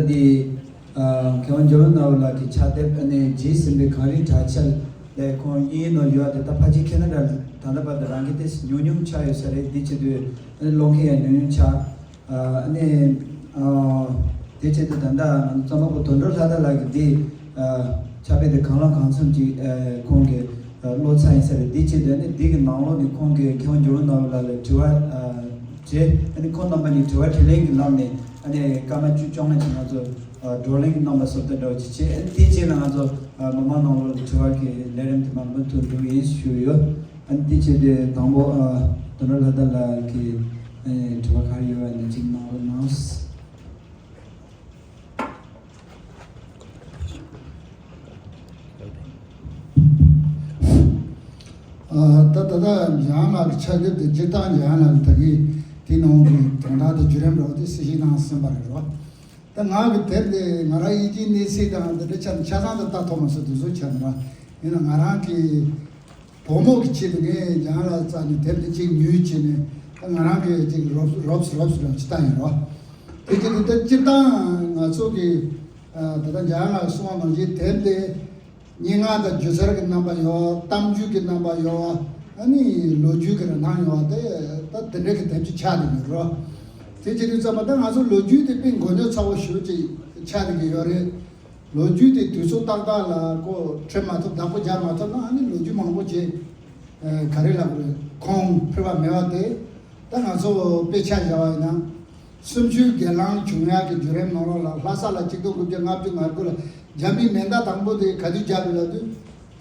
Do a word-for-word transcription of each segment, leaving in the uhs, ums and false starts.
འདི། ཨ། མཁས་དབང་འཇམ་དབྱངས་ནོར་བུ་ལགས་ཀྱི་ཕྱག་དེབ་ཨ་ནི་རྗེས་ཟིན་པའི་གངས་རིའི་བྲག་ཆ་ལས་ཁོང་དབྱིན་ཡིག་ནང་ཡོད་དེ། ད་ཕལ་ཆེར་ཁེ་ན་ཌ་ད་ལྟ་བར་དུ་རང་གི་དེ་ཉུང་ཉུང་ཆགས་ཡོད་ས་རེད། འདི་བྱེད་དུས་ཨ་ནི་ཀློག་མཁན་ཡང་ཉུང་ཉུང་ཆགས། ཨ་ནི། ཨ། དེ་བྱེད་དུས་ད་ལྟ་ང་ཚོ་རྩོམ་པ་པོ་དོན་གྲུབ་ལྷ་དར་ལགས་ཀྱིས་འདི། ཨ། ཕྱག་དཔེ་དེ་གང་ལ་གང་འཚམ་ཅིག་ཨ། ཁོང་གིས་ཨ། ཀློག་ཚར་ཡིན་ས་རེད། འདི་བྱེད་དུས་ཨ་ནི་འདི་གི་ནང་ལོགས་ནས་ཁོང་གིས་མཁས་དབང་འཇམ་དབྱངས་ནོར་བུ་ལགས་ལ་དྲི་བ་ཨ། དྲིས། ཨ་ནི་ཁོང་རྣམ་པ་གཉིས་དྲི་བ་དྲིས་ལན་གྱི་ལམ་ནས་ཨ་ནི་སྐར་མ་བཅུ་བཅོ་ལྔ་ཅིག་ང་ཚོ་ཨ། བགྲོ་གླེང་གནང་པ་བཟོ་ལྟ་འདྲ་བོ་ཅིག་བྱས། ཨ་ནི་དེ་རྗེས་ལ་ང་ཚོ་ཨ། མི་མང་ནང་ལོགས་ལ་དྲི་བ་གི་ལས་རིམ་དེ་མར་མུ་མཐུད་འགྲོ་གི་ཡིན་ཞུས་ཡོད། ཨ་ནི་དེ་བྱས་ཏེ་དང་པོ་ཨ། དོན་གྲུབ་ལྷ་དར་ལགས་ཀྱིས་ཨ་ནི་དྲི་བ་ག་རེ་ཡོད་པ་ཨ་ནི་ཅིག་གནང་རོགས་གནང་། ཨ། ད་ད་ལྟ་འཇམ་དབྱངས་ལགས་ཀྱི་ཕྱག་དེབ་དེ་སྤྱིར་བཏང་འཇམ་དབྱངས་ལགས་ཀྱི་ད་གིན་དེའི་ནང་གི་དོན་དག་དང་བརྒྱུད་རིམ་འདྲ་བོ་དེ་གསལ་བཤད་གནང་ཟིན་པ་རེད་རོ། ད་ང་གི་དེབ་དེ་ང་རང་ཡིན་གཅིག་གནས་ཚུལ་དང་འདི་འདྲ་ཆ་ཆ་ཚང་དུ་ལྟ་ཐུབ་མ་སོང་། དུས་ཚོད་ཆད་འདུག་ར། ཡིན་ན་ང་རང་གི་བུ་མོ་གི་ཆེད་དུ་ངས་འཇམ་དབྱངས་ལགས་རྩ་ནས་དེབ་དེ་གཅིག་ཉོས་བྱས་ནས། ད་ང་རང་གིས་གཅིག་རོབ་རོབ་རོབ་རོབ་ཅིག་བཏང་ཡིན་རོ། དེ་གཅིག་དེ་ད་སྤྱིར་བཏང་ང་ཚོ་གི་ད་ལྟ་འཇམ་དབྱངས་ལགས་གསུངས་པ་ནང་བཞིན་དེབ་དེ། སྙན་ངག་དང་སྒྱུ་རྩལ་གྱི་རྣམ་པ་ཡོད། གཏམ་རྒྱུད་ཀྱི་རྣམ་པ་ཡོད། ཨ་ནི་ལོ་རྒྱུས་ཀྱི་རིན་ཐང་ཡོད་དེ། ད་དེ་འདྲ་གི་དེབ་ཅིག་ཆགས་བསྡད་ཡོད་རོ། དེ་བྱེད་དུས་ཙམ་པ་ད་ང་ཚོ་ལོ་རྒྱུས་དེ་དཔེ་མགོ་རྙོག་ཚ་བོ་ཞེ་པོ་ཅིག་ཆགས་བསྡད་ཀྱི་ཡོད་རེད། ལོ་རྒྱུས་དེ་དུས་ཚོད་ཏག་ཏག་ལ་ཁོ་བྲི་མ་ཐུབ། བདག་པོ་རྒྱག་མ་ཐུབ་ན་ཨ་ནི་ལོ་རྒྱུས་མང་པོ་ཅིག་ག་རེ་ལབ་དགོས་རེད། གོང་འཕེལ་བ་མེད་པ་དེ། ད་ང་ཚོ་དཔེ་ཆ་བཞག་པ་ཡིན་ན། གསུམ་བཅུའི་སྒེར་ལངས་བྱུང་ཡག་གི་བརྒྱུད་རིམ་ནང་ལོགས་ལ། ལྷ་ས་ལ་ཆིག་སྟོང་དགུ་བརྒྱ་ལྔ་བཅུ་ང་དགུ་ལ་རྒྱ་མིས་མེ་མདའ་དང་པོ་དེ་ག་དུས་བརྒྱབ་པ་ལབ་དུས།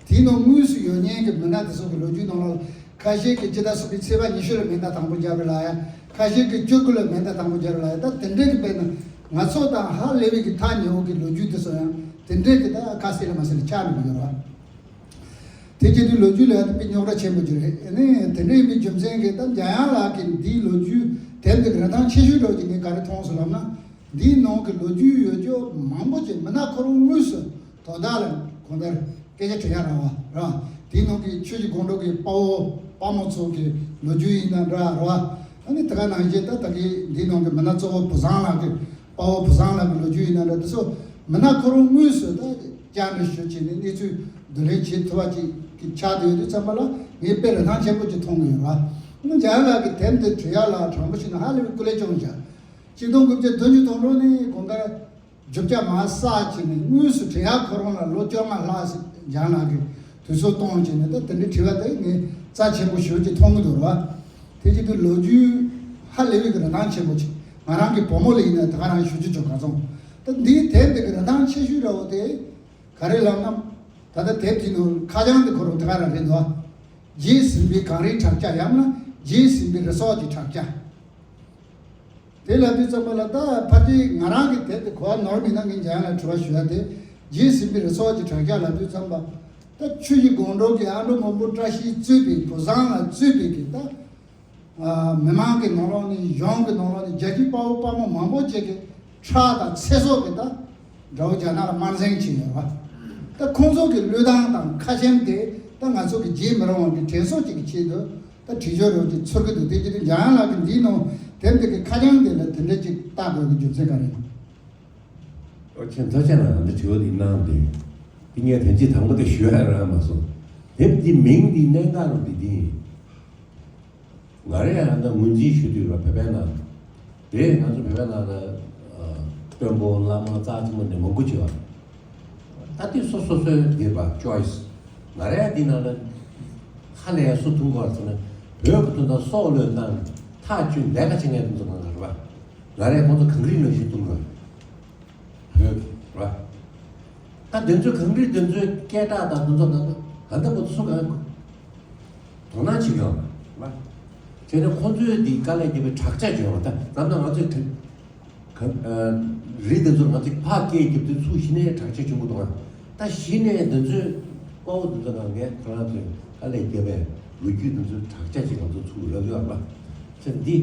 དེའི་ནང་དངོས་སུ་ཡོད་མཁན་གྱི་མི་སྣ་དེ་ཚོ་གི་ལོ་རྒྱུས་ནང་ལོགས་ལ། ཁ་ཤས་ཀྱིས་སྤྱི་ཟླ་གསུམ་པའི་ཚེས་པ་ཉི་ཤུ་ལ་མེ་མདའ་དང་པོ་བརྒྱབ་པ་ལབ་ཡ། ཁ་ཤས་ཀྱིས་བཅུ་དགུ་ལ་མེ་མདའ་དང་པོ་བརྒྱབ་པ་ལབ་ཡ། ད་དེ་འདྲའི་གི་དཔེར་ན་ང་ཚོ་དང་ཧ་ལས་པའི་གི་ཐག་ཉེ་བོ་གི་ལོ་རྒྱུས་དེ་ཚོ་ཡང་དེ་འདྲའི་གི་ད་ཁ་གསལ་ལ་མ་གསལ་ལ་ཆགས་འགྲོ་གི་ཡོད་རེད། དེ་བྱེད་དུས་ལོ་རྒྱུས་ལ་ཡང་དཔེ་རྙོག་དྲ་ཆེན་པོ་ཅིག་རེད། ཨ་ནི་དེ་འདྲ་ཡིན་པའི་རྒྱུ་མཚན་གྱིས་ད་འཇམ་དབྱངས་ལགས་ཀྱི་འདིའི་ལོ་རྒྱུས་དེབ་འདི་གི་རིན་ཐང་ཆེ་ཤོས་འདྲ་བོ་ཅིག་ངས་ག་རེ་མཐོང་སོང་ལབ་ན། འདིའི་ནང་གི་ལོ་རྒྱུས་ཡོད་རྒྱུ་མང་པོ་ཅིག་མི་སྣ་ཁོ་རང་དངོས་སུ་དོ་བདག་ལ་གང་ལྟར་སྐད་ཆ་དྲི་ཡ་རག་པ་ར། དེའི་ནང་གི་ཆོས་ཀྱི་སྒང་དྲུག་གི་དཔའ་བོ་དཔའ་མོ་ཚོ་གི་ལོ་རྒྱུས་ཡིན་ན་འདྲ་ར། ཨ་ནི་དེ་ག་ནང་བཞིན་ད་ད་གི་འདིའི་ནང་གི་མི་སྣ་གཙོ་བོ་བུ་བཟང་ལགས་ཀྱི། དཔའ་བོ་བུ་བཟང་ལགས་ཀྱི་ལོ་རྒྱུས་ཡིན་ན་འདྲ། དེ་ཚོ་མི་སྣ་ཁོ་རང་དངོས་སུ་ད་བཅར་འདྲི་ཞུ་བྱས་ནས་གནས་ཚུལ་བསྡུ་ལེན་བྱེད་ཐུབ་པ་ཅིག་གི་ཆགས་བསྡད་ཡོད་དུས་ཙམ་པ་ལ་ངས་དཔེ་རིན་ཐང་ཆེན་པོ་ཅིག་མཐོང་གི་ཡོད་ར། ཨ་ནི་འཇམ་དབྱངས་ལགས་ཀྱི་དེབ་འདི་འབྲི་ཡག་ལ་དྲང་པོ་བཤད་ན་ཧ་ལས་པའི་སྐུ་ལས་བསྐྱོན་བཞག་ཆིག་སྟོང་དགུ་བརྒྱ་བདུན་ཅུ་དོན་དྲུག་ནས་གང་ལྟར་རྒྱུ་ཆ་མར་བསགས་བྱས་ནས་དངོས་སུ་འབྲི་ཡག་ཁོ་རང་ལ་ལོ་བཅོ་ལྔ་ལྷག་ཙམ་འཇམ་དབྱངས་ལགས་ཀྱིས་དུས་ཚོད་གཏོང་བྱས་ནས། ད་དེ་འདྲའི་དྲི་བ་དེ་ངས་རྩ་ཆེན་པོ་ཞེ་པོ་ཅིག་མཐོང་གི་འདུག་ར། དེ་བྱེད་དུས་ལོ་རྒྱུས་ཧ་ལས་པའི་གི་རིན་ཐང་ཆེན་པོ་ཅིག་ང་རང་གི་བུ་མོ་ལ་ཡིན་ན་དེ་ག་རང་ཞུ་རྒྱུ་བྱུང་། ག་ཚོད་ད་འདིའི་དེབ་འདི་གི་རིན་ཐང་ཆེ་ཤོས་འདྲ་བོ་དེ་ག་རེ་ལབ་ན། ད་ལྟ་དེབ་དེའི་ནང་ཁ་བྱང་དེ་ཁོ་རང་དེ་ག་རང་རེད་འདུག་རྗེས་ཟིན་པའི་གངས་རིའི་བྲག་ཆ། ཡང་ན་རྗེས་ཟིན་པའི་རི་སོགས་ཀྱི་བྲག་ཆ། དེ་ལབ་དུས་ཙམ་པ་ལ་ད་ཕལ་ཆེར་ང་རང་གི་དེབ་དེ་གོ་བ་ནོར་མིན་ན་ངས་འཇམ་དབྱངས་ལ་དྲི་བ་ཞུ་ཡ་དེ། རྗེས་ཟིན་པའི་རི་སོགས་ཀྱི་བྲག་ཆ་ལབ་དུས་ཙམ་པ། ད་ཆོས་ཀྱི་སྒང་དྲུག་གི་ཨ་འབྲུག་མོན་བུ་བཀྲ་ཤིས་གཙོས་པའི་བུ་བཟང་ལགས་གཙོས་པའི་གི་ད། ཨ། མི་མང་གི་ནང་ལོགས་ནས། གཞུང་གི་ནང་ལོགས་ནས། རྒྱལ་གཅེས་དཔའ་བོ་དཔའ་མོ་མང་པོ་ཅིག་གི་ཁྲག་དང་ཚེ་སྲོག་གི་ད་དགྲ་བོ་རྒྱ་ནག་ལ་དམར་འཛིང་བྱས་ཡོད་པ། ད་ཁོང་ཚོ་གི་བློས་བཏང་དང་ཁ་ཆེམས་དེ་ད་ང་ཚོ་གི་རྗེས་མི་རུང་བ་གི་དྲན་གསོ་ཅིག་གི་ཆེད་དུ་ད་བྲིས་ཆོག་རོགས་ཀྱི་ཚོར་གི་འདུག་དེ་བྱེད་དུས་འཇམ་དབྱངས་ལགས་ཀྱི་འདིའི་ནང་དེབ་འདི་གི་ཁ་བྱང་དེ་ལ་དེ་འདྲ་ཅིག་བལྟ་དགོས་ཀྱི་རྒྱུ་མཚན་ག་རེ་ཡིན། ཨོ་ཁྱེད་ཚོ་ཆ་ན་འདི་དྲི་བ་འདི་གནང་དེ། འདི་ངས་དོན་གཅིག་དང་པོ་དེ་ཞུ་ཡ་རག་མ་སོང་། དེབ་འདི་མིང་འདི་གནད་འགག་རུ་འདི་འདི་ཡིན། ང་རས་ཡང་ད་ངོས་འཛིན་ཞུ་དུས་ར། བོད་པའི་ནང་དེ་ང་ཚོ་བོད་པའི་ནང་ལ་ཨ་དཔོན་པོ་བླ་མ་རྩ་ཆེན་པོ་ནས་མང་པོ་བྱེད་པ། ད་དེ་སོ་སོ་སོའི་འདིར་བ་choice། ང་རས་འདི་ནང་ལ་ཧ་ལས་སུ་ཐུག་གོ་ཟེར་ན། བོད་ཀྱི་དོན་དག་སྲོག་བློས་བཏང་ཐག་གཅོད་ལས་ཀ་བྱེད་མཁན་དེ་ཚོ་ང་རེད་པ། ང་རས་ཁོང་ཚོ་གངས་རིའི་ནང་བཞིན་བཏུང་དགོས། བོད་ཀྱི་ར། ད་དེ་ཚོའི་གངས་རི་དེ་ཚོའི་སྐད་གྲགས་དང་དེ་ཚོ་གང་ག་ད་ལྟ་བར་དུ་སུ་གང་དོ་སྣང་བྱེད་མཁན་ར། བྱས་ན་ཁོང་ཚོས་འདི་དཀའ་ལས་བརྒྱབ་པའི་དྲག་ཆས་བྱུང་བ། ད་ནམ་ན་ང་ཚོས་དེ་ག་ཨ་རི་དེ་ཚོར་ང་ཚོས་ཕར་སྐད་བརྒྱབ་དུས་ཚུར་གཞི་ནས་དྲག་ཆས་བྱུང་གི་འདུག་ད་གཞི་ནས་དེ་ཚོའི་དཔའ་བོ་དེ་ཚོ་གང་གས་ཁོ་རང་ཚོས་དཀའ་ལས་བརྒྱབ་པའི་ལོ་རྒྱུས་དེ་ཚོའི་དྲག་ཆས་ཅིག་ང་ཚོ་ཚུར་རག་ཡོད་ར། བྱས་ན་འདི་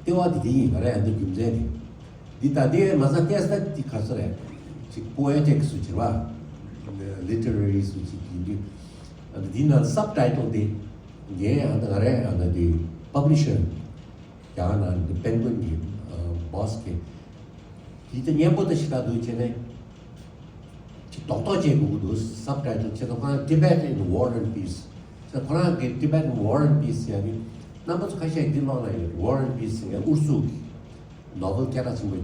ལྟེ་བ་དེ་དེ་ཡིན་པ་རེད། ཨ་འདི་རྒྱུ་མཚན་དེ། འདི་ད་ལྟའི་མ་ཟ་ཏེས་ད་འདི་ག་ཚོད་རེད། ཅིག་པོ་ཨེ་ཊིག་སུ་བྱེད་པ། ལི་ཊེ་རེ་རི་སུ་ཅིག་ཡིན་དུས། ཨ་འདི་ན་སབ་ཊའི་ཊལ་དེ་ངའི་ཨ་ད་ང་རའི་ཨ་ད་འདི་པབ་ལི་ཤར་རྒྱ་གར་ནང་འདི་པེན་གུན་གྱི་བོ་སི་གི་ དེ་ཚོ་སྙན་པོ་དང་ཞེ་དྲག་འདུག་བྱས་ནས་ཅིག་རྡོག་རྡོག་བྱེད་དགོས་ཀྱི་འདུག་སབ་ཊའི་ཊལ་བྱས་ཙང་ཁོ་རང་Tibet in War and Peace། ཁོ་རང་གི་Tibet in War and Peace ཟེར་ཡ་གི་རྣམ་པ་ཚོ་ཁ་ཤས་འདི་ཀློག་ན་ཡོད། War and Peace ཟེར་ཡ་ཨུ་རུ་སུ་གི་ནོ་བེལ་སྐད་གྲགས་ཆེན་པོ།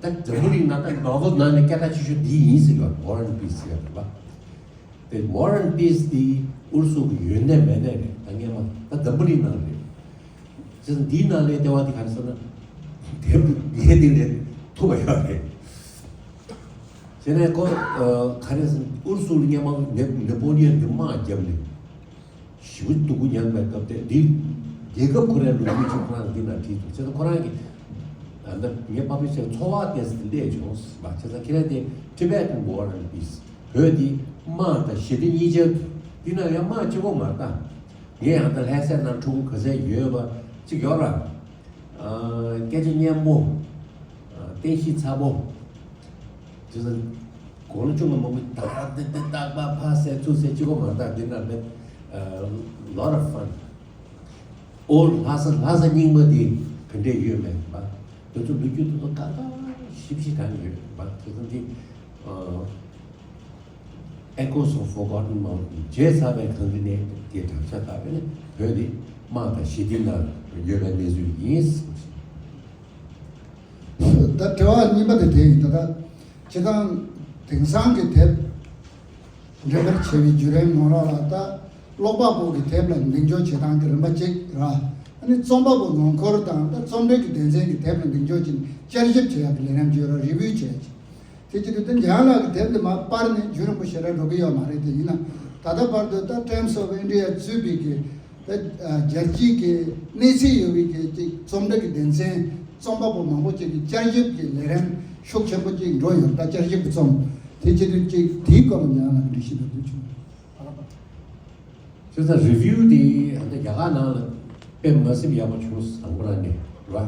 ད་འཛམ་བུ་གླིང་ནང་ད་ནོ་བེལ་ནང་ནས་སྐད་གྲགས་ཆེ་ཤོས་འདི་ཡིན་ཟེར་གི་War and Peace ཟེར་ཡ་རེད་པ། དེ་War and Peace དེ་ཨུ་རུ་སུ་གི་ཡོད་ནས་མེད་ནས་རེད། ད་སྔས་མ་ད་འཛམ་བུ་གླིང་ནང་རེད། བྱས་ཙང་འདིའི་ནང་ལས་ལྟེ་བ་དེ་ག་རེ་ཟེར་ན། དེབ་ངས་འདི་ལས་ཐུབ་པ་ཡོད་རེད། བྱས་ནས་ཁོ་ག་རེ་ཟེར་ན་ཨུ་རུ་སུ་ལ་སྔས་མ་ནེ་ནེ་པོ་ལི་ཡན་གྱི་དམག་བརྒྱབ་ནས་ཞེ་པོ་སྡུག་པོ་མྱངས་པའི་སྐབས་དེ་འདི་རྒྱལ་ཁབ་ཁོ་རའི་ལོ་རྒྱུས་ཅིག་ཁོ་རང་འདི་ནང་བྲིས་འདུག་བྱས་ཙང་ཁོ་རང་གི་ཨ་ནི་ངས་པབ་ལི་ཤར་ཚོར་བ་བལྟས་ཟིན་བསྡད་བྱུང་བ། བྱས་ཙང་ཁྱེད་རང་དེ་Tibetan War and Peace། བོད་འདི་དམག་དང་ཞི་བདེ་གཉིས་ཆར་འདི་ན་ཡང་དམག་གཅིག་པོ་མ་རེད་ད། ངས་ཡང་ད་ལྷ་སའི་ནང་ཕྲུ་གུ་ག་ཚད་ཡོད་པ་གཅིག་ཡོད་ར། ཨ་སྐད་ཆ་སྙན་པོ། ཨ་བསྟན་བཤིག་ཚ་པོ། དེ་ཚོ་དགུང་ལོ་ཆུང་བ་མང་པོ་ད་དེ་དེ་རྟག་པར་ཕར་ཟད་ཚུར་ཟད་གཅིག་པོ་མ་རེད་ད། འདི་ན་མེད། ཨ་lot of fun། ཨོ་ལྷ་ས་ལྷ་ས་རྙིང་མ་འདི་ག་འདྲས་ཡོད་མེད་པ། དེ་ཚོ་ལོ་རྒྱུས་དེ་ཚོ་ཁག་ཁག་ཞིབ་ཞིབ་གང་ཡོད་པ། དེ་ཚོ་འདི་ཨ་Echoes of Forgotten Mountain། བརྗེད་ཚར་བའི་གངས་རི་ནས་དེ་དྲག་ཆ་དག་པས་ནི་བོད་ནི་དམག་དང་ཞི་བདེ་ནང་ཡོད་པའི་གནས་ཚུལ་ཡིན། ད་དྲི་བ་གཉིས་པ་དེ་དེ་ཡིན། ད་ལྟ་སྤྱི་བཏང་དེང་སང་གི་དེབ་འགྲེམས་སྤེལ་བྱས་པའི་བརྒྱུད་རིམ་ནང་ལོགས་ལ་ད་ཀློག་པ་པོ་གི་དེབ་ལ་མདུན་སྐྱོད་བྱེད་སྟངས་ཀྱི་རིམ་པ་གཅིག་ར། ཨ་ནི་རྩོམ་པ་པོ་ནང་ཁུལ་དང་ད་རྩོམ་འབྲི་གི་སྡེ་ཚན་གྱི་དེབ་ལ་མདུན་སྐྱོད་བྱས་ནས་བསྐྱར་ཞིབ་བྱེད་ཡག་གི་ལས་རིམ་བརྗོད་ར་རི་བིའུ་བྱས་ཀྱི། དེ་བྱེད་དུས་དེ་འཇམ་དབྱངས་ལགས་ཀྱི་དེབ་འདི་མར་པར་ནས་རྒྱུན་རིང་པོ་ཞེ་དྲག་འགྲོ་གི་ཡོད་མ་རེད། དེ་ཡིན་ན་ད་ལྟ་བར་དུ་ད་Times of India གཙོས་པའི་གི་ད་རྒྱལ་སྤྱིའི་གི་གནས་ཚད་ཡོད་པའི་གི་ཅིག་རྩོམ་འབྲི་གི་སྡེ་ཚན་རྩོམ་པ་པོ་མང་པོ་ཅིག་གི་བསྐྱར་ཞིབ་ཀྱི་ལས་རིམ་ཤུགས་ཆེན་པོ་ཅིག་འགྲོ་ཡོད། ད་བསྐྱར་ཞིབ་ཀྱི་རྩོམ་དེ་བྱེད་དུས་ཅིག་དེའི་སྐོར་ལ་འཇམ་དབྱངས་ལགས་ཀྱི་འགྲེལ་བཤད་འདྲ་པོ་བྱུང་། བྱས་ཙང་རི་བིའུ་དེ་ཨ་ད་རྒྱ་གར་ནང་ལ་དཔེ་མ་སྲིད་ཡག་པོ་བྱུང་། དང་པོ་རང་ནས་རེད་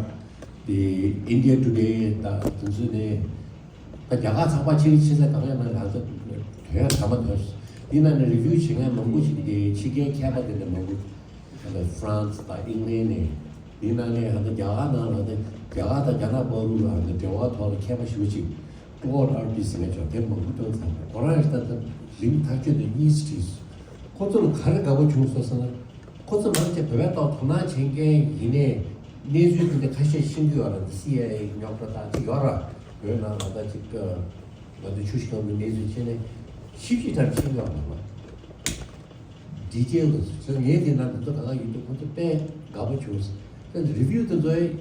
པ། དེ་India Today ད་དེ་ཚོ་ནས་ད་རྒྱ་གར་ཚགས་པར་ཕྱིར་ཕྱིན་ཚེ་གང་ཡང་མེད། ང་ཚོ་དོན་ཡང་དྲན་མ་ཐོན། དེ་ནང་ནས་རི་བིའུ་བྱེད་མཁན་མང་པོ་ཞིག་དེ་ཕྱི་རྒྱལ་མཁས་པ་དེ་འདྲ་མང་པོ། ཧ་ལས་France དང་England ནས། དེ་ནང་ནས་ཧ་ལས་རྒྱ་གར་ནང་ལ་ནི་རྒྱ་གར་དང་རྒྱ་ནག་བར་དུ་ལ་ནི་འབྲེལ་བ་ཐོག་ལ་མཁས་པ་ཞེ་པོ་ཅིག་Claude Arpey ཟེར་མཁན་ཅིག་དེ་མང་པོ་བཏོན་ཚར། ཁོ་རང་ཡང་ད་ལྟ་རིང་ཐག་ཆོད་དུ་གཉིས་བྲིས་སོང་། ཁོ་ཚོ་ལ་ག་རེ་དགའ་པོ་བྱུང་སོང་ཟེར་ན། ཁོ་ཚོ་མང་ཆེ་བོད་པའི་ཐོག་དོ་སྣང་བྱེད་མཁན་ཡིན་ནའི་གནས་ཚུལ་དེ་འདྲ་ཁ་ཤས་ཤེས་ཀྱི་ཡོད་རེད། འདི་སི་ཨའི་ཨེ་རྙོག་དྲ་དག་ཅིག་ཡོད་ར། བོད་ནང་ལ་ད་ཅིག་ང་ཚོ་ཆུ་བཞི་སྒང་དྲུག་གནས་ཚུལ་བྱས་ནས་ཞིབ་ཞིབ་ཐག་ཤེས་ཀྱི་ཡོད་མ་རེད། ཌི་ཊེལ་དུ་ཚོ་ངས་དེ་ན་དེ་ཚོ་གང་ག་ཡོད་དུས་ཁོ་ཚོ་དཔེ་དགའ་པོ་བྱུང་། ད་རི་བིའུ་དེ་ཚོ་ཡིན།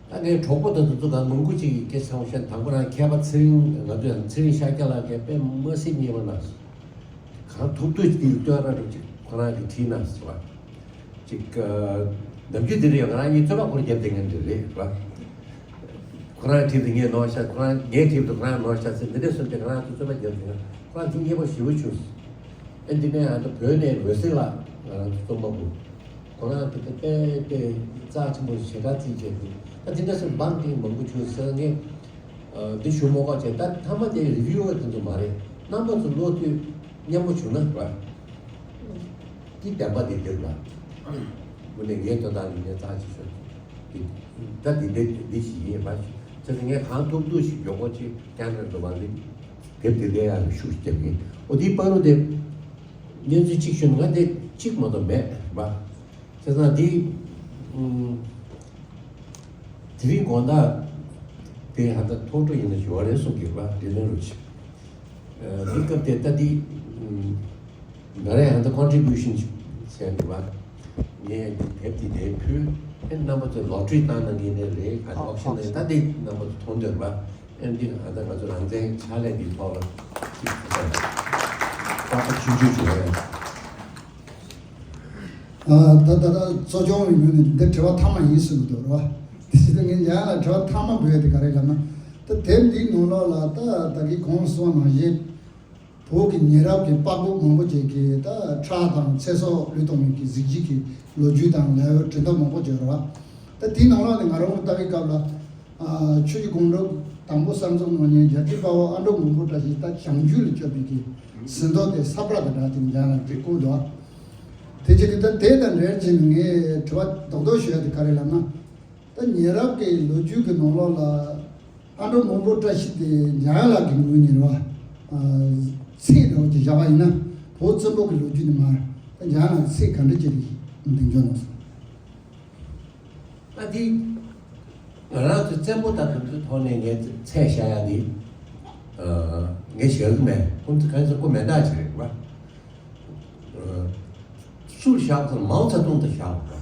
ད་ངའི་གྲོགས་པོ་དང་དེ་ཚོ་གང་མང་པོ་ཅིག་གིས་སྐད་ཆ་བཤད། དང་པོ་རང་མཁས་པ་ཚེ་རིང་ང་ཚོ་ཡང་ཚེ་རིང་ཤཱཀྱ་ལགས་ཀྱིས་དཔེ་མ་སྲིད་མཉེས་པ་གནང་སོང་། གང་ཐུབ་ཐུབ་ཅིག་དེ་ལ་སྟོན་ར་རུ་ཅིག་ཁོ་རང་གིས་བྲིས་གནང་སོང་བ། ཅིག་ནམ་རྒྱུན་དེ་རེད། ང་རང་གཉིས་རྩོད་པ་ཁོ་རང་རྒྱབ་བསྡད་མཁན་དེ་རེད་བ། ཁོ་རང་བྲིས་དེ་ངས་ནོར་ཤག་ཁོ་རང་ངས་བྲིས་དེ་ཁོ་རང་ནོར་ཤག་ཟེར་འདི་འདྲས་སོང་ཙང་ང་རང་ཚོ་རྩོད་པ་རྒྱབ་དེ་ཁོ་རང་དེ་མཉེས་པོ་ཞེ་པོ་བྱུང་། ཨེ་འདི་ནས་ཨ་ད་བོད་ནས་འོད་ཟེར་ལགས་ང་རང་ཚོ་རྩོམ་པ་པོ། ཁོ་རང་དེ་དཔེ་དཔེ་རྩ་ཆེན་པོ་ཞེ་དྲག་བརྩིས་བྱས་འདུག་ད་དེ་འདྲ་སེ་འབངས་དེ་མང་པོ་བྱུང་ཟེར་ངས་འདི་ཞུ་མ་དགོས་བྱས། ད་མཐའ་མ་དེ་རི་བིའུ་བ་དེ་ཚོ་མ་རེད། རྣམ་པ་ཚོ་ཀློག་དུས་སྙན་པོ་བྱུང་ན་ར། དེ་བདེན་པ་དེ་འདིར་ལ། དངོས་གནས་ངའི་དོན་དག་ནི་ངས་རྩ་ཆེ་ཤོས་དེ། ད་དེ་འདྲ་འདི་ཞིག་ཡིན་ར། བྱས་ཙང་ངས་གང་ཐུབ་ཐུབ་ཞིག་མགྱོགས་པོ་ཅིག་སྐྱབས་གནས་འགྲོ་བ་ལི་དེབ་དེ་ལས་ཡག་ཤུགས་ཤིག་རྒྱབ་ཡིན། འོ་དེའི་བར་དུ་དེ་གནས་ཚུལ་གཅིག་ཞུས་ན་ང་དེ་གཅིག་མ་གཏོགས་མེད་ར། བྱས་ཙང་འདི། ཨུམ། དེ་རིང་དགོང་དག་དེ་ཧ་ད་ཐོག་འགྲོ་ཡིན་ན་ཞུ་བ་རེད་གསུང་གི་བ་དེ་ལན་རུ་ཆེ། འདི་སྐབས་དེ་ལྟ་དེ། ཨུམ། ང་རང་ཧ་ད་ཀོན་ཊི་བིའུ་ཤན་ཅིག་བྱས་འདུག་བ། ངས་དེབ་དེ་དེ་ཕུལ། ཨེ་རྣམ་པ་ཚོས་ལོ་ཊི་རི་བཏང་ན་ངས་ནས་རེད། ག་ཨོ་ཨོག་ཤན་ཨོག་ནས་ད་དེ་རྣམ་པ་ཚོ་མཐོང་འདོད་བ། ཨེ་འདི་ཧ་ད་ང་ཚོ་རང་བཙན་ཕྱག་ལས་འདི་ཐོག་ལ་ཅིག་ད་ད་ཆུང་ཆུང་བྱུང་བ་རེད། ད་ད་ལྟ་གཙོ་སྐྱོང་གི་ངོས་ནས་འདི་དྲི་བ་མཐའ་མ་ཡིན་ཟེར་གྱི་འདུག་རེད་བ། དེ་བྱས་ཏེ་ངས་ཉན་ལ་དྲི་བ་མཐའ་མ་འབུལ་ཡ་དེ་ག་རེ་ལབ་ན། ད་དེབ་འདིའི་ནང་ལོགས་ལ་ད་ད་གིན་གོང་གསུངས་པ་ནང་བཞིན་བོད་ཀྱི་ཉེ་རབས་ཀྱི་པགས་པོ་མང་པོ་ཅིག་གིས་ད་ཁྲག་དང་ཚེ་སྲོག་བློས་གཏོང་བའི་གི་གཟི་བརྗིད་ཀྱི་ལོ་རྒྱུས་དང་ལེའུ་འབྲི་དོན་མང་པོ་ཡོད་རེད་བ། ད་དེའི་ནང་ལོགས་ནས་ང་རང་ལྟ་བའི་སྐབས་ལ། ཆོས་ཀྱི་སྒོམ་སྒྲུབ་དང་པོ་གསར་རྩོམ་གནང་མཁན་རྒྱལ་སྲས་དཔའ་བོ་ཨ་འབྲུག་མགོན་པོ་བཀྲ་ཤིས་ད་བྱང་རྒྱུད་ལ་སྐྱོབ་པའི་གི་ཟིན་ཐོ་དེ་ས་པྲ་དང་སྦྲགས་ཅིག་འཇམ་ལ་འབྲི་བསྐུར་འདུག་དེ་བྱས་ཏེ་ད་དེ་དང་འབྲེལ་བྱས་ནས་ངས་དྲི་བ་རྡོག་རྡོག་ཞུ་ཡ་དེ་ག་རེ་ལབ་ན། ད་ཉེ་རབས་ཀྱི་ལོ་རྒྱུས་ཀྱི་ནང་ལོགས་ལ་ཨ་འབྲུག་མགོན་པོ་བཀྲ་ཤིས་དེ་འཇམ་དབྱངས་ལགས་ཀྱི་ངོས་ནས་རེད་བ། ཚིག་འདྲ་བོ་ཅིག་བཞག་པ་ཡིན་ན་བོད་བཙན་པོ་གི་ལོ་རྒྱུས་ནས་མར་ད་འཇམ་དབྱངས་ལགས་ཚིག་ག་འདྲ་ཅིག་འདེགས་འཇོག་གནང་སོང་། ད་འདི་ང་རང་ཚོ་བཙན་པོ་དང་དེ་ཚོའི་ཐོག་ནས་ངས་ཚད་བཞག་ཡ་འདི་ངས་བཞག་གི་མེད། ཁོང་ཚོ་གང་ཚོ་ཁོ་མེ་མདའ་བྱེད་རེད་བ། སུར་བཞག་ཚོ་མའོ་ཙེ་ཏུང་དུ་བཞག་པ།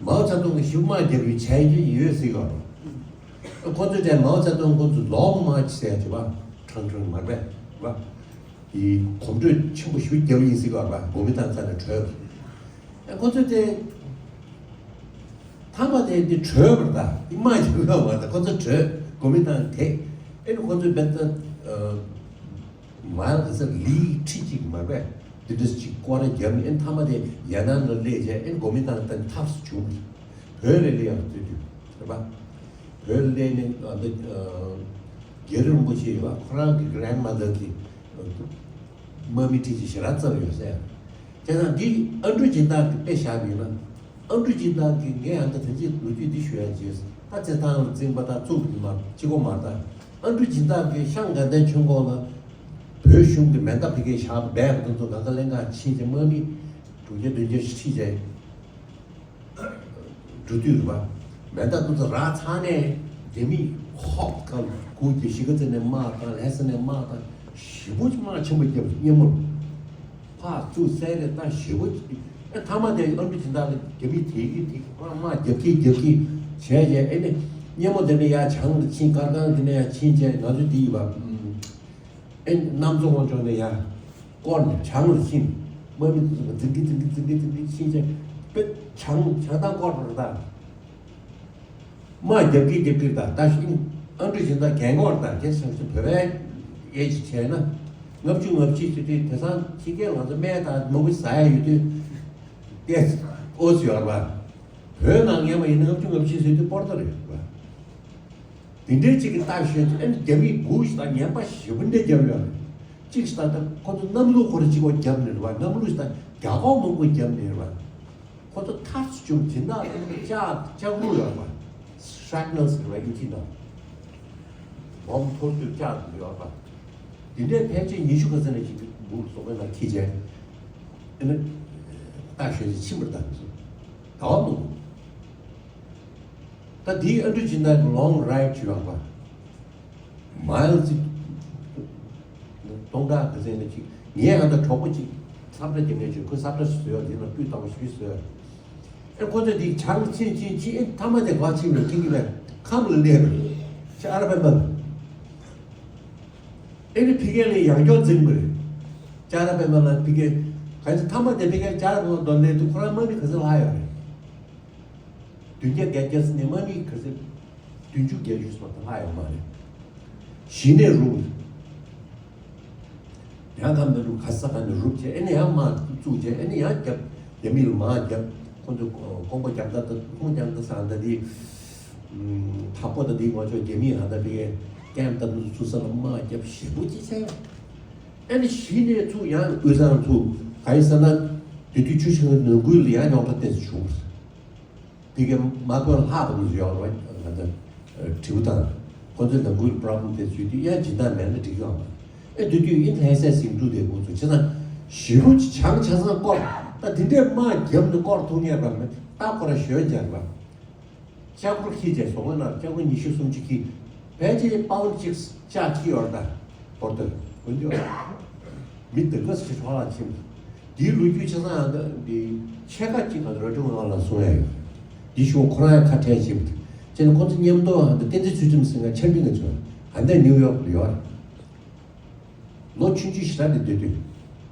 མའོ་ཙེ་ཏུང་གི་ཞུ་མ་རྒྱབ་པའི་བྱས་རྗེས་ཡོད་སྲིད་ག་རེད། ཁོ་ཚོས་དེ་མའོ་ཙེ་ཏུང་ཁོ་ཚོ་ལོག་མ་བྱས་ཅི་བ་ཁྲང་ཁྲང་མ་རེད་བ། དེ་གོམ་བགྲོད་ཆེན་པོ་ཞུ་རྒྱབ་ཡིན་སྲིད་ག་རེད་བ། གོ་མི་ཏང་རྩ་ནས་བྲོས་པ་རེད། ཁོ་ཚོས་དེ་ཐ་མ་དེ་འདི་བྲོས་པ་རེད་ད། དེ་མ་རྒྱབ་ཡོད་མ་རེད། ཁོ་ཚོ་བྲོས་གོ་མི་ཏང་དེ་ཨེ་ནི་ཁོ་ཚོས་བེད་ད། མར་ག་ས་ལི་ཁྲི་གཅིག་མ་རེད། འདི་འདྲ་ཅིག་སྐོར་ར་རྒྱབ་ནས་ཨེ་མཐའ་མ་དེ་ཡ་ནན་ལ་སླེབས་རྗེས་ཨེ་གོ་མི་ཏང་ཏན་ཐབས་སུ་བྱུང་། བོད་ལ་སླེབས་ཡག་དུས་དུས་རེད་པ། བོད་ལ་སླེབས་ནས་ཨ་འདི་རྒྱལ་རི་རིན་པོ་ཆེ་ཡོད་པ། ཁོ་རང་གི་གྷི་རན་མ་དར་གི་དམག་མི་ཁྲི་གཅིག་ཞེ་དྲག་བརྩམས་ཡོད་ཟེར། དེ་ན་འདི་ཨ་འབྲུག་སྦྱིན་བདག་གི་དཔེ་བཞག་པ་ཡིན་ན། ཨ་འབྲུག་སྦྱིན་བདག་གིས་ངས་ཡང་ད་ཐེངས་གཅིག་ལོ་རྒྱུས་འདི་ཞུ་ཡ་བྱས། ད་རྩེད་ཐང་ལ་འཛིང་པ་དང་བཙུགས་པ་མ་གཅིག་པོ་མ་རེད། ད་ཨ་འབྲུག་སྦྱིན་བདག་གིས་ཤང་དགའ་ལྡན་ཆོས་འཁོར་ལ་བོད་གཞུང་གི་མེ་མདའ་ཕ་གིར་བཞག་པ་འབད་པ་དེ་ཚོ་གང་ག་ལེན་ག་ཕྱིན་བྱས་དམག་མི་དྲུག་བརྒྱ་བདུན་བརྒྱ་ཞིག་ཁྲིད་བྱས་འགྲོ་དུས་རེད་པ། མེ་མདའ་དེ་ཚོ་རག་ཚར་ནས་རྒྱ་མི་ཧོབ་ཁ་གུ་གི་གཞིས་ཀ་རྩེ་ནས་དམག་དང་ལྷ་ས་ནས་དམག་དང་ཞེ་པོ་ཅིག་དམག་ཆེན་པོ་བརྒྱབ་སྙེ་མོར། ཕར་ཚུར་བསད་རེས་ད་ཞེ་པོ་ཅིག་ཨེ་མཐའ་མ་དེ་ཨ་འབྲུག་སྦྱིན་བདག་ལ་རྒྱ་མི་དེད་ཀྱི་དེད་ཀྱི་ཁོ་རང་དམག་རྒྱབ་ཀྱི་རྒྱབ་ཀྱི་བྱས་རྗེས་ཨེ་ནི་སྙེ་མོ་དེ་ནས་ཡར་བྱང་དུ་ཕྱིན། དཀར་ཁང་དེ་ནས་ཡར་ཕྱིན་བྱས་ང་ཚོ་འདི་ཡིན་པ། ཨེ་གནམ་མཚོ་ལྷོ་ཕྱོགས་ནས་ཡར་བསྐོར་ནས་བྱང་ལ་ཕྱིན། དམག་མི་དེ་ཚོ་འཛིང་གི་འཛིང་གི་འཛིང་གི་འཛིང་གི་ཕྱིན་བྱས་དཔེ་བྱང་བྱང་ཐང་བསྐོར་བ་རེད་ད། དམག་རྒྱབ་ཀྱི་རྒྱབ་ཀྱི་དང་ད་ཤིང་ཨ་འབྲུག་སྦྱིན་བདག་རྒན་གོག་དང་རྒན་ཆང་ཆུ་བོད་པའི་དབྱེ་ཞིག་བྱས་ན། ལྔ་བཅུ་ང་བཞི་ཚོད་དུས་དེང་སང་ཕྱི་རྒྱལ་ང་ཚོ་སྨན་དང་མང་པོ་ཟ་ཡ་ཡོད་དུས་ཏེ་ཨོ་ཚོད་ཡོད་རེད་པ། བོད་ནང་ཉལ་བ་ཡིན་ན་ལྔ་བཅུ་ང་བཞི་ཚོད་དུས་སྤོར་ཏོ་རེད་པ། དེ་འདྲའི་གཅིག་གི་ལྟ་ཞོད་ཚོ་ཨ་ནི་རྒྱ་མིས་སྒུག་ཞིག་དང་ངན་པ་ཞེ་པོ་འདྲ་རྒྱབ་ཡོད་རེད། གཅིག་ཞིག་དང་ད་ཁོ་ཚོ་གནམ་ལོ་ཁོ་ར་གཅིག་པོ་རྒྱབ་ནས་རེད་པ། གནམ་ལོ་ཞིག་དང་རྒྱ་གོག་མང་པོ་རྒྱབ་ནས་རེད་པ། ཁོ་ཚོ་ཐར་སུ་བྱུང་། སྦྱིན་བདག་ལ་ལྕགས་ལྕགས་རུ་ཡོད་པ། ཤྲག་ནལ་ཟེར་བ་ཨིན་ཇི་ནང་། བོམ་འཐོར་དུས་ལྕགས་ཡོད་པ། དེ་འདྲའི་ཕལ་ཆེར་ཉི་ཤུ་ག་ཚོད་ནས་ཅིག་འདུག་སོག་པོའི་ནང་འཁྱེར་བྱས། ཨ་ནི་ལྟ་ཞོད་ཅིག་ཕྱིན་པར་གདའ་ཟེར། ག་བ་མི་འདུག་ད་དེའི་ཨ་འབྲུག་སྦྱིན་བདག་གི་ལོང་རའིཌ་བྱུང་ཡོད་པ། མའིལ་ཅིག་སྟོང་ཕྲག་ག་ཚད་ནས་ཅིག་ངས་ང་ད་གྲོགས་པོ་ཅིག་ས་བཀྲ་རྒྱབ་མཁན་ཅིག་ཁོས་ས་བཀྲ་ཞིག་བཟོས་ཡོད། དེ་ལ་སྤུས་དག་པོ་ཞིག་བཟོས་ཡོད། ཨེ་ཁོ་ཚོས་དེ་བྱང་ཕྱིན་ཕྱིན་ཕྱིན་ཨེ་མཐའ་མ་དེ་ག་ཕྱིན་ནས་ཁྱི་གི་བས་ཁམས་ལ་སླེབས་པ་རེད། ཅ་ཨ་ར་པན་པ་ལ་ཨེ་ནི་ཕི་གེ་ལ་ཡང་སྐྱོར་འཛིང་པ་རེད། ཅ་ཨ་ར་པན་པ་ལ་ཕི་གེ་ག་ཚོད་མཐའ་མ་དེ་ཕི་གེ་ཅ་ཨ་ར་པན་པ་དོན་ལས་དུ་ཁོ་རང་དམག་མི་ག་ཚོད་ལྷག་ཡོད་རེད། བདུན་བརྒྱ་བརྒྱད་བརྒྱ་ཟིན་ནས་དམག་མི་ག་ཚོད་བདུན་ཅུ་བརྒྱད་ཅུ་ཙམ་ལྷག་ཡོད་མ་རེད། གཞི་ནས་རུབ། ཡང་ཁམས་ནས་རུབ། ག་ས་ག་ནས་རུབ་བྱས་ཨེ་ནས་ཡང་དམག་བཙུགས་བྱས་ཨེ་ནས་ཡང་རྒྱབ། རྒྱ་མི་ལ་དམག་རྒྱབ། ཁོང་ཚོ་ཀོང་པོ་རྒྱབ་ད་ད་ཁོང་རྒྱབ་ད་ས་ད་དེ། ཐག་པོ་ད་དེ་ང་ཚོ་རྒྱ་མི་ཧ་ད་པའི་ཀེམ་ད་ཚུ་ས་ལ་དམག་རྒྱབ་ཞེ་པོ་ཅིག་བྱས། ཨེ་ནས་གཞི་ནས་ཚུགས་ཡང་དབུས་གཙང་ཚུགས་ག་ཡི་ས་ན་དེ་དུས་ཆུ་ཤིང་ནང་ཁུལ་ལ་ཡང་རྙོག་དྲ་ཏོག་ཙམ་བྱུང་། དེ་གའི་དམག་དཔོན་ལྷག་པ་ནས་ཡོང་བ་ང་ཚོ་དྲིལ་བུ་དང་ཁོ་ཚོའི་ནང་ཁུལ་པྲོབ་ལེམ་དེ་བཟོས་དུས་ཡང་སྦྱིན་བདག་མེད་ན་འགྲིག་ཡོང་བ། ཨེ་དེ་དུས་ཨིན་ལྷ་སའི་ཟིང་འཁྲུག་དེ་འགོ་ཚུགས་བྱས་ཙང་ཞེ་པོ་ཅིག་བྱང་ཆ་ཚང་བསྐོར། ད་དེ་འདྲའི་དམག་རྒྱབ་ནས་བསྐོར་ཐུབ་མཁན་པ་མེད། ད་ཁོ་ར་གཞོན་རྒྱག་པ། ལྕགས་ཕོར་འཁྱེར་བྱས་སོང་བ་ན་ལྕགས་ཕོར་ཉི་ཤུ་སུམ་ཅུ་འཁྱེར། ཕལ་ཆེར་པའུན་གཅིག་ལྕགས་འཁྱེར་ཡོད་རེད་ད། ཧོར་དོན་དགོན་ཆུ་མི་དེ་ག་སི་ཧྲ་ལ་ཕྱིན། དེའི་ལོ་རྒྱུས་ཆ་ཚང་ཡང་འདི་ཕྱེད་ཀ་གཅིག་ག་རོ་ཀྲུང་ལགས་ལ་གསུང་ཡ་ཡོད། འདི་ཞུ་ཁོ་རང་ཡང་ཁ་བྲལ་ཕྱིན། ཅེས་ནི་ཁོ་ཚོ་མཉམ་དུ་འདི་བསྟན་འཛིན་ཚུལ་ཁྲིམས་ཟེར་མཁན་ཆར་འབྲིང་གི་ཚོ་ཨ་འདི་ནིའུ་ཡོག་ལ་ཡོད་རེད། ལོ་ཆུང་ཆུང་ཞེ་དྲག་དེ་སྡོད་དུས།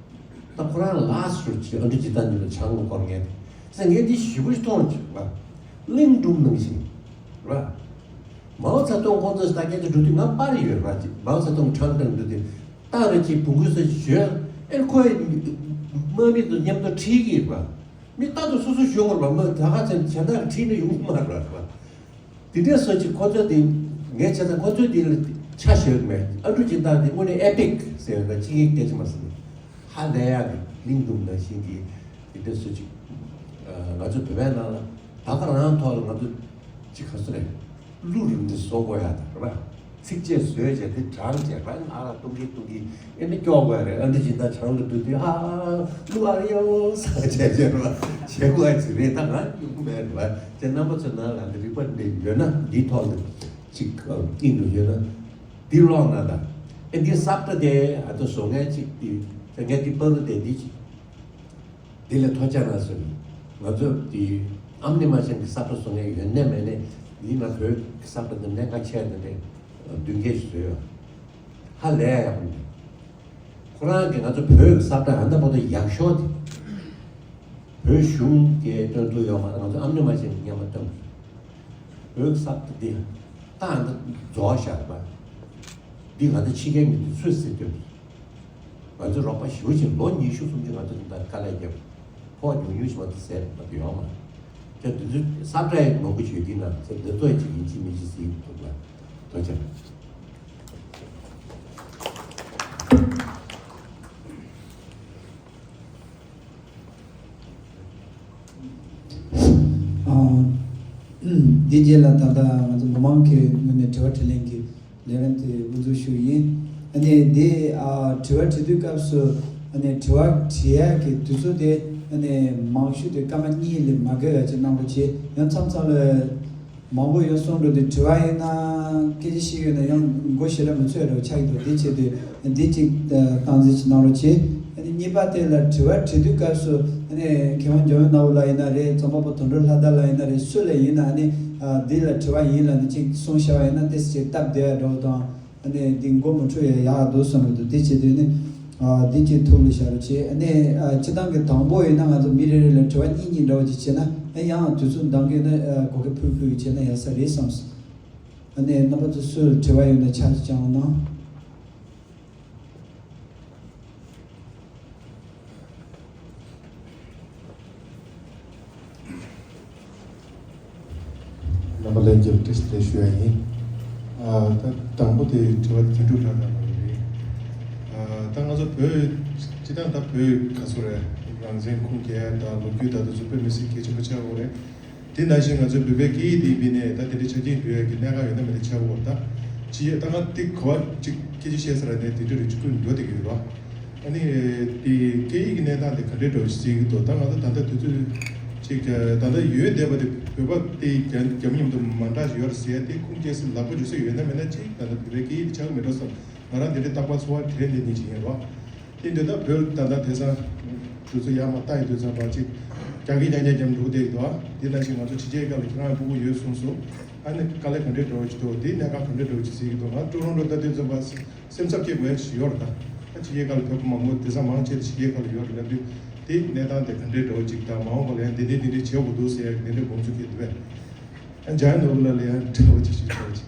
ད་ཁོ་རང་ལ་ལགས་སུ་ཅིག་ཨ་འབྲུག་སྦྱིན་བདག་འདི་ལ་ཆང་ལ་སྐོར་ངེས་ཟེར། ངས་འདི་ཞེ་པོ་ཞིག་མཐོང་བྱུང་བ། གླིང་སྒྲུང་ནང་བཞིན་རེད་བ། མའོ་ཙེ་ཏུང་ཁོང་ཚོས་ད་སྐད་ཆ་འགྲོ་དུས་ང་པར་ཡོད་རེད་བ། མའོ་ཙེ་ཏུང་ཁྲང་ཁྲང་འགྲོ་དུས་ཏང་རེ་ཅིག་བུ་གུ་སོ་ཞིག་ཞོན། ཨེ་ཁོའི་དམག་མི་དང་མཉམ་དུ་ཁྲིད་ཀྱི་རེད་བ། མི་ལྟ་དུ་སོ་སོ་ཞོན་དགོས་རེད་བ། མི་ད་ག་ཚོད་གཞན་དག་ཁྲིད་ན་ཡོང་གི་མ་རེད་བ། དེ་འདྲའི་སོ་ཅིག་ཁོ་ཚོས་དེ་ངས་བྱས་ཙང་ཁོ་ཚོས་དེ་ལ་ཆ་ཞོལ་མེད། ཨ་འབྲུག་སྦྱིན་བདག་དེ་དངོས་གནས་ཨེ་པིག་ཟེར་བའི་ཅིག་ཡིག་སྐད་ཆ་མ་ཟིན་ཧ་ལས་ཡག་གི་གླིང་སྒྲུང་ནང་བཞིན་གྱི་དེ་འདྲའི་སོ་ཅིག་ང་ཚོ་བོད་པའི་ནང་ལ་ད་ག་རང་ཐོག་ལ་ང་ཚོ་ ཅི་ག་སུ་རེད། གླུ་རིང་དེ་བཟོ་དགོས་ཡ་དང་རེད་པ། ཚིགས་བཅད་བཟོས་བྱས་དེ་བགྲངས་བྱས་པ་ཨ་ལ་གཏོང་གི་གཏོང་གི་ཨེ་འདྲ་སྦྱིན་བདག་ཆང་ལ་འདུག་དུས་ཨ་གླུ་ཨ་རི་ཡོ་ས་བྱས་བྱས་རེད་པ། བྱེད་དགོས་ཡ་ཅིག་རེད། ད་ང་གཡུག་མེད་རེད་པ། དེ་རྣམ་པ་ཚོ་ནང་ལ་འདི་རིག་པ་འདི་ཡོད་ན་འདིའི་ཐོག་ལ་ཅིག་ཀིང་དུ་ཡོད་ན་འདི་ཀློག་ན་དང་ཨེ་འདི་ས་བཀྲ་དེ་ཨ་ད་བཟོ་མཁན་ཅིག་འདི་ས་མཁན་འདི་པར་དེ་འདི་ཅིག་འདི་ལས་ཐོ་ཅག་ན་སོ་ནི། ང་ཚོ་འདི་ཨམ་ནི་མ་ཅན་གྱི་ས་བཀྲ་བཟོ་མཁན་ཡོད་ནས་མེད་ནས་འདི་ང་བོད་ཀྱི་ས་བཀྲ་འདི་ནས་ཁ་ཆད་འདི་ནས་བདུན་བརྒྱད་ཞིག་བཟོས་ཡོད། ཧ་ལས་ཡག་པོ་འདུག་ཁོ་རང་གིས་ང་ཚོ་བོད་ཀྱི་ས་བཀྲ་ཨ་ནི་པོ་ཏོ་ཡག་ཤོས་དེ། བོད་གཞུང་གིས་སྟོན་ཐུབ་ཡོད་མ་རེད། ང་ཚོ་ཨམ་ནི་མ་ཅན་གྱིས་མཉམ་པ་སྟོན་དགོས། བོད་ཀྱི་ས་བཀྲ་འདི་ད་ཨ་ནི་རྫོགས་བཞག་པ། འདི་ང་ཚོ་ཕྱི་རྒྱལ་མི་དེ་ཚོས་ཟེར་སྟོན་དགོས། ང་ཚོ་རོགས་པ་ཞེ་པོ་ཅིག་ལོ་ཉི་ཤུ་སུམ་ཅུ་ང་ཚོ་དེ་འདྲ་དཀའ་ལས་བརྒྱབ། ཕོགས་ཉུང་ཉུང་ཞིག་མ་གཏོགས་ཟད་མ་གཏོགས་ཡོད་མ་རེད། དེ་དུས་ཚོད་ས་བཀྲ་ཡི་མང་པོ་ཞིག་འདི་ན་ཚེ་འདི་ཚོ་ཅིག་ཡིན་གཅིག་མིན་གཅིག་ཟེར་གྱི་འདུག་ལ། ཐུགས་རྗེ་ཆེ། ཨ། འདི་རྗེས་ལ་ད་ལྟ་ང་ཚོ་མི་མང་གི་ངོས་ནས་དྲི་བ་དྲིས་ལན་གྱི་ལས་རིམ་དེ་དབུ་འཛུགས་ཞུ་ཡིན། ཨ་ནི་འདི་ཨ་དྲི་བ་དྲི་དུས་སྐབས་སུ་ཨ་ནི་དྲི་བ་དྲི་ཡག་གི་དུས་ཚོད་དེ་ཨ་ནི་མང་ཤོས་དེ་སྐར་མ་གཉིས་ལས་མ་བརྒལ་བ་ཅིག་གནང་རོགས་བྱེད། ཡང་མཚམས་མཚམས་ལ་མང་པོ་ཡོད་གསུང་འགྲོ་དུས་དྲི་བ་ཡིན་ན་སྐད་ཆ་བཤད་ཡོད་ན་ཡང་མགོ་ཞེ་དྲག་མི་ཚོད་འགྲོ་ཆགས་ཀྱི་འདུག་དེ་བྱེད་དུས་འདི་གཅིག་སྟངས་འཛིན་ཅིག་གནང་རོགས་བྱེད། ཨ་ནི་གཉིས་པ་དེ་ལ་དྲི་བ་དྲི་དུས་སྐབས་སུ་ཨ་ནི་མཁས་དབང་འཇམ་དབྱངས་ནོར་བུ་ལགས་ཡིན་ན་རེད། རྩོམ་པ་པོ་དོན་གྲུབ་ལྷ་དར་ལགས་ཡིན་ན་རེད། སུ་ལ་ཡིན་ན་ཨ་ནི་ཨ་འདི་ལ་དྲི་བ་ཡིན་ལབ་ནས་ཅིག་གསུངས་བཞག་པ་ཡིན་ན་ཏོག་ཙམ་ཅིག་སྟབས་བདེ་བ་འགྲོ་དང་། ཨ་ནི་འདི་མགོ་མི་འཁྲུག་ཡ་ཡག་འདུག་བསམ་གྱི་འདུག་དེ་བྱེད་དུས་ནི་ཨ་འདི་ཅིག་ཐུགས་ལ་བཞག་རོགས་བྱེད། ཨ་ནི་ཨ་སྤྱིར་བཏང་གི་དང་པོ་ཡིན་ན་ང་ཚོ་མི་རེ་རེ་ལ་དྲི་བ་གཉིས་གཉིས་འདྲ་བོ་ཅིག་བྱས་ན་ཨ་ཡང་དུས་ཚོད་འདང་གི་ན་ཨ་གོ་སྐབས་ཕུལ་ཕུལ་བྱས་ན་ཡག་ས་རེད་བསམས། ཨ་ནི་རྣམ་པ་ཚོ་སུ་ལ་དྲི་བ་ཡོད་ན་ཆ་ཅིག་བཅང་གནང་། རྣམ་པ་ལྷན་རྒྱས་ལ་བཀྲ་ཤིས་བདེ་ལེགས་ཞུ་ཡ་ཡིན། ཨ་ད་དང་པོ་དེ་དྲི་བ་དོན་གྲུབ་ལགས་ལ་རེད། ཨ་ད་ང་ཚོ་བོད་སྤྱི་བཏང་ད་བོད་ག་ཚོད་རེད། རང་བཙན་ཁུངས་སྐྱེལ་ཡ་ད་ལོ་རྒྱུས་ད་དུང་ཚོ་དཔེ་མི་སྲིད་གལ་ཆེན་པོ་ཆགས་ཡོད་རེད། དེ་ནང་བཞིན་ང་ཚོའི་བོད་པའི་སྐད་ཡིག་དེ་ཡིན་པའི་ནས་ད་དེ་འདྲའི་ཆ་རྐྱེན་འབུལ་ཡག་གི་གནད་འགག་ཡོད་ན་མེད་ན་ཆགས་ཡོད་རེད། ད་ཅི་ཡོད་ད་ང་དེ་གོ་བ་ཅིག་སྐད་ཆ་བཤད་ས་ར་ནས་དེ་འདྲ་རེ་ཅིག་ཀུན་འགྲོ་བསྡད་ཀྱི་ཡོད་རེད། ཨ་ནི་དེ་སྐད་ཡིག་གི་གནས་སྟངས་དེ་ག་འདྲའི་འགྲོ་ཞིག་ཟེར་གྱི་འདུག་ད་ང་ཚོ་ད་ལྟ་དུས་ཚོད་ཅིག་ད་ལྟ་ཡོད་བསྡད་པ་དེ་བོད་པ་དེ་རྒྱ་རྒྱ་མི་མཉམ་དུ་མ་འདྲ་ཞིག་ཡོད་རེད་ཟེར་ཡ་དེ་ཁུངས་སྐྱེལ་ས་ལག་པ་འཇུ་ས་ཡོད་ན་མེད་ན་ཅིག་ད་ལྟ་བོད་པའི་སྐད་ཡིག་དེ་ཆགས་ཀྱི་མེད་འགྲོ་བསམ། ང་རང་དེ་འདྲའི་རྟག་པར་ཚོར་བ་དྲན་བསྡད་མཁན་ཞིག་ཡིན་རོགས། དེ་འདི་ལྟར་བོད་ད་ལྟ་དེང་སང་དུས་ཚོད་ཡར་མར་བལྟ་ཡི་དུས་ཙམ་པ་ཅིག་རྒྱ་སྐད་རྐྱང་རྐྱང་རྐྱང་འགྲོ་བསྡད་ཡོད་དོ། དེ་ནང་བཞིན་ང་ཚོ་ཕྱི་རྒྱལ་ཁག་ལ་ཁྱེད་རང་སྤུ་གུ་ཡོད་གསུངས་སོང་། ཨ་ནི་དཀའ་ལས་ག་འདྲས་འགྲོ་གི་འདུག་དེའི་གནས་སྟངས་ག་འདྲས་འགྲོ་གི་ཟེར་གྱི་འདུག་ང་ཀྲོ་རོན་ཀྲོ་ལྟ་དུས་ཙམ་པ་སེམས་འཚབ་སྐྱེ་དགོས་ཡ་ཞིག་ཡོད་རེད་ད། ཨ་ཕྱི་རྒྱལ་ཁག་ལ་བོད་པ་མང་པོ་དེང་སང་མང་ཆེ་ཕྱི་རྒྱལ་ཁག་ལ་ཡོད་རེད་ལབ་དུས་དེའི་གནས་སྟངས་དེ་ག་འདྲས་འགྲོ་གི་ཅིག་དང་མ་འོངས་པ་ལ་ཡང་འདི་འདྲས་འདི་འདྲས་བྱེད་དགོས་འདུག་ཟེར་ཡ་འདི་འདྲས་དགོངས་ཚུལ་སྐྱེས་འདུག་པས། ཨ་འཇམ་དབྱངས་ནོར་བུ་ལགས་ལ་ཡང་དྲི་བ་ཅིག་ཞུ་ཆོག་ཅིག་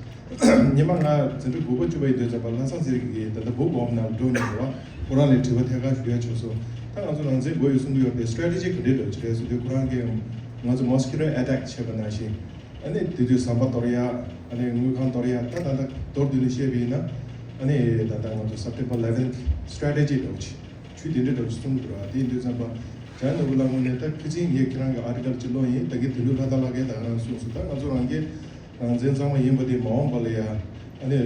ཉི་མ་ང་འཛིན་གྲྭ་དགུ་པ་བཅུ་པ་ཡིན་དུས་ཙམ་པ་ལྷ་བཟང་ཚེ་རིང་གིས་ད་ལྟ་བུ་སྦོམ་ནང་འགྲོ་མྱོང་བ་ཁོ་རང་ལ་དྲི་བ་ཐད་ཀར་ཞུ་ཡ་བྱུང་སོང་། ད་ང་ཚོ་རང་བཙན་དགོས་ཡོད་གསུང་གི་ཡོད་པའི་སི་ཊེ་རེ་ཊི་ཇི་ག་འདྲས་འདྲ་བོ་ཅིག་རེད་གསུང་དུས་ཁོ་རང་གིས་ང་ཚོ་མོ་སི་ཀི་ཊོ་ཨེ་ཊེག་བྱས་པ་ནང་བཞིན་ཨ་ནི་དེ་དུས་ཟམ་པ་གཏོར་ཡ་ཨ་ནི་དངུལ་ཁང་གཏོར་ཡ་ད་ད་ད་མདོར་བསྡུས་ནས་བཤད་པ་ཡིན་ན་ཨ་ནི་ད་ད་ང་ཚོ་སེབ་ཊེམ་བར་ཨི་ལེ་ཝེན་ཐི་སི་ཊེ་རེ་ཊི་ཇི་འདྲ་བོ་ཅིག་ཆུ་དེ་འདྲ་འདྲ་བོ་ཞིག་གསུང་གི་འདུག་ར། དེ་ཡིན་དུས་ཙམ་པ་འཇམ་དབྱངས་ནོར་བུ་ལགས་ངོས་ནས་ད་ཁ་སང་ངས་ཁྱེད་རང་གི་ཨར་ཊི་ཀལ་ཅིག་ཀློག་ཡིན། ད་གིན་དོན་གྲུབ་ལྷ་དར་ལགས་ཀྱིས་ད་ག་རང་གསུངས་སོང་། ད་ང་ཚོ་རང་གི་རང་བཙན་གཙང་མ་ཡིན་པ་དེ་མ་འོངས་པ་ལ་ཡ་ཨ་ནི་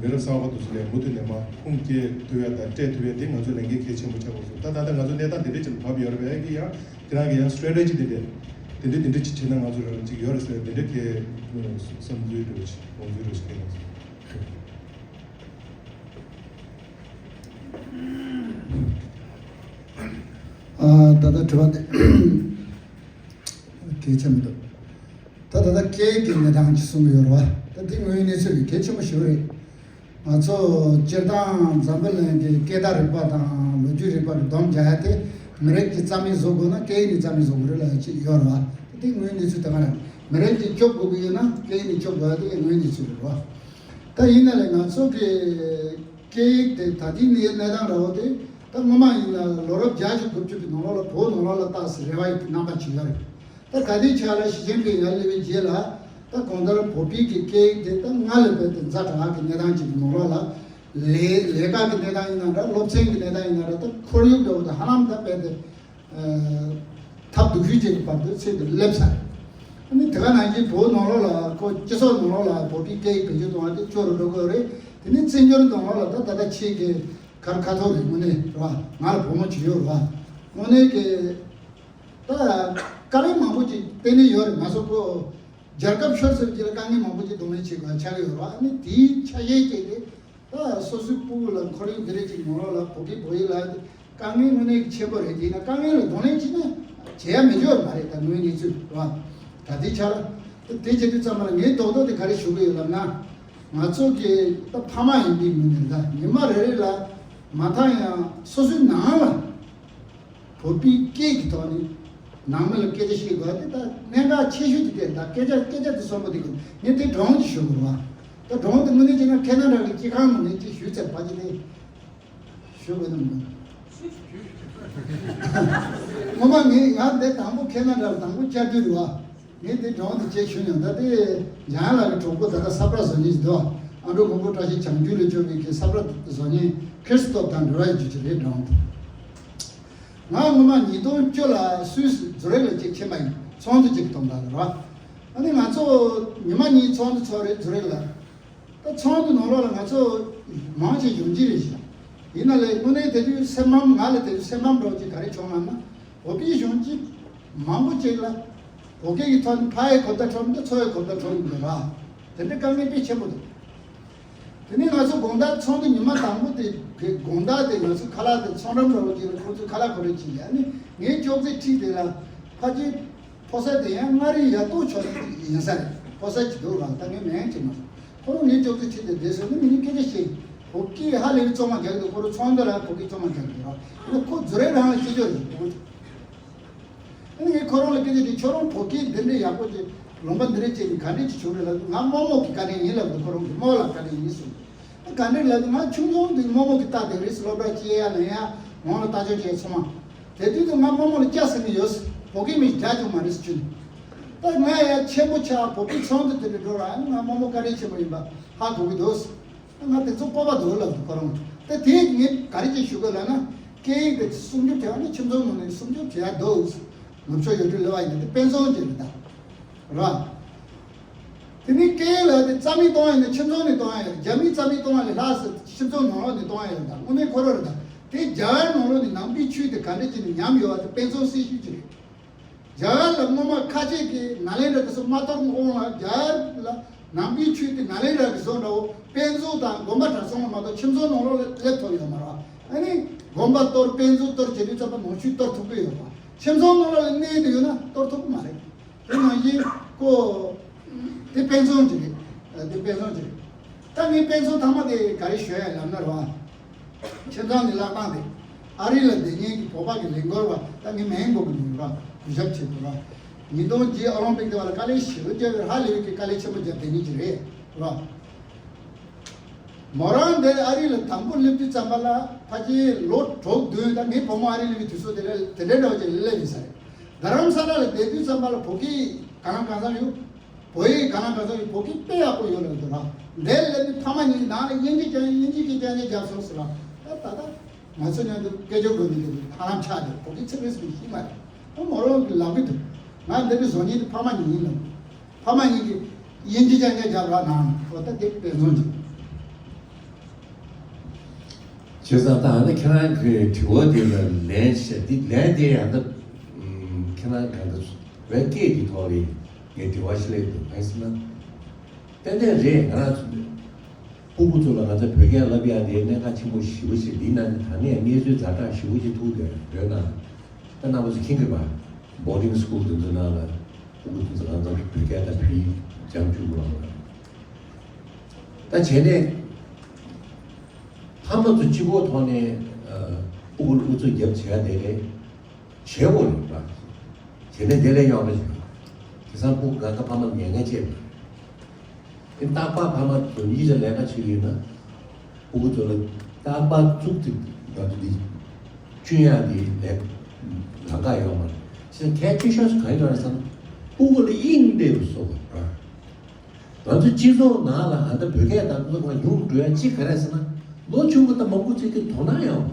མི་རབས་གསར་པ་དེ་ཚོ་ལ་མུ་མཐུད་ནས་མར་ཁུངས་སྐྱེལ་ཐུབ་ཡ་དང་སྤྲད་ཐུབ་ཡ་དེ་ང་ཚོའི་ལས་འགན་གལ་ཆེན་པོ་ཆགས་དགོས་སོང་། ད་ད་ལྟ་ང་ཚོ་གནས་སྟངས་དེ་འདྲ་ཅིག་ལ་བབས་ཡོད་རེད་པས། ཨ་ཀི་ཡང་ཁྱེད་རང་གི་ཡང་སི་ཊེ་རེ་ཊི་ཇི་དེ་འདྲ་དེ་འདྲ་དེ་འདྲ་ཅིག་བྱས་ན་ང་ཚོ་རང་ཅིག་ཡོད་རེད་ཟེར་དེ་འདྲ་གལ་བསམ་ཚུལ་འདྲ་བོ་ཞིག་དགོངས་ཚུལ་འདྲ་བོ་ཞིག་སྐྱེས་ཡོང་སོང་། ཨ་ད་ལྟ་དྲི་བ་དེ་གལ་ཆེན་པོ་འདུག་ད་ད་ལྟ་སྐད་ཀྱི་གནས་སྟངས་ཀྱི་གསུང་གི་ཡོད་རེད་བ། ད་དེ་དངོས་ཡོད་གནས་ཚུལ་གྱི་གལ་ཆེན་པོ་ཞིག་རེད། ང་ཚོ་སྤྱིར་བཏང་འཛམ་བུ་གླིང་གི་སྐད་བརྡ་རིག་པ་དང་ལོ་རྒྱུས་རིག་པ་ལ་སྡོམ་རྒྱག་ཡ་དེ་མི་རིགས་ཀྱི་རྩ་མེད་བཟོ་དགོས་ན་སྐད་ཡིག་ནས་རྩ་མེད་བཟོ་དགོས་རེད་ལབ་ཡ་ཅིག་ཡོད་རེད་བ། ད་དེ་དངོས་ཡོད་གནས་ཚུལ་དེ་ག་རེད། མི་རིགས་ཀྱི་སྐྱོབ་དགོས་ཀྱི་ཡོད་ན་སྐད་ཡིག་ནས་སྐྱོབ་དགོས་ཡ་དེ་དངོས་ཡོད་གནས་ཚུལ་རེད་བ། ད་ཡིན་ན་ལས་ང་ཚོ་གི་སྐད་ཡིག་དེ་ད་ལྟའི་གནས་གནས་སྟངས་འདྲ་བོ་དེ་ད་སྔོན་མ་ཡིན་ན་ལོ་རབས་བརྒྱད་ཅུ་དགུ་བཅུ་གི་ནང་ལོགས་ལ་བོད་ནང་ལོགས་ལ་ལྟ་ཟེར་རེ་བ་ཡི་རྣམ་པ་ཅིག་ཡོད་རེད། ད་ད་ལྟའི་ཆ་ལ་ཞི་ཅིན་ཕིང་ཡར་སླེབས་པའི་རྗེས་ལ་ད་གང་ལྟར་བོད་པའི་གི་སྐད་ཡིག་དེ་ད་སྔར་ལས་རྦད་དེ་ཛ་དྲག་གི་གནས་སྟངས་ཅིག་གི་ནང་ལོགས་ལ་ལས་ལས་ཀ་གི་གནས་སྟངས་ཡིན་ན་འདྲ་སློབ་ཚན་གི་གནས་སྟངས་ཡིན་ན་འདྲ་ད་ཁོར་ཡུག་འདྲ་བོ་དེ་ཧ་ལམ་ད་རྦད་དེ། ཐབས་སྡུག་ཤོས་ཅིག་གི་བར་དུ་ཚུད་དེ་སླེབས་ཚར། ཨ་ནི་ དེ་ག་ནང་བཞིན་བོད་ནང་ལོགས་ལ་ཁོ་སྤྱི་ཚོགས་ནང་ལོགས་ལ་བོད་པའི་སྐད་ཡིག་བེད་སྤྱོད་གཏོང་བ་དེ་སྐྱོ་རུ་འགྲོ་གི་ཡོད་རེད། དེ་ནས་བཙན་བྱོལ་ནང་ལོགས་ལ་ད་ད་ལྟ་ཁྱེད་ཀྱི་གར་ཁ་ཐོག་རེད་དངོས་གནས་རེད་བ། ང་ལ་བུ་མོ་བྱས་ཡོད་རེད་བ། དངོས་གནས་ཀྱི་ད་དཀའ་ངལ་མང་པོ་ཅིག་གཏན་ནས་ཡོད་རེད། ང་ཚོ་ཁོ་རྒྱལ་ཁབ་ཤོར་ཟེར་གྱི་ལ་དཀའ་ངལ་མང་པོ་ཅིག་གདོང་ལེན་བྱེད་དགོས་ཆགས་ཀྱི་ཡོད་རེད་བ། ཨ་ནི་དེའི་ཆ་ཤས་ཅིག་དེ། ད་སོ་སོའི་སྤུ་གུ་ལ་ཁོར་ཡུག་འདི་རེད་ཅིག་ངོ་ལོག་ལ་བོད་སྐད་བོད་ཡིག་ལ་དཀའ་ངལ་དངོས་གནས་ཆེན་པོ་རེད། དེས་ན་དཀའ་ངལ་ལ་གདོང་ལེན་བྱས་ན་བྱེད་ཡ་མི་འཇོག་མ་རེད། ད་དངོས་གནས་ཚུལ་རེད་བ། ད་ལྟའི་ཆར་ད་དེ་བྱེད་དུས་ཙམ་པ་ལ་ངའི་རྡོག་རྡོག་དེ་ག་རེ་ཞུ་གི་ཡོད་ལབ་ན། ང་ཚོ་གི་ད་ཕ་མ་ཡིན་པའི་ངོས་ནས་ད་ཉི་མ་རེ་རེ་ལ་མ་མཐའ་ཡང་སོ་སོའི་ནང་ལ་བོད་པའི་སྐད་ཀྱི་ཐོག་ནས་ནང་མི་ལ་སྐད་ཆ་བཤད་དགོས་དེ་ད་གནད་འགག་ཆེ་ཤོས་དེ་དེ་ད་སྐད་ཆ་སྐད་ཆ་དེ་གསོན་པོ་དེ་གི་ངས་དེ་སྒྲུང་ཅིག་ཞུ་དགོས་རེད་བ། ད་སྒྲུང་དེ་དངོས་གནས་བྱས་ན་ཁེ་ན་ཌ་གི་སྤྱི་ཁང་ནང་ནས་ཅིག་ཞུས་ཚར་བ་ཅིག་དེ་ཞུ་དགོས་ནམ་མོད། ངོ་མ་ངས་ང་འདི་དང་པོ་ཁེ་ན་ཌ་ལ་དང་པོ་བཅར་དུས་རེད་བ། ངས་འདི་སྒྲུང་དེ་ཅིག་ཞུས་མྱོང་། ད་དེ་འཇམ་དབྱངས་ལགས་ཀྱི་གྲོགས་པོ་ད་ལྟ་ས་བཀྲ་བཟོ་མཁན་ཞིག་འདུག་ཨ་འགྲོ་མགོན་པོ་བཀྲ་ཤིས་བྱང་རྒྱུད་ལ་བཅོལ་བའི་གི་ས་བཀྲ་བཟོ་མཁན་ཁྲིས་སྟོབ་དང་འབྲེལ་བ་ཡོད་རྒྱུ་ཅིག་རེད་སྒྲུང་དེ། ང་སྔོན་མ་ཉིས་སྟོང་བཅུ་ལ་སུད་སི་ཛུ་རིག་ལ་ཅིག་ཕྱིན་པ་ཡིན། ཚོགས་འདུ་ཅིག་གི་དོན་དག་ལ་རེད་བ། ཨ་ནི་ང་ཚོ་ཉི་མ་གཉིས་ཚོགས་འདུ་ཚོགས་རེད་ཛུ་རིག་ལ། ད་ཚོགས་འདུ་ནང་ལོགས་ལ་ང་ཚོ་མང་ཆེ་ཡོང་གི་རེད་ཤག་ཡིན་ན་ལས་དངོས་གནས་དེ་དུས་སེམས་ཕམ། ང་ལ་དེ་དུས་སེམས་ཕམ་འདྲ་བོ་ཅིག་ག་རེ་བྱུང་ལབ་ན། བོད་པའི་གཞོན་སྐྱེས་མང་པོ་ཅིག་ལ་བོད་སྐད་ཀྱི་ཐོག་ནས་ཕ་ཡི་གོ་བརྡ་འཕྲོད་མི་འདུག་ཚོ་ཡི་གོ་བརྡ་འཕྲོད་མི་འདུག་ར། དེ་འདྲའི་དཀའ་ངལ་དཔེ་ཆེན་པོ་འདུག་དེ་ནས་ང་ཚོ་དགོང་དག་ཚོགས་འདུ་ཉི་མ་དང་པོ་དེ་གི་དགོང་དག་དེ་ང་ཚོ་ཁ་ལག་དེ་ཚོང་འགྲམ་འདྲ་བོ་ཅིག་ལ་ཁོ་ཚོས་ཁ་ལག་གོན་རེ་བྱས་ཡ་ནི་ངའི་ཅོག་ཙེ་འཁྲིས་དེ་ལ་ཕ་གི་ཕོ་གསར་དེ་ཡང་མངའ་རིས་ཡ་ཏོ་ཆོག་ཡིན་ས་རེད། ཕོ་གསར་ཅིག་འདུག་ར། ད་ངས་མིང་ཅིག་མ་ཁོ་རང་ངའི་ཅོག་ཙེ་འཁྲིས་དེ་བསྡད་སོང་ནི་མི་ནི་སྐད་ཆ་བཤད། བོད་སྐད་ཧ་ལས་པའི་གཙང་མ་རྒྱག་གི་འདུག་ཁོ་རང་ཚོགས་འདུ་ལ་བོད་སྐད་གཙང་མ་རྒྱག་གི་འདུག་ར། ཁོ་ཛུ་རིག་རང་ལ་སྐད་ཆ་རེད། ཨ་ནི་ངས་ཁོ་རང་ལ་སྐད་ཆ་དྲིས། ཁྱོད་རང་བོད་སྐད་འདི་འདྲའི་ཡག་པོ་ཅིག་ལུང་པ་འདི་འདྲ་ཅིག་ནས་ག་འདྲས་ཅིག་བྱུང་རེད་ལབ་དུས། ང་རྨོ་མོ་གི་བཀའ་དྲིན་ཡིན་ལབ་དུས། ཁོ་རང་གི་རྨོ་ལགས་བཀའ་དྲིན་ཡིན་གསུངས། ཨ་ག་འདྲས་ལབ་དུས། ང་ཆུང་ཆུང་དུས་རྨོ་མོ་གི་རྟ་དེ་རེས་སུ་སློབ་གྲྭ་སྐྱེལ་ཡ་ལེན་ཡ་ངོ་ལ་ལྟ་སྐྱོང་བྱས་ཚང་མ། དེ་དུས་དུ་ང་རྨོ་མོ་ལ་སྐྱ་ཟེར་ནི་ཡོད། བོད་སྐད་མི་རྒྱག་ཆོག་མ་རེད་ཟེར་གྱིན། ད་ང་ཡ་ཆེན་པོ་ཆགས་བོད་པའི་ཚོགས་འདུ་དེ་འདྲ་འགྲོ་ར། ཨ་ནི་ང་རྨོ་མོ་བཀའ་དྲིན་ཆེན་པོ་ཡིན་པ་ཧ་གོ་གི་འདུག་ང་དེ་ཚོ་སྤོབས་པ་འདུག་ལབ་འདུག་ཁོ་རང་། ད་དེ་ངས་ག་རེ་ཅིག་ཞུ་དགོས་ལབ་ན། སྐད་ཡིག་དེ་སྲུང་སྐྱོབ་བྱེད་པ་ནི་ཁྱིམ་ཚང་ནང་ནས་སྲུང་སྐྱོབ་བྱེད་ཡ་འདུག་ནུབ་ཕྱོགས་ཡུལ་གྲུ་སླེབས་པ་ཡིན་ན་དེ་དཔེ་མཚོན་ཅིག་རེད་ད། རེད་བ། དེ་ནས་སྐད་ཡིག་ལ་དེ་རྩ་མེད་གཏོང་ཡ་ཡིན་ན་ཁྱིམ་ཚང་ནས་གཏོང་ཡ་ཡོད། རྒྱ་མིས་རྩ་མེད་གཏོང་བ་ལས་ལྷག་ཟེར་ཁྱིམ་ཚང་ནང་ལོགས་ནས་གཏོང་ཡ་ཡོད་ད། དངོས་གནས་ཁོ་རང་རེད་ད། དེ་རྒྱ་གར་ནང་ལོགས་ནས་ནང་པའི་ཆོས་དེ་ག་འདྲ་ཅིག་ནས་ཉམས་ཡོད་པ་དེ་དཔེ་མཚོན་གསལ་ཤོས་ཅིག་རེད། རྒྱ་གར་ལ་སྔོན་མ་ཁ་ཆེ་གི་ནཱ་ལེནྡྲ་དེ་ཚོ་མ་གཏོར་གོང་ལ་རྒྱ་གར་ལ་ནང་པའི་ཆོས་དེ་ནཱ་ལེནྡྲ་གི་བཟོ་འདྲ་བོ་དཔེ་མཛོད་དང་དགོན་པ་གྲྭ་ཚང་ལ་མ་གཏོགས་ཁྱིམ་ཚང་ནང་ལོགས་ལ་སླེབས་ཐུབ་ཡོད་མ་རེད། ཨ་ནི་དགོན་པ་གཏོར་དཔེ་མཛོད་གཏོར་བྱེད་དུས་ཙམ་པ་ནང་ཆོས་གཏོར་ཐུབ་ཀྱི་ཡོད་རེད། ཁྱིམ་ཚང་ནང་ལོགས་ལ་གནས་དེ་ཡོད་ན་གཏོར་ཐུབ་ཀྱི་མ་རེད། དེ་ནང་བཞིན་ཁོ་དེ་དཔེ་མཚོན་ཅིག་རེད། དེ་དཔེ་མཚོན་ཅིག་རེད། ད་ངས་དཔེ་མཚོན་ཐ་མ་དེ་ག་རེ་ཞུ་ཡ་ལབ་ན་རེད་བ། ཁྱེད་རང་གི་ལག་རྟགས་དེ་ཨ་རི་ལ་བསྡད་མཁན་གྱི་བོད་པ་གི་ལས་འགུལ་བ། ད་ངས་མིང་འགོད་གི་མིན་ར། གུས་ཞབས་བྱེད་དགོས་ར། ཉིས་སྟོང་བརྒྱད་ཨོ་ལིམ་པིག་དེ་བ་ལ་དཀའ་ལས་ཞེ་པོ་བརྒྱབ་པའི་ཧ་ལས་པའི་གི་དཀའ་ལས་ཆེན་པོ་བརྒྱབ་བསྡད་མཁན་ཅིག་རེད་ར། མོ་རང་དེ་ཨ་རི་ལ་དང་པོ་སླེབས་དུས་ཙམ་པ་ལ་ཕལ་ཆེར་ལོ་དྲུག་བདུན། ད་ངའི་བུ་མོ་ཨ་རི་སླེབས་པའི་དུས་ཚོད་དེ་ལ་དེ་འདྲའི་འདྲ་བ་ཅིག་སླེབས་ཡིན་ས་རེད། རྡ་རམ་ས་ལ་ལ་བསྡད་དུས་ཙམ་པ་ལ་བོད་སྐད་གང་ལ་གང་འཚམ་ཡོད། བོད་ཡིག་གང་ལ་གང་འཚམ་ཡོད། བོད་སྐད་དཔེ་ཡག་པོ་ཡོད་ལབ་འདུག་ར། འདིར་སླེབས་དུས་ཕ་མ་གཉིས་ནང་ལ་དབྱིན་ཇི་སྦྱང་། དབྱིན་ཇི་གི་སྦྱང་ཡིག་བརྒྱབ་སོང་ཟེར་ར། ད་ད་ད་ང་ཚོ་མཉམ་དུ་སྐད་ཆ་དགོས་འདུག་གི་ཧ་ལམ་ཆགས་འདུག་བོད་སྐད་ཚིག་རེ་ཟེར་ཤེས་མ་རེད། ཨ་མོ་རང་གི་ལབ་གི་འདུག་ང་འདི་འདྲ་བཟོ་མཁན་དེ་ཕ་མ་གཉིས་ཡིན་ལབ། ཕ་མ་གཉིས་ཀྱིས་དབྱིན་ཇི་སྦྱང་ཡིག་བརྒྱབ་ར་ནང་། འོ་ད་དེ་དཔེ་མཚོན་ཅིག་བྱས་ཙང་ད་ཨ་ནི་ཁྱེད་རང་གི་དྲི་བ་དེ་ལ་ལན་བཤད། འདི་ལན་དེ་ཡང་ད་ཨམ་ཁྱེད་རང་གང་ལྟར་བོད་སྐད་ཀྱི་ཐོག་ལ་ངས་དྲི་བ་ཞིག་སླེབས་འདུག་གང་ཡིན་ཟེར་ན། ཏན་ཏན་རེད། ང་རང་ཚོ་སྤུ་གུ་ཚོ་ལ་ང་ཚོ་བོད་སྐད་བསླབ་ཡ་དེ་གནད་འགག་ཆེན་པོ་ཞེ་པོ་ཞིག་འདི་ནང་ནས་ད་ནས་གནས་ཚུལ་ཛ་དྲག་ཞེ་པོ་ཅིག་ཐུག་བསྡད་ཡོད་ན། ད་རྣམ་པ་ཚོ་མཁྱེན་གྱི་རེད་པ། བོར་ཌིང་སི་ཀུལ་དེ་ཚོ་ནང་ལ་སྤུ་གུ་དེ་ཚོ་གང་ཚང་བོད་སྐད་དང་བོད་ཡིག་སྦྱང་བཅུག་གི་རེད་པ། ད་བྱས་ནས་ཕ་མ་ཚོ་གཅིག་པོ་ཐོག་ནས་ཨ་སྤུ་གུ་ལ་ཨུ་ཚུགས་རྒྱབ་བྱས་ཡ་དེ་ལས་བྱེད་དགོས་རེད་པ། བྱས་ནས་དེ་ལས་ཡག་པ་ཞིག་དེང་སང་སྤུ་གུ་གང་ག་ཕ་མ་ལ་ཉན་མཁན་བྱས་པ་རེད། རྟག་པར་ཕ་མ་ཚོ་ཡིད་ལ་ལས་ཀ་བྱེད་ཀྱི་ཡོད་ན། སྤུ་གུ་ཚོ་ལ་རྟག་པར་ཙུག་ཙིག་ང་ཚོ་འདི་གཅུན་ཡག་འདི་ལས་ལམ་ཁ་ཡོད་མ་རེད། བྱས་ཙང་གལ་ཆེ་ཤོས་སུ་གང་ཡིན་ལབ་ན་བསམ་ན། སྤུ་གུ་ལ་དབྱིངས་འདྲེས་པ་བཟོ་དགོས་རེད། ང་ཚོ་སྤྱི་ཚོགས་ནང་ལ་ཨ་ད་བོད་སྐད་དང་ཚོ་གང་ཡོང་འགྲོ་ཡ་གཅིག་ག་རེ་ཟེར་ན། ལོ་ཆུང་ངུ་དང་མང་པོ་ཚོས་ཀྱི་དོ་སྣང་ཡོད་མ་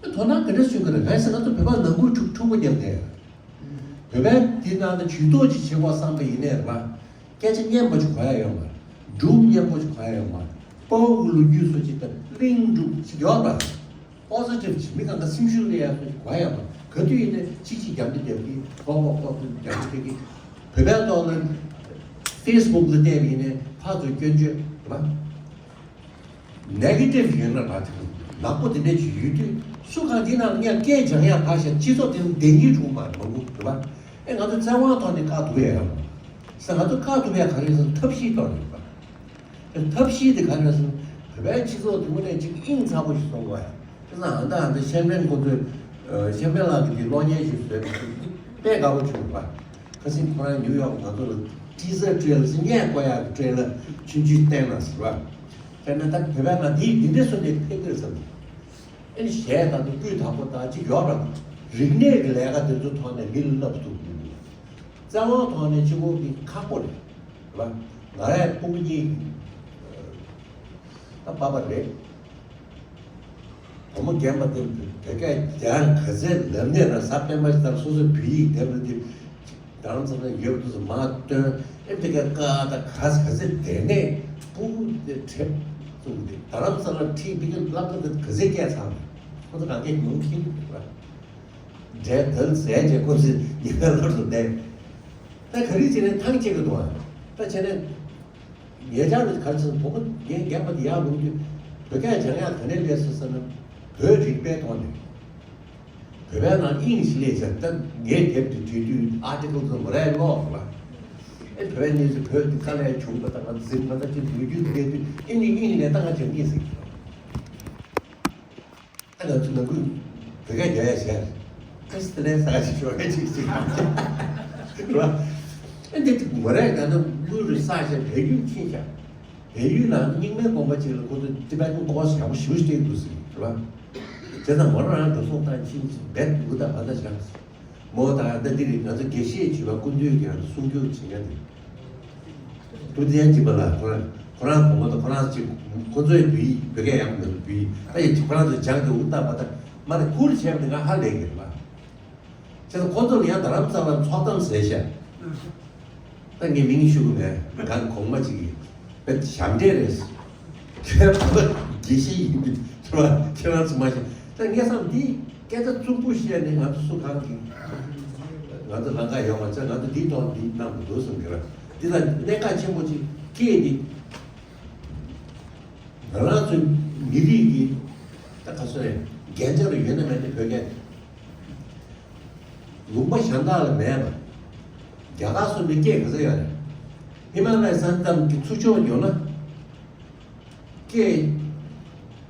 རེད། དོ་སྣང་ག་འདྲ་བྱུང་གི་རེད། གང་ཡིན་ཟེར་ན་ང་ཚོ་བོད་པ་ནང་ཁུལ་འཁྲུག་འཁྲུག་པོ་རྒྱག་བསྡད་ཡོད། བོད་པའི་འདི་ནང་དུ་ཇུས་གཏོགས་ཅིག་བྱེད་དགོས་བསམ་པ་ཡིན་ནའི་རེད་པ། སྐད་ཆ་སྙན་པོ་ཅིག་གོ་ཡ་ཡོད་མ་རེད། སྒྲུང་སྙན་པོ་ཅིག་གོ་ཡ་ཡོད་མ་རེད། དཔའ་བོ་གི་ལོ་རྒྱུས་སུ་ཅིག་དང་གླེང་སྒྲུང་ཅིག་ཡོད་པ། པོ་སི་ཊིབ་ཅིག་མི་གང་ག་སེམས་ཤུགས་སླེབས་ཡ་སུ་ཅིག་གོ་ཡ་ཡོད་མ་རེད། ག་དུས་ཡིན་ནའི་ཅིག་ཅིག་རྒྱབ་འདི་རྒྱབ་ཀྱི་ཁོག་ཁོག་ཁོག་རྒྱབ་འདི་རྒྱབ་ཀྱི། བོད་པའི་ཐོག་ལ་ཕེ་སི་བུག་ལ་བལྟས་པ་ཡིན་ནའི་ཕར་ཚུར་སྐྱོན་བརྗོད་རེད་པ། ནེ་གེ་ཊིབ་ཡོད་ན་བ་དེ་ནག་པོ་དེ་འདྲ་ཅིག་ཡོད་དུས་སུ་གང་དེ་ནང་ངས་སྐད་སྦྱང་ཡག་ཕར་བཞག་སྤྱི་ཚོགས་དེ་ནང་བསྡད་སྙིང་བྲོ་མ་མང་པོ་རེད་པ། ཨེ་ང་ཚོ་བཙན་དབང་ཐོག་ནས་བཀག་ཐུབ་ཡ་ཡོད་མ་རེད། ས་ང་ཚོ་བཀག་ཐུབ་ཡ་ག་རེ་ཟེར་ན་ཐབས་ཤེས་ཐོག་ནས་རེད་པ། ཐབས་ཤེས་དེ་ག་རེ་ཟེར་ན་བོད་པའི་སྤྱི་ཚོགས་དེ་དངོས་གནས་ཅིག་དབྱིངས་ཚ་པོ་ཞིག་བཟོ་དགོས་ཡ། དེ་ཙང་ཨ་མདའ་ཨ་མདའ་ཤན་པན་ཁོ་ཚོས་ཤན་པན་ལགས་ཀྱིས་དེ་གློག་བརྙན་ཞིག་བཟོས་པ་དཔེ་དགའ་པོ་བྱུང་རེད་པ། ཁ་སང་ཁོ་རང་ནིའུ་ཡོག་ང་ཚོ་ལ་ཊི་ཟར་ཊེ་རེ་ལར་ཟེར་སྔས་བཀོད་ཡག་གི་ཊེ་རེ་ལར་ཆུང་ཆུང་བསྟན་ན་ཟེར་བ། དཔེར་ན་ད་བོད་པའི་ནང་འདི་འདི་འདྲ་སོང་ནས་ཕེབས་ཀྱི་རེད་བསམ། ཨེ་ནི་གཞས་དང་དུ་སྤུས་དག་པོ་དང་ཅིག་ཡོད་ར། རིག་གནས་ཀྱི་ལས་ཀ་དེ་ཚོ་ཐོག་ནས་མི་ལ་བསླབ་ཐུབ་ཀྱི་འདུག་བཙན་དབང་ཐོག་ནས་ཕྱི་སྒོ་གི་ཁག་པོ་རེད། རེད་པ། ང་རའི་ཕྲུ་གུ་གཉིས་ད་པ་པ་རེད། བུ་མོ་རྒན་པ་དེ་བོད་སྐད་སྦྱང་ག་ཚད་ལབ་ནས་རང་ས་པད་མ་ཞིག་དང་སོ་སོའི་བོད་ཡིག་དེབ་ལ་དེ་རྡ་རམ་ས་ལ་ཡོད་པ་དུས་སུ་མ་སྟོན་ཨེ་བོད་སྐད་བཀག་ད་ག་ས་ག་ཚད་དེ་ནས་ཕྲུ་གུ་དེ་ཁྲིད་བཙུགས་ཏེ་རྡ་རམ་ས་ལ་ཁྲིད་བོད་སྐད་བསླབ་སྟངས་དེ་ག་ཚད་སྐད་ཚང་མ་ཁོ་ཚོ་གང་སྐད་ཉུང་ཁྱིམ་རེད་པ། འདྲའི་དལ་ཟས་བྱས་ཁོ་ཚོས་ཉི་མ་ལྷོད་དུ་བསྡད། ད་ག་རེ་བྱས་ནས་ཐང་ཆད་ཀྱི་འདུག་ཨ། ད་བྱས་ནས་ཉེ་ཆར་དུ་ག་རེ་ཟེར་ན་བུ་མོ་ངའི་རྒན་པ་དེ་ཡར་ལོངས་དུས་བོད་སྐད་སྦྱང་ཡག་ག་ནས་སླེབས་སོང་ཟེར་ན་བོད་རིག་པའི་ཐོག་ནས་བོད་པའི་ནང་དབྱིངས་ཤིག་སླེབས་ཤག་ད་ངས་དེབ་དེ་བྲིས་དུས་ཨར་ཊི་ཀལ་ཚོ་མོ་རའི་ཀློག་རེད་པ། ཨེ་བོད་པའི་གནས་ཚུལ་བོད་འདི་དཀའ་ལས་བྱུང་བ་དང་ང་འཛིན་མ་ད་ཅིག་ལོ་རྒྱུས་འདི་བལྟས་དུས་ཨེ་ནི་དབྱིངས་ནས་ད་ང་སྦྱང་གི་ཟེར་གྱི་རེད། ད་ང་ཚོ་ནང་ཁུལ་བོད་སྐད་རྒྱག་ཡ་བྱས། ཨེ་སི་དེ་ལས་ས་ཅིག་ཤོར་ཡ་ཅིག་ཅིག་རེད་པ། ཨེ་འདི་ཅིག་མོ་རའི་ང་ཚོ་དངུལ་རུ་བསགས་བྱས་བལ་ཡུལ་ཕྱིན་བྱས། བལ་ཡུལ་ནང་རྙིང་མའི་དགོན་པ་ཅིག་ལ་ཁོ་ཚོ་ཊི་བེ་ཊན་ཀོར་སི་ཡག་པོ་ཞེ་པོ་ཅིག་སྤྲད་འདུག་ཟེར་རེད་པ། བྱས་ཙང་མོ་རང་རང་འགྲོ་སོང་བཏང་ཕྱིན་ཅིག་བེད་འུ་ད་བ་ད་བཞག་མོ་དང་ད་འདི་རེད། ང་ཚོ་དགེ་བཤེས་བྱིས་པ་སྐུ་མདུན་གྱི་ང་ཚོ་གསུང་སྒྱུར་བྱེད་མཁན་དེ། ཀྲུའུ་ཏི་ཡན་གྱིས་པ་ལ་ཁོ་རང་ཁོ་རང་གོང་མ་དང་ཁོ་རང་ཅིག་ཁོ་ཚོའི་བོད་ཡིག་བོད་སྐད་ཡག་པོ་མེད་པ། བོད་ཡིག་ད་ཡིན་ཁོ་རང་ཚོས་སྦྱངས་ཏེ་འུ་ད་བ་ད་མ་རེད། ཁུར་བྱས་པ་དེ་ང་ཧ་ལས་ཀྱི་རེད་པ། བྱས་ཙང་ཁོ་ཚོ་ལ་ཡང་རྡ་རམ་ས་ལར་ཚོགས་གཏམ་ཟེར་ཤག་ད་ངས་མིང་ཞུ་གི་མེད། གང་གོང་མ་ཅིག་གིས་བེད་ཞབས་འདྲེན་རེད། ཁྱེད་རང་ཚོ་དགེ་བཤེས་ཡིན་དུས་ཁྱེད་རང་ཁྱེད་རང་ཚོ་མ་ཤེས། ད་ངས་བསམ་འདི་སྐད་ཆ་རྩུབ་པོ་བཤད་ནས་ང་ཚོ་སུ་གང་གིས་ང་ཚོ་ལང་ཀ་ཡོང་བ་ཆ་ང་ཚོ་འདིའི་ཐོག་འདི་གནང་དགོས་འདུག་བསམ་གི་ར། འདི་ལ་གནད་འགག་ཆེན་པོ་ཅིག་སྐད་འདི་ང་རང་ཚོའི་མི་རིགས་ཀྱི་ད་ག་སོ་རེད། རྒྱན་ཆ་རུ་ཡོད་ན་མེད་ན་བོད་སྐད་ལུང་པ་གཞན་དག་ལ་མེད་པ། རྒྱ་གར་སོགས་ནས་སྐད་ག་ཚོད་ཡོད་རེད། ཧི་མ་ལ་ཡའི་ས་མཚམས་ཀྱི་ཚུར་ཕྱོགས་ཡོང་ན། སྐད་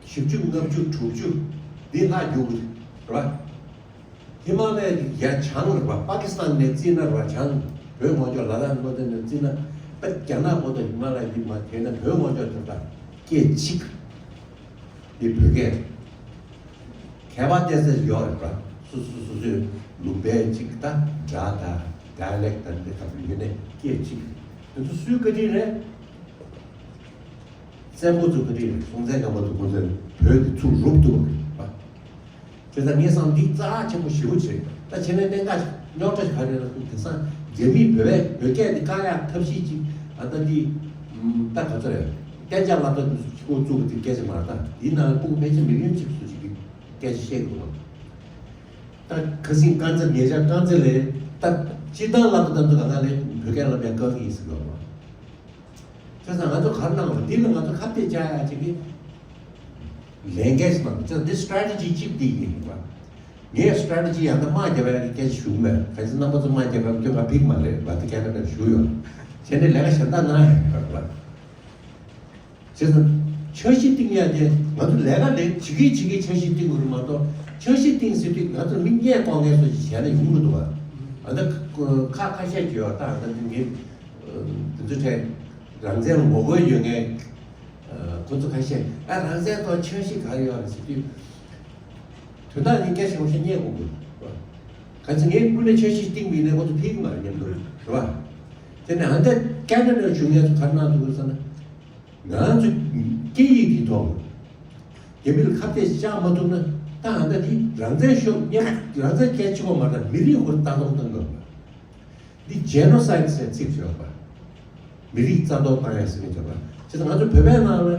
བཞི་བཅུ་ལྔ་བཅུ་དྲུག་ཅུ་འདི་ལྷག་རྒྱུག་གི་རེད་པ། ཧི་མ་ལ་ཡའི་ཡ་བྱང་རེད་པ། པ་ཀི་སི་ཐན་ནས་བརྩིས་ན་རེད་པ། བྱང་བོད་ངོས་ཕྱོགས་ལ་དྭགས་ངོས་ཐད་ནས་བརྩིས་ན་པ་རྒྱ་ནག་པོ་དང་ཧི་མ་ལ་ཡ་འདི་མ་དེ་ན་བོད་ངོས་ཕྱོགས་དེ་ལ་སྐད་གཅིག་འདི་བོད་སྐད་རེད། ཁྱད་པར་ཏོག་ཙམ་ཡོད་རེད་པ། སོ་སོ་སོ་སོའི་ལུང་པའི་གཅིག་ད་སྒྲ་དང་ཌའི་ལེག་དང་འདི་ལྟ་བུ་ཡོད་ནས་སྐད་གཅིག་རེད། དེ་ཚོ་སུའི་བཀའ་དྲིན་རེད། བཙན་པོ་ཚོའི་བཀའ་དྲིན་རེད། སྲོང་བཙན་སྒམ་པོ་ཚོ་ཁོང་ཚོས་བོད་འདི་ཚུར་རུབ་ཐུབ་པ་རེད་པ། བྱས་ཙང་ངས་བསམ་འདི་རྩ་ཆེན་པོ་ཞེ་པོ་ཅིག་རེད། ད་བྱས་ན་གནད་འགག་རྙོག་དྲ་ག་རེ་རེད་ཟེར་དེང་སང་རྒྱ་མིས་བོད་པའི་བོད་སྐད་འདི་བཀག་ཡག་ཐབས་ཤེས་ཅིག་ཨ་ད་འདི་ད་ག་ཚོད་རེད། གཏན་འཇགས་སློབ་གྲྭ་འདི་ཚོ་ཁོ་བཙུགས་པ་དེ་སྐད་ཆ་མ་རེད། ད་འདིའི་ནང་ལ་ཕྲུ་གུ་ཕལ་ཆེར་མི་ལི་ཡོན་གཅིག་ཙམ་ཅིག་གིས་སྐད་ཆ་བཤད་གི་འདུག་བ། ད་ཁ་སང་དཀར་མཛེས་ཉེ་ཆར་དཀར་མཛེས་ལ་ད་སྤྱིར་བཏང་སློབ་གྲྭ་དེ་ཚོ་གང་ག་ལ་བོད་སྐད་སློབ་ཡག་བཀག་གི་ཡིན་ཟེར་གི་ཡོད་རེད་བ། བྱས་ཙང་ང་ཚོ་ག་རེ་གནང་བ་འདི་ལ་ང་ཚོ་ཁ་གཏད་བཅག་ཡག་ཅིག་གི་ལས་འགན་ཞིག་མ་རེད། བྱས་ཙང་འདི་སི་ཊེ་རེ་ཊི་ཇི་གཅིག་འདི་ཡིན་རེད་བ། ངས་སི་ཊེ་རེ་ཊི་ཇི་ཡང་ན་དམག་རྒྱག་པའི་སྐད་ཆ་ཞུ་གི་མེད། གལ་སྲིད་རྣམ་པ་ཚོ་དམག་རྒྱག་པའི་སྐྱོན་ང་ཕིག་མ་རེད་བ། དེ་ཁེ་ན་ཌར་བཞུགས་ཡོད། བྱས་ནས་ལས་ཀ་གཞན་དག་གནང་ཡག་ཡོད་རེད་བ། བྱས་ཙང་འཆར་གཞི་བཏིང་ཡག་དེ་ང་ཚོ་ལས་ཀ་ལས་བྱེད་ཀྱི་བྱེད་ཀྱི་འཆར་གཞི་བཏིང་དགོས་རེད་མ་གཏོགས། འཆར་གཞི་བཏིང་ཟེར་དུས་ང་ཚོ་མི་སྙད་ལྐོག་ངན་བཟོ་ཅིག་བྱས་ན་ཡོང་གི་འདུག་བ། ཨ་ད་ཁ་ཁ་ཤས་ཀྱི་ཡོད། ད་ཨ་ད་དེ་ངས་དེ་ཚོ་ཁྲལ་རང་བཙན་ངོ་རྒོལ་ཡོད་མཁན་ཁོ་ཚོ་ཁ་ཤས་ཨ་རང་བཙན་ཐོག་འཆར་གཞི་ག་རེ་ཡོད་རེད་ཟེར་དུས། དོན་དག་འདི་སྐད་ཆ་ངོ་ཤེས་སྙད་དགོས་དགོས་རེད་བ། ག་ཚོད་ངས་ཀུན་ནས་འཆར་གཞི་བཏིང་བ་ཡིན་ན་ཁོ་ཚོ་ཕིག་མ་རེད་སྙམ་འདུག་རེད་བ། དེ་ནས་ཨ་ད་ཁེ་ན་ཌར་བཞུགས་མཁན་ཚོ་ག་རེ་གནང་འདུག་ཟེར་ན། ང་ཚོ་སྐད་ཡིག་འདི་ཐོག་རྒྱ་མི་ལ་ཁ་གཏད་བཅག་མ་ཐུབ་ན་ད་ཨ་ད་འདི་རང་བཙན་ཤོར་སྙམ། རང་བཙན་སྐད་ཆ་གོ་མ་རེད། མི་རིགས་ཧུར་ལྟ་རྟོག་གཏོང་དགོས། འདི་genocide་ཟེར་ཚིག་ཡོད་པ། མི་རིགས་རྩ་གཏོར་བཏང་ཡ་ཟེར་མཁན་བྱས་པ། བྱས་ཙང་ང་ཚོ་བོད་པའི་ནང་ལ་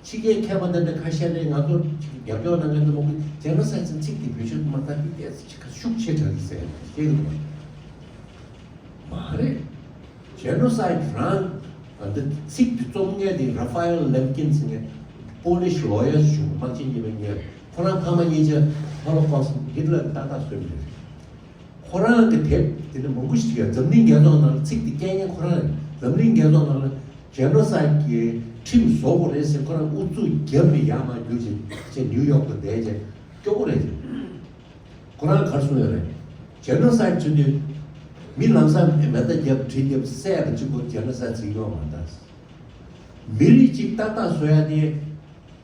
ཕྱི་རྒྱལ་མཁས་པ་དེ་འདྲ་ཁ་ཤས་ནས་ང་ཚོ་ཅིག་རྒྱབ་སྐྱོར་གནང་མཁན་དེ་མང་པོ་genocide་ཟེར་ཚིག་དེ་བེད་སྤྱོད་མ་བཏང་གི་ཏོག་ཙམ་ཅིག་ཤུགས་ཆེ་དྲགས་ཀྱི་ཟེར་ཡ་ཤེས་གི་འདུག་མ་རེད། genocide་རང་ཨ་འདི་ཚིག་དེ་རྩོམ་མཁན་དེ་Raphael Lemkin་ཟེར་མཁན་Polish lawyer་བྱུང་དམག་ཆེན་གཉིས་པའི་སྔོན། ཁོ་རང་ཕ་མ་གཉིས་ཆ་Holocaust་Hitler་ཏག་ཏག་གསོན་པ་རེད། ཁོ་རང་གི་དེབ་དེ་ནི་མང་པོ་ཞིག་ཡོད། འཛམ་གླིང་རྒྱལ་ཚོགས་ནང་ལ་ཚིག་དེ་སྐྱེལ་མཁན་ཁོ་རང་རེད། འཛམ་གླིང་རྒྱལ་ཚོགས་ནང་ལ་genocide་གི་ཁྲིམས་བཟོ་དགོས་རེད་ཟེར་ཁོ་རང་ཨུ་ཚུགས་བརྒྱབ་ནས་ཡར་མར་བརྒྱུགས་བྱས་བྱས་ནིའུ་ཡོག་ཏུ་བསྡད་བྱས་སྐྱོ་པོ་རེད་བྱས། ཁོ་རང་ག་རེ་གསུངས་ཡོད་རེད། genocide་བྱེད་དུས་མི་ལམ་སང་མེ་མདའ་བརྒྱབ་གྲི་བརྒྱབ་བསད་པ་གཅིག་པོ་genocide་ཟེར་གྱི་ཡོད་མ་རེད། མི་རིགས་གཅིག་ཏག་ཏག་བཟོ་ཡ་དེ།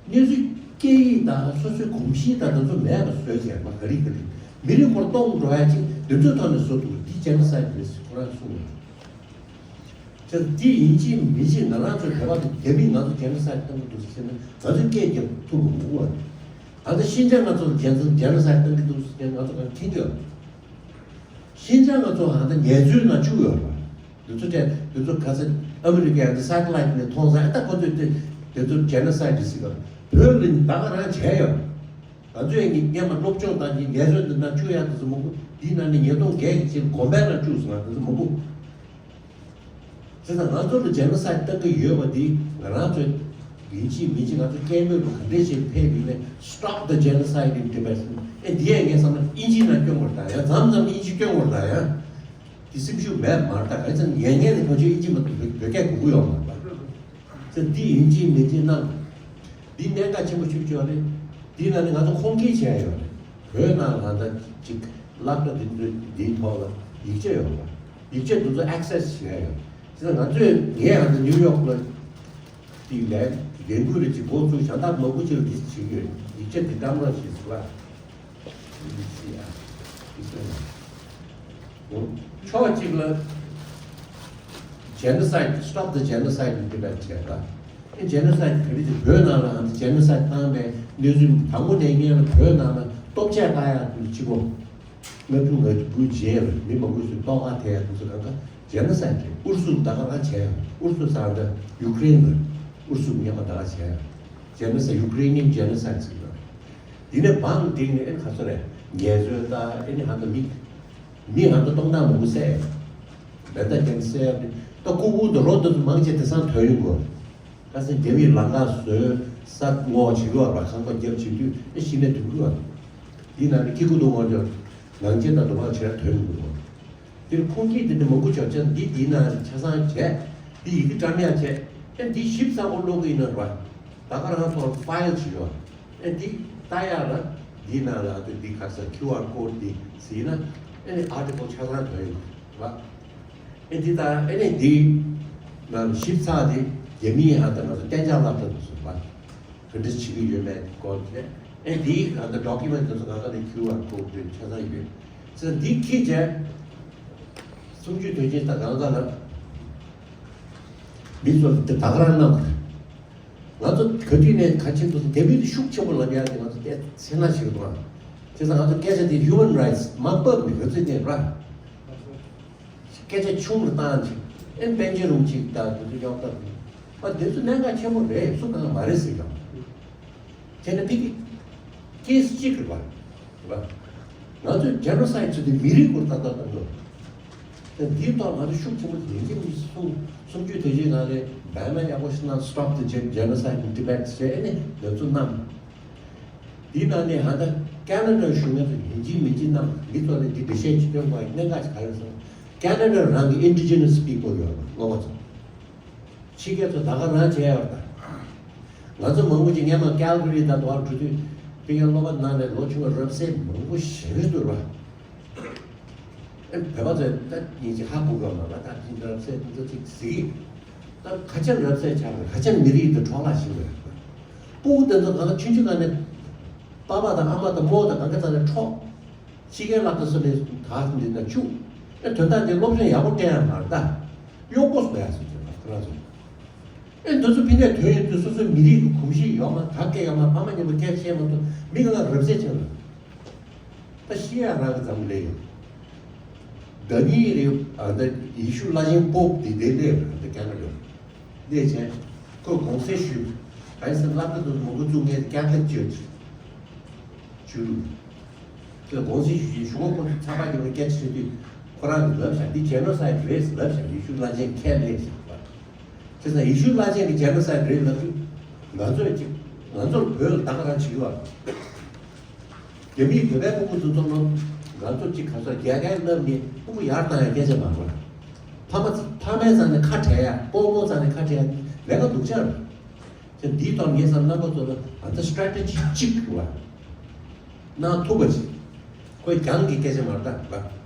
གནས་ཚུལ་སྐད་ཡིག་དང་སོ་སོའི་གོམས་གཤིས་དང་དེ་ཚོ་མེད་པ་བཟོས་བྱས་པ་ག་རེ་ག་རེ། མི་རིགས་སྐོར་གཏོང་འགྲོ་ཡ་ཅིག་དེ་ཚོའི་ཐོག་ནས་བཟོ་ཐུབ་འདི་genocide་རེད་ཟེར་ཁོ་རང་གསུངས་ཡོད། བྱས་ཙང་འདི་ཡིན་གཅིག་མིན་གཅིག་ང་རང་ཚོའི་བོད་པ་དང་རྒྱ་མིས་ང་ཚོ་genocide་གཏོང་གི་འདུག་ཟེར་ན་ང་ཚོས་སྐད་རྒྱབ་ཐུབ་ཀྱི་མི་འདུག་བ། ད་ལྟ་ཤིན་ཅང་ང་ཚོ་genocide་གཏོང་གི་འདུག་ཟེར་ན་ང་ཚོ་གང་མཁྱེན་གྱི་ཡོད། ཤིན་ཅང་ང་ཚོ་ཧ་ད་ངལ་རྩོལ་ནང་བཅུག་ཡོད་རེད་བ། འདི་ཚོ་དེ་འདི་ཚོ་ག་ཚོད་ཨ་མི་རི་ཀའི་འདི་སེ་ཊི་ལའེ་ཊི་ནས་མཐོང་ས་ཨ་ད་ཁོ་ཚོས་དེ་འདི་ཚོ་genocide་ཟེར་ག་བོད་ལ་ད་ག་རང་བྱས་ཡོད། ང་ཚོས་ངས་སྔོན་མ་སློབ་སྦྱོང་བཏང་གི་ངལ་རྩོལ་འདི་ནང་བཅུག་ཡ་འདི་ཚོ་མང་པོ་འདིའི་ནང་ནས་ཉིས་སྟོང་བརྒྱད་ཀྱི་ཕྱིར་གོམ་པའི་ནང་བཅུག་སོང་ང་འདི་ཚོ་མང་པོ། བྱས་ཙང་ང་ཚོ་ལ་genocide་གཏང་གི་ཡོད་པ་འདི་ང་རང་ཚོས་ཡིན་གཅིག་མིན་གཅིག་ང་ཚོ་སྐད་མེད་པ་ག་འདྲས་ཞིག་ཕེབས་ཡོད་ནས་stop the genocide in Tibet་ཨེ་འདི་ཡང་ངས་བསམ་ན་དབྱིན་ཇིའི་ནང་སྐྱོན་དགོས་རེད་ད་ཡང་མཚམས་མཚམས་དབྱིན་ཇི་སྐྱོན་དགོས་རེད་ད་ཡང་། དེ་སེམས་ཤུགས་མེད་མ་རེད་ད་ག་ཚོད་ཡན་ངེས་ནས་ཁོ་ཚོས་དབྱིན་ཇི་མ་གཏོགས་བོད་བོད་སྐད་གོ་གི་ཡོད་མ་རེད་ད། ཚེ་འདི་ཡིན་གཅིག་མིན་གཅིག་གནང་། འདི་གནད་འགག་ཆེན་པོ་ཤུགས་ཆེ་བ་རེད། འདི་ནང་ནས་ང་ཚོ་ཁུངས་སྐྱེལ་བྱས་ཡོད་རེད། བོད་ནང་ལ་ད་ཅིག་སློབ་གྲྭ་འདི་ཚོའི་འདིའི་ཐོག་ལ་ཡིག་ཆ་ཡོད་རེད། ཡིག་ཆ་འདི་ཚོ་access་བྱས་ཡོད། བྱས་ཙང་ང་ཚོས་ངས་ཡང་ད་ནིའུ་ཡོག་ལ་དེའི་ལས་འགན་ཁུར་རེ་ཅིག་འགོ་བཙུགས་བྱ་འདབ་མང་པོ་ཅིག་ལ་འདི་བྱེད་ཀྱི་ཡོད། ཡིག་ཆ་འདི་བཀྲམ་རོགས་ཞེས་ཟེར་བ། ཕྱོགས་གཅིག་ལ་genocide stop the genocide in Tibet་བྱས་པ། ཨེ་genocide་ག་རེ་ཅིག་བོད་ནང་ལ་genocide་བཏང་པའི་གནས་ཚུལ་དང་པོ་ནས་སྔོན་ལ་བོད་ནང་ལ་ལྟོ་ཆས་བཏང་ཡག་དུ་གཅིག་པོ། ང་ཕྲུག་ང་བུ་རྗེས་ལ་མི་མང་པོ་ཞིག་ལྟོ་ག་ཐེ་ཡག་དུ་ཚོ་གང་ག་genocide་རེད། ཨུ་རུ་སུ་ད་ག་རང་བྱས་ཡང་ཨུ་རུ་སུ་ཟེར་ད་ཡུ་ཀེ་རེན་ལ་ཨུ་རུ་སུ་མཉམ་པ་ད་ག་བྱས་ཡང་genocide་Ukrainian genocide་ཟེར་གི་རེད། འདི་ནས་བང་བསྒྲིགས་ནས་ཨེ་ནི་ག་ཚོད་རེད་ངལ་རྩོལ་ད་ཨེ་ནི་ཧ་ད་མི་མི་ཧ་ད་སྟོང་ཐང་མང་པོ་བསད་ཡོད། མེ་མདའ་རྒྱང་བསད་ཡོད་ད་ལྐུགས་པུ་ད་རོ་ད་ཚོ་མང་ཆེ་དེང་སང་ཐོན་ཡོང་གོ། ཁ་སང་རྒྱ་མིས་ལམ་ཁ་བཟོས་ས་སྔོག་བྱེད་ཀྱི་བར་ལ་ཁང་པ་བརྒྱབ་བྱེད་དུས་ཨེ་གཞི་ནས་ཐོན་གི་བ། འདི་ནང་ནས་ཀི་ཀུ་ཏོ་ངོ་ཅོ་ནང་ཆེན་དང་དུ་མ་བྱེད་ཐོན་གི་འདུག་འདིར་ཁུངས་སྐྱེལ་འདི་འདྲ་མང་པོ་ཆོག་ཅན་འདི་འདིའི་ནང་ཆ་ཚང་བྱས། འདི་ཡི་གེ་བཀྲམ་ཡག་བྱས། ཨེ་འདི་ཞིབ་ཚགས་པོ་ཀློག་གི་ཡིན་ན་ར། ད་ག་རང་ཐོག་ཕའིལ་ཞིག་ཡོད། ཨེ་འདི་ལྟ་ཡག་ལ་འདིའི་ནང་ལ་ཨ་དུ་འདི་ག་ས་ཁྱུ་ཨར་ཀོ་ཌི་འདི་གཟིགས་ན་ཨེ་ནི་ཨར་ཊི་ཀལ་ཆ་ཚང་ཐོན་ཡོང་ར། ཨེ་འདི་ད་ཨེ་ནི་འདི་ནང་ཞིབ་ཚགས་འདི་རྒྱ་མིའི་ཧ་ད་ང་ཚོ་གཏན་འཇགས་སློབ་གྲྭ་དུ་སོང་བ། ག་འདྲ་བྱེད་ཀྱི་ཡོད་མེད་སྐོར་དེ། ཨེ་འདིའི་ང་ཚོ་ཌོ་ཀུ་མེན་ཊི་དེ་ཚོ་གང་ག་ནས་ཁྱུ་ཨར་ཀོ་ཌི་དེ་ཆ་ཚང་ཡོད། ཚེ་འདི་ཁྱི་བྱས། གསུམ་བཅུའི་དོན་རྐྱེན་དང་གང་ག་ལ། མི་ཚོ་དེ་ད་ག་རང་གནང་དགོས། ང་ཚོ་ག་དུས་ནས་ག་ཆེན་པོ་དེ་བོད་དེ་ཤུགས་ཆེན་པོ་ལབ་ཡ་དེ་ང་ཚོ་དེ་ཚེ་ན་ཞིག་འདུག་ཨ། བྱས་ཙང་ང་ཚོ་སྐད་ཆ་དེ་ཧིའུ་མན་རའེ་ཊི་སི་མ་བབས་ནས་ག་ཚོད་ནས་ར། སྐད་ཆ་ཆུང་རུ་བཏང་ཅིག་ཨེ་པན་ཇེ་རུང་ཅིག་དང་དེ་ཚོ་ཡོང་སྟབས། ཨ་དེ་ཚོ་གནད་འགག་ཆེན་པོ་རེད་སུ་གང་མ་རེད་ཟེར་གམ། དེ་ནི་ཕི་གི་ཀེ་སི་གཅིག་རེད་པ། རེད་པ། ང་ཚོས་ཇེ་ནོ་སའེ་ཌི་ཚོ་དེ་མི་རིགས་སྐོར་ཏག་ཏག་གཏོང་དགོས། དེ་འདིའི་ཐོག་ང་ཚོ་ཤུགས་ཆེན་པོ་ཡིན་གཅིག་མིན་གཅིག་གསུང་སུམ་ཅུ་དོན་གཅིག་ནང་ལས་འབད་མེད་ཡག་པོ་ཞིག་གནང་། Stop the Gen- Genocide in Tibet་ཞེས་ཨེ་ནི་འདི་ཚོ་གནང་། དེའི་ནང་ནས་ཧ་ད་ཀ་ན་ཌ་གཞུང་ངོས་སུ་ཡིན་གཅིག་མིན་གཅིག་གནང་། མི་ཚོ་ལ་འདི་འགྲེལ་བཤད་ཅིག་སྟོན་དགོས་ཡ་གནད་འགག་ཅིག་ག་རེ་རེད་ཟེར་ན། ཀ་ན་ཌ་རང་གི་ཨིན་ཌི་ཇི་ནས་པི་པལ་ཡོད་རེད་སློབ་མ་ཚོ། ཕྱི་རྒྱལ་ཚོ་ད་ག་རང་བྱས་ཡོད་རེད་ད། ང་ཚོ་མང་པོ་ཅིག་སྔོན་མ་ཀལ་ག་རི་དང་དུ་བ་འགྲོ་དུས་ཕ་གིའི་སློབ་མ་ནང་ནས་ལོ་ཆུང་བ་རབ་གསལ་མང་པོ་ཞེ་པོ་ཅིག་འདུག་ར། ཨེ་བོད་པ་ཚོས་ད་ཉིན་གཅིག་ཧ་གོ་གི་མ་རེད། ད་ཅིག་རབ་གསལ་འདི་ཚོ་ཅིག་གཟིགས། ད་ག་ཚོད་རབ་གསལ་ཆགས་རེད། ག་ཚོད་མི་རིགས་དེ་འཕྲོ་བརླག་ཕྱིན་པ་རེད། སྤུ་གུ་དེ་ཚོ་གང་ལ་ཆུང་ཆུང་སྒང་ནས་པ་ཕ་དང་ཨ་མ་དང་རྨོ་དང་གང་ག་ཚང་ནས་འཕྲོག་ཕྱི་རྒྱལ་སློབ་གྲྭ་སོགས་ནས་ད་འདི་ན་བཅུག་ཨེ་དོན་དག་འདི་སློབ་སྦྱོང་ཡག་པོ་སྤྲད་ཡ་མ་རེད་ད། གཡོག་པོ་བཟོ་ཡ་ཟེར་གྱི་རེད་ཁོ་རང་ཚོ། ཨེ་འདི་ཚོ་ཕི་ནས་ཐོན་ཡོང་དུས་སོ་སོའི་མི་རིགས་ཀྱི་གོམས་གཤིས་ཡོད་མ། ད་སྐད་ཡོད་མ། ཕ་མ་མཉམ་པོ་སྐད་བཤད་མ་ཐུབ། མི་གང་ལ་རབ་གསལ་ཆགས་ལ། ད་ཤི་ཡ་རང་གི་འཛམ་བུ་གླིང་ཡོད། ཟླ་གཉིས་རིང་ཨ་ད་ཡེ་ཤུ་བླ་ཆེན་པོབ་དེ་དེ་སླེབས་རེད། ཨ་ད་སྐྱབས་མགོན་སླེབས་བྱས་ཁོས་དགོངས་སེལ་ཞུས། ག་རེ་ཟེར་ན་སློབ་གྲྭ་དུ་མང་པོ་བཙུགས་མཁན་དེ་ཀེ་ཐོ་ལིག་ཅར་ཅི། ཇུའུ། ཁོས་དགོངས་སེལ་ཞུས་བྱས་གཞུག་གུ་ཁོ་ཚོ་ཚགས་པར་གྱི་སྐད་ཆ་བཤད་དུས་ཁོ་རང་གིས་ལབ་བཞག་འདི་ཇེ་ནོ་སའིད་རེད་ལབ་བཞག་ཡེ་ཤུ་བླ་ཆེན་ཁས་ལེན་བཞག་པ། བྱས་ཙང་ཡེ་ཤུ་བླ་ཆེན་གྱིས་ཇེ་ནོ་སའིད་རེད་ལབ་དུས་ང་ཚོས་ཅིག་ང་ཚོར་བོད་ལ་ད་ག་རང་བྱེད་ཀྱི་བ། རྒྱ་མིས་བོད་པའི་ཕྲུ་གུ་ཚོ་ཚོ་ལོ་ང་ཚོ་གཅིག་ག་ཚོད་རྒྱལ་ཁའི་བསླབ་ནས་ཕྲུ་གུ་ཡར་བཏང་ཡ་སྐད་ཆ་མ་གོ། ཕ་མ་ཕ་མའི་རྩ་ནས་ཁ་བྲལ་ཡ་སྤོ་རྩ་ནས་ཁ་བྲལ་ཡ་ལས་ཀ་སྡུག་ཅག་རེད། ཁྱེད་འདིའི་ཐོག་ངས་བསམ་རྣམ་པ་ཚོ་ལ་ཨ་ད་སི་ཊེ་རེ་ཊེ་ཇི་གཅིག་བ་གནང་ཐུབ་པ་ཅིག་ཁོས་རྒྱང་གི་སྐད་ཆ་མ་རེད་ད་བ།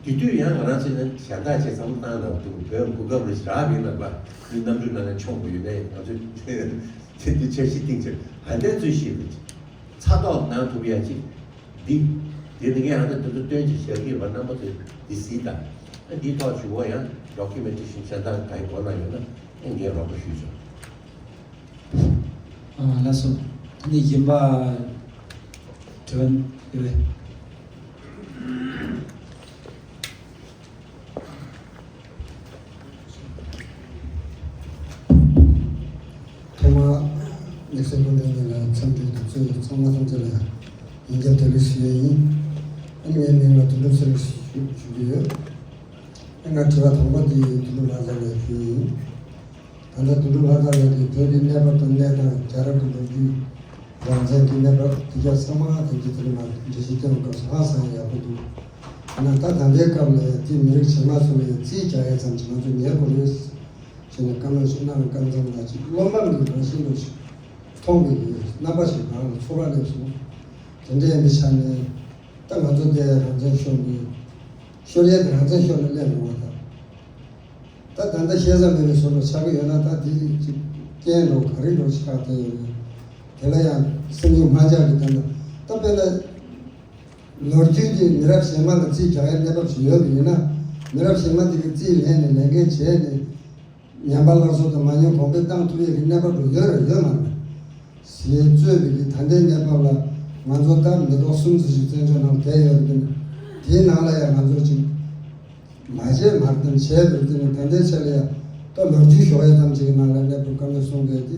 དེ་དུས་ཡང་ང་རང་ཚོས་ནི་གཞན་དག་ཆེ་ཚང་མ་བཏང་ན་འདུག་བོད་གོ་སྐབས་རེ་ཞིག་རག་ཡིན་ལ་བ། ཁོའི་གནམ་གྲུའི་ནང་ནས་མཆོངས་དགོས་ཡོད་ན་ཡང་ང་ཚོས་ཁྱེད་འདི་འཆར་གཞི་བཏིང་ཕྱིར་ཨ་འདས་ཚོས་ཤེས་དགོས་ཀྱི། ཚ་ཐོག་གནང་ཐུབ་ཡ་ཅིག་འདི། དེ་ནི་ངས་ཨ་ད་དེ་ཚོ་སྟོན་ཅིག་བཞག་གི་ཡོད་པ་རྣམ་པ་ཚོས་འདི་གཟིགས་དང་། ཨ་འདིའི་ཐོག་ཞུ་བ་ཡང་ཌོ་ཀུ་མེན་ཊེ་ཤན་གཞན་དག་ག་ཡི་མགོ་ན་ཡོད་ན་ཨ་ངས་རོགས་པ་ཞུས་ཆོག་ཨ་ལགས་སོ། ཨ་ནི་གཞན་པ་དྲི་བ་ཡོད་པས། ཐོག་མར་དམིགས་བསལ་སྐུ་མགྲོན་གཉིས་ལ་འཚམས་འདྲིའི་དུས་ཚོད་ཚང་མ་ཐམས་ཅད་ལ་ཡང་ཡིན་རྒྱབ་དེ་རིགས་ཞུ་ཡས་ཡིན། ཨ་ནི་ངའི་མིང་ལ་དོན་གྲུབ་ཟེར་ཞུ་ཞུ་གི་ཡོད། ཨ་ང་དྲི་བ་དང་པོ་དེ་དོན་གྲུབ་ལྷ་བཟང་ལ་ཞུ་ཡས་ཡིན། ད་ལྟ་དོན་གྲུབ་ལྷ་བཟང་ལགས་ཀྱིས་བོད་ཀྱི་གནས་བབ་དང་གནས་སྟངས། རྒྱལ་རབས་ཀྱི་ལོ་རྒྱུས། རང་བཙན་གྱི་གནས་བབ་དེ་ག་ཚང་མ་ཐམས་ཅད་དེ་རིང་མ་འགྲེལ་བཤད་སྐྱོན་སྐབས་སུ་ཧང་སང་ཡག་པོ་འདུག་ཡིན་ན་ད་ད་ལྟའི་སྐབས་ལ་དེ་མི་རིགས་གཞན་མ་ཚོ་ལ་རྩིས་རྒྱག་ཡ་ཙམ་གྱིས་ང་ཚོ་ཉལ་དགོས་རེད་ཟེར་ནས་བཀའ་མོལ་ཞིག་གནང་སྐབས་ཙམ་ལ་ཅིག་བློ་ཕམ་གྱི་རང་བཞིན་དུ་ཞིག་མཐོང་གི་ཡོད། རྣམ་པ་ཞིག་རང་ལ་ཚོར་བ་སླེབས་སོང་། དེ་འདྲ་ཡིན་པའི་ཆ་ནས་ད་ང་ཚོ་འདི་རང་བཙན་ཤོར་ནས་ཤོར་ཡས་དེ་རང་བཙན་ཤོར་ནས་སླེབས་ཡོང་བ་དང་། ད་ད་ལྟ་ཤེས་ས་མེད་པའི་བཟོ་འདྲ་ཆགས་ཀྱི་ཡོད་ན་ད་དེ་ཅིག་རྐྱེན་འགྲོ་ག་རེ་འགྲོ་ཆགས་བསྡད་ཡོད་རེད། དེ་ལ་ཡང་སེམས་ཤུགས་མ་ཆག་གི་ད་ལྟ་ད་དཔེར་ན་ལོ་རྒྱུས་ཀྱི་མི་རབས་གཞན་མ་ལ་རྩིས་རྒྱག་ཡའི་གནས་བབ་ཞིག་ཡོད་པ་ཡིན་ན་མི་རབས་གཞན་མ་དེ་གི་རྩིས་ལེན་ནས་ལས་འགན་བྱས་ནས་ཉམས་པ་སླར་གསོ་དང་མ་ཉམས་གོང་འཕེལ་བཏང་ཐུབ་ཡས་ཀྱི་གནས་བབ་རུ་ཡོད་རེད་ཡོད་མ་རེད། ཞེས་གཙོས་པའི་གི་ད་ལྟའི་གནས་བབ་ལ་ང་ཚོ་ད་མི་ཐོག་གསུམ་ཙམ་ཞིག་བཙན་བྱོལ་ནང་བསྡད་ཡོད་རེད་དེ་དེའི་ནང་ལ་ཡང་ང་ཚོ་ཅིག་མ་བྱས་མར་བརྟེན་བྱས་པའི་རྩིས་ནས་ད་ལྟའི་ཆ་ལ་ཡང་ད་ལོ་རྒྱུས་ཤོག་ཡ་ཙམ་ཅིག་གི་ནང་ལ་གནས་བབ་བཀའ་མོལ་གསུང་མཁན་དེ་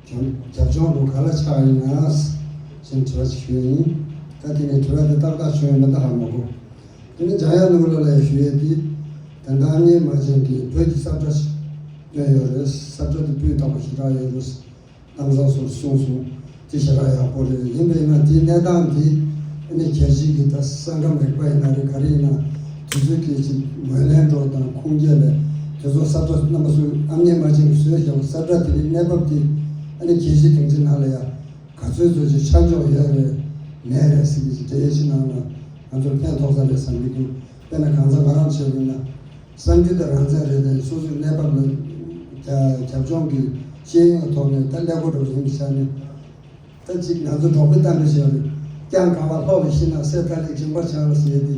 རྒྱབ་རྒྱབ་ལྗོངས་རུ་ག་ལ་ཆགས་ཡིན་ན་ཞེས་དྲི་བ་ཞིག་ཞུས་ཡིན། ད་དེ་ནས་དྲི་བ་དེ་ཏག་ཏག་བྱུང་ཡོད་མེད་ད་ཧ་མ་གོ་དེ་ནས་འཇམ་དབྱངས་ནོར་བུ་ལགས་ལ་ཡང་ཞུ་ཡས་དེ་ད་ལྟ་ཨ་མྱེས་རྨ་ཆེན་གྱིས་བོད་ཀྱི་ས་བཀྲ་ཞིག་བཏོན་ཡོད་རེད། ས་བཀྲ་དེ་སྤུས་དག་པོ་ཞེ་དྲག་ཡོད་རེད། གནམ་བཟང་ཚོར་གསུངས་སོང་། དེ་ཞེ་དྲག་ཡག་པོ་རེད། ཡིན་པ་ཡིན་ན་དེའི་གནས་སྟངས་དེ་ཨ་ནི་རྒྱལ་སྤྱིའི་གི་ད་ས་ཁམས་རིག་པ་ཡིན་ན་རེད་ག་རེ་ཡིན་ན་དུས་ཚོད་ཀྱི་ཅིག་ངོས་ལེན་འགྲོ་དང་ཁུངས་སྐྱེལ་ལས་དེ་ཚོ་ས་བཀྲ་རྣམ་པ་ཚོས་ཨ་མྱེས་རྨ་ཆེན་གྱིས་བཟོས་བཞག་པ་ས་བཀྲ་དེ་གི་གནས་བབ་དེ་ཨ་ནི་རྒྱལ་སྤྱིའི་སྡིངས་ཆ་ནང་ལ་ཡ་ག་ཚོད་ཚོད་ཅིག་ཆ་འཇོག་ཡོད་རེད་མེད་རེད་ཟེར་གྱི་ཅིག་འགྲེལ་བཤད་ཅིག་གནང་ན་ང་ཚོར་ཕན་ཐོགས་ས་རེད་བསམ་གྱི་འདུག་དཔེར་ན་གང་ཟག་ང་རང་བྱས་པ་ཡིན་ན། གསར་འགྱུར་དང་རང་བཙན་རེད་དེ་སོ་སོའི་གནས་བབ་ལ་རྒྱ་རྒྱབ་ལྗོངས་ཀྱི་ཤེས་ཡོན་གྱི་ཐོག་ནས་ད་ཀླད་ཀོར་འགྲོ་བཞིན་གྱི་ཆ་ནས་ད་ཅིག་ང་ཚོ་འབྲོག་པའི་གཏམ་དཔེ་ཞིག་ཡོད་རེད། རྐྱང་གང་བ་ལྷོག་ལ་ཤི་ན་སྲས་ཐ་ལིག་མཇིང་པར་འཆང་ལ་ཟེར་ཏེ་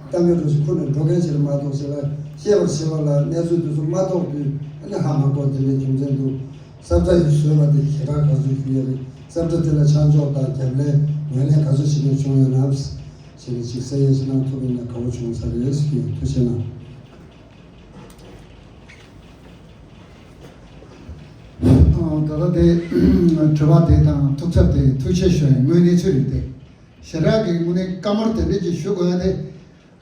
གཏམ་དཔེ་འདྲ་ཞིག་ཁུར་ནས་འགྲོ་མཁན་ཞིག་རེད་མ་གཏོགས་ཟེར་ལ་བཤད་པར་བྱེད་པ་ལ་གནས་ཚུལ་དེ་ཚོ་མ་རྟོགས་དུས་ཨ་ནི་ཧ་མ་གོ་དེ་འདྲའི་རྒྱུ་མཚན་འདུག་ས་བཀྲ་ཡིས་བཟོས་པ་དེ་ཞེ་དྲག་དགའ་བསུ་ཞུ་ཡ་རེད། ས་བཀྲ་དེ་ལ་ཆ་འཇོག་དང་རྒྱབ་ལེན་ངོས་ལེན་ག་ཚོད་བྱེད་མཁན་བྱུང་ཡོད་ན། ཞེས་ནས་ཅིག་གསལ་ཡས་ཤིག་གནང་ཐུབ་པ་ཡིན་ན་དགའ་བོ་བྱུང་ས་རེད་ཞུ་ཡིན། ཐུགས་རྗེ་གནང་། ཨ། ད་ལྟ་དེ་དྲི་བ་དེ་དང་ཐུགས་འཚབ་དེ་ཐུགས་རྗེ་ཆེ་ཞུ་ཡིན། དངོས་གནས་ཚུལ་རེད་དེ། ཞེ་དྲག་གི་དངོས་གནས་བཀའ་མོལ་དེ་འདྲ་ཅིག་ཞུ་དགོས་ཡ་དེ།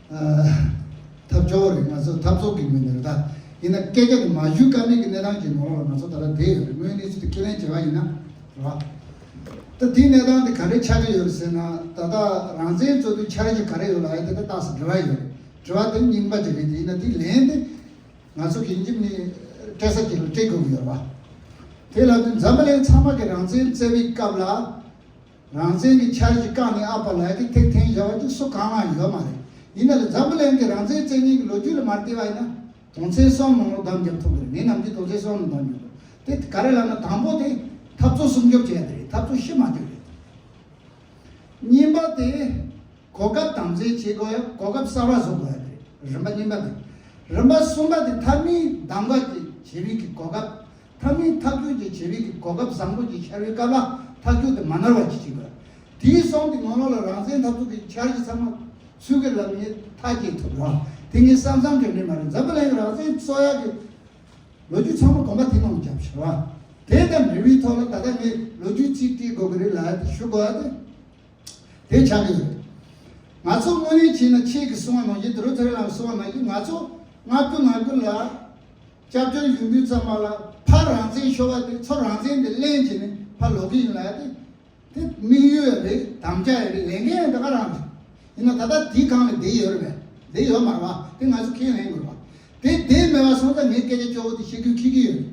ཨ། ཐབས་སྐྱོ་བོ་རེད། ང་ཚོ་འཐབ་རྩོད་ཀྱི་ངོས་ནས་རེད་ད། ཡིན་ན་སྐད་ཆ་དེ་མ་ཞུ་ཀ་མེད་ཀྱི་གནས་སྟངས་ཀྱི་ནང་ལ་ང་ཚོ་ད་ལྟ་བསྡད་ཡོད་རེད། དངོས་གནས་ཚུལ་དེ་ཁས་ལེན་བྱས་པ་ཡིན་ན་རེད་བ། ད་དེའི་གནས་སྟངས་དེ་ག་འདྲ་ཆགས་ཀྱི་ཡོད་རེད་ཟེར་ན། ད་ལྟ་རང་བཙན་རྩོད་དུས་འཆར་གཞི་ག་རེ་ཡོད་ལབ་ཡ་དེ་ད་ཏོག་ཙམ་འབྲེལ་བ་ཡོད་རེད། དྲི་བ་དེ་རྙིང་པ་ཅིག་རེད་དེ། ཡིན་ན་དེ་ལན་དེ་ང་ཚོ་གི་ཡིན་གཅིག་མིན་གཅིག་སྤྲད་ས་ཅིག་ལ་སྤྲད་དགོས་ཀྱི་ཡོད་རེད་བ། དེ་ལབ་དུས་འཛམ་བུ་གླིང་ཚང་མ་གི་རང་བཙན་བརྩད་པའི་སྐབས་ལ། རང་བཙན་གྱི་འཆར་གཞི་བཀག་ནས་ཨ་ཕ་ལབ་ཡ་དེ་ཐེག་འཐེན་བྱ་བ་ཅིག་སུ་གང་ལའང་ཡོད་མ་རེད། ཡིན་ན་ལ་འཛམ་བུ་གླིང་གི་རང་བཙན་བརྩད་མཁན་གྱི་ལོ་རྒྱུས་ལ་མར་བལྟས་པ་ཡིན་ན། དོན་ཚན་གསུམ་ནང་ལ་བདམས་རྒྱབ་ཐུབ་ཀྱི་རེད། ངས་ནམ་རྒྱུན་དོན་ཚན་གསུམ་ལ་བདམས་རྒྱབ་ཐུབ། དེ་ག་རེ་ལབ་ན། དང་པོ་དེ་འཐབ་རྩོད་སྲུང་སྐྱོབ་བྱས་ཏེ་རེད། འཐབ་རྩོད་ཤི་མ་བཅུག་རེད། གཉིས་པ་དེ་གོ་སྐབས་དམ་འཛིན་བྱེད་དགོས་ཡ། གོ་སྐབས་གསར་པ་བཟོ་དགོས་ཡ་དེ་རེད། རིམ་པ་གཉིས་པ་དེ། རིམ་པ་གསུམ་པ་དེ་མཐའ་མའི་གདམ་ག་ཅིག་བྱེད་པའི་གི་གོ་སྐབས། མཐའ་མའི་ཐག་གཅོད་ཅིག་བྱེད་པའི་གི་གོ་སྐབས་བཟང་པོ་ཅིག་ཤར་བའི་སྐབས་ལ་ཐག་གཅོད་དེ་མ་ནོར་བ་ཅིག་བྱེད་དགོས། དེའི་སོང་དེ་ངོ་ལོག་ལ་རང་བཙན་འཐབ་རྩོད་ཀྱི་འཆར་གཞི་ཚང་མ་ཚུད་ཀྱི་ལབ་ནས་ཐག་བཅད་ཐུབ་རོགས། དེ་ངས་བསམ་བསམ་གྱི་ནི་མ་རེད། འཛམ་བུ་གླིང་རང་བཙན་རྩོད་ཡག་གི་ལོ་རྒྱུས་ཚང་མ་གོམ་པ་དེ་ནང་བརྒྱབ་ཤག་ར། དེ་དང་འབྲེལ་བའི་ཐོག་ལ་ད་ལྟ་ངས་ལོ་རྒྱུས་གཅིག་བྲིས་དགོས་ཀྱི་རེད་ལབ་དེ་ཞུ་དགོས་ཡ་དེ་དེ་ཆགས་ཀྱི་ཡོད། ང་ཚོ་དངོས་གནས་བྱས་ན་ཁྱེད་ཀྱིས་གསུངས་པ་ནང་བཞིན། དེ་རུ་ཐར་ལམ་གསུངས་པ་ནང་བཞིན། ང་ཚོ་ལྔ་བཅུ་ང་དགུ་ལ་སྐྱབས་བཅོལ་ཡོང་དུས་ཙམ་པ་ལ་ཕར་རང་བཙན་ཤོར་བ་དེ་ཚུར་རང་བཙན་དེ་ལེན་བྱས་ནས་ཕར་ལོག་གི་ཡིན་ལབ་ཡ་དེ། དེ་དམིགས་ཡུལ་རེད། དམ་བཅའ་ཡང་རེད། ལས་འགན་ཡང་ད་ག་རང་རེད། ཡིན་ན་ད་ལྟ་དེའི་སྒང་ལ་བསྡད་ཡོད་རེད་པས། བསྡད་ཡོད་མ་རེད་པ། དེ་ང་ཚོ་ཁས་ལེན་དགོས་པ། དེ་བསྡད་མེད་པ་སོང་ཙང་ངས་སྐད་ཆ་སྐྱོ་བོ་དེ་བཤད་རྒྱུ་ཁྱི་གི་ཡོད་རེད།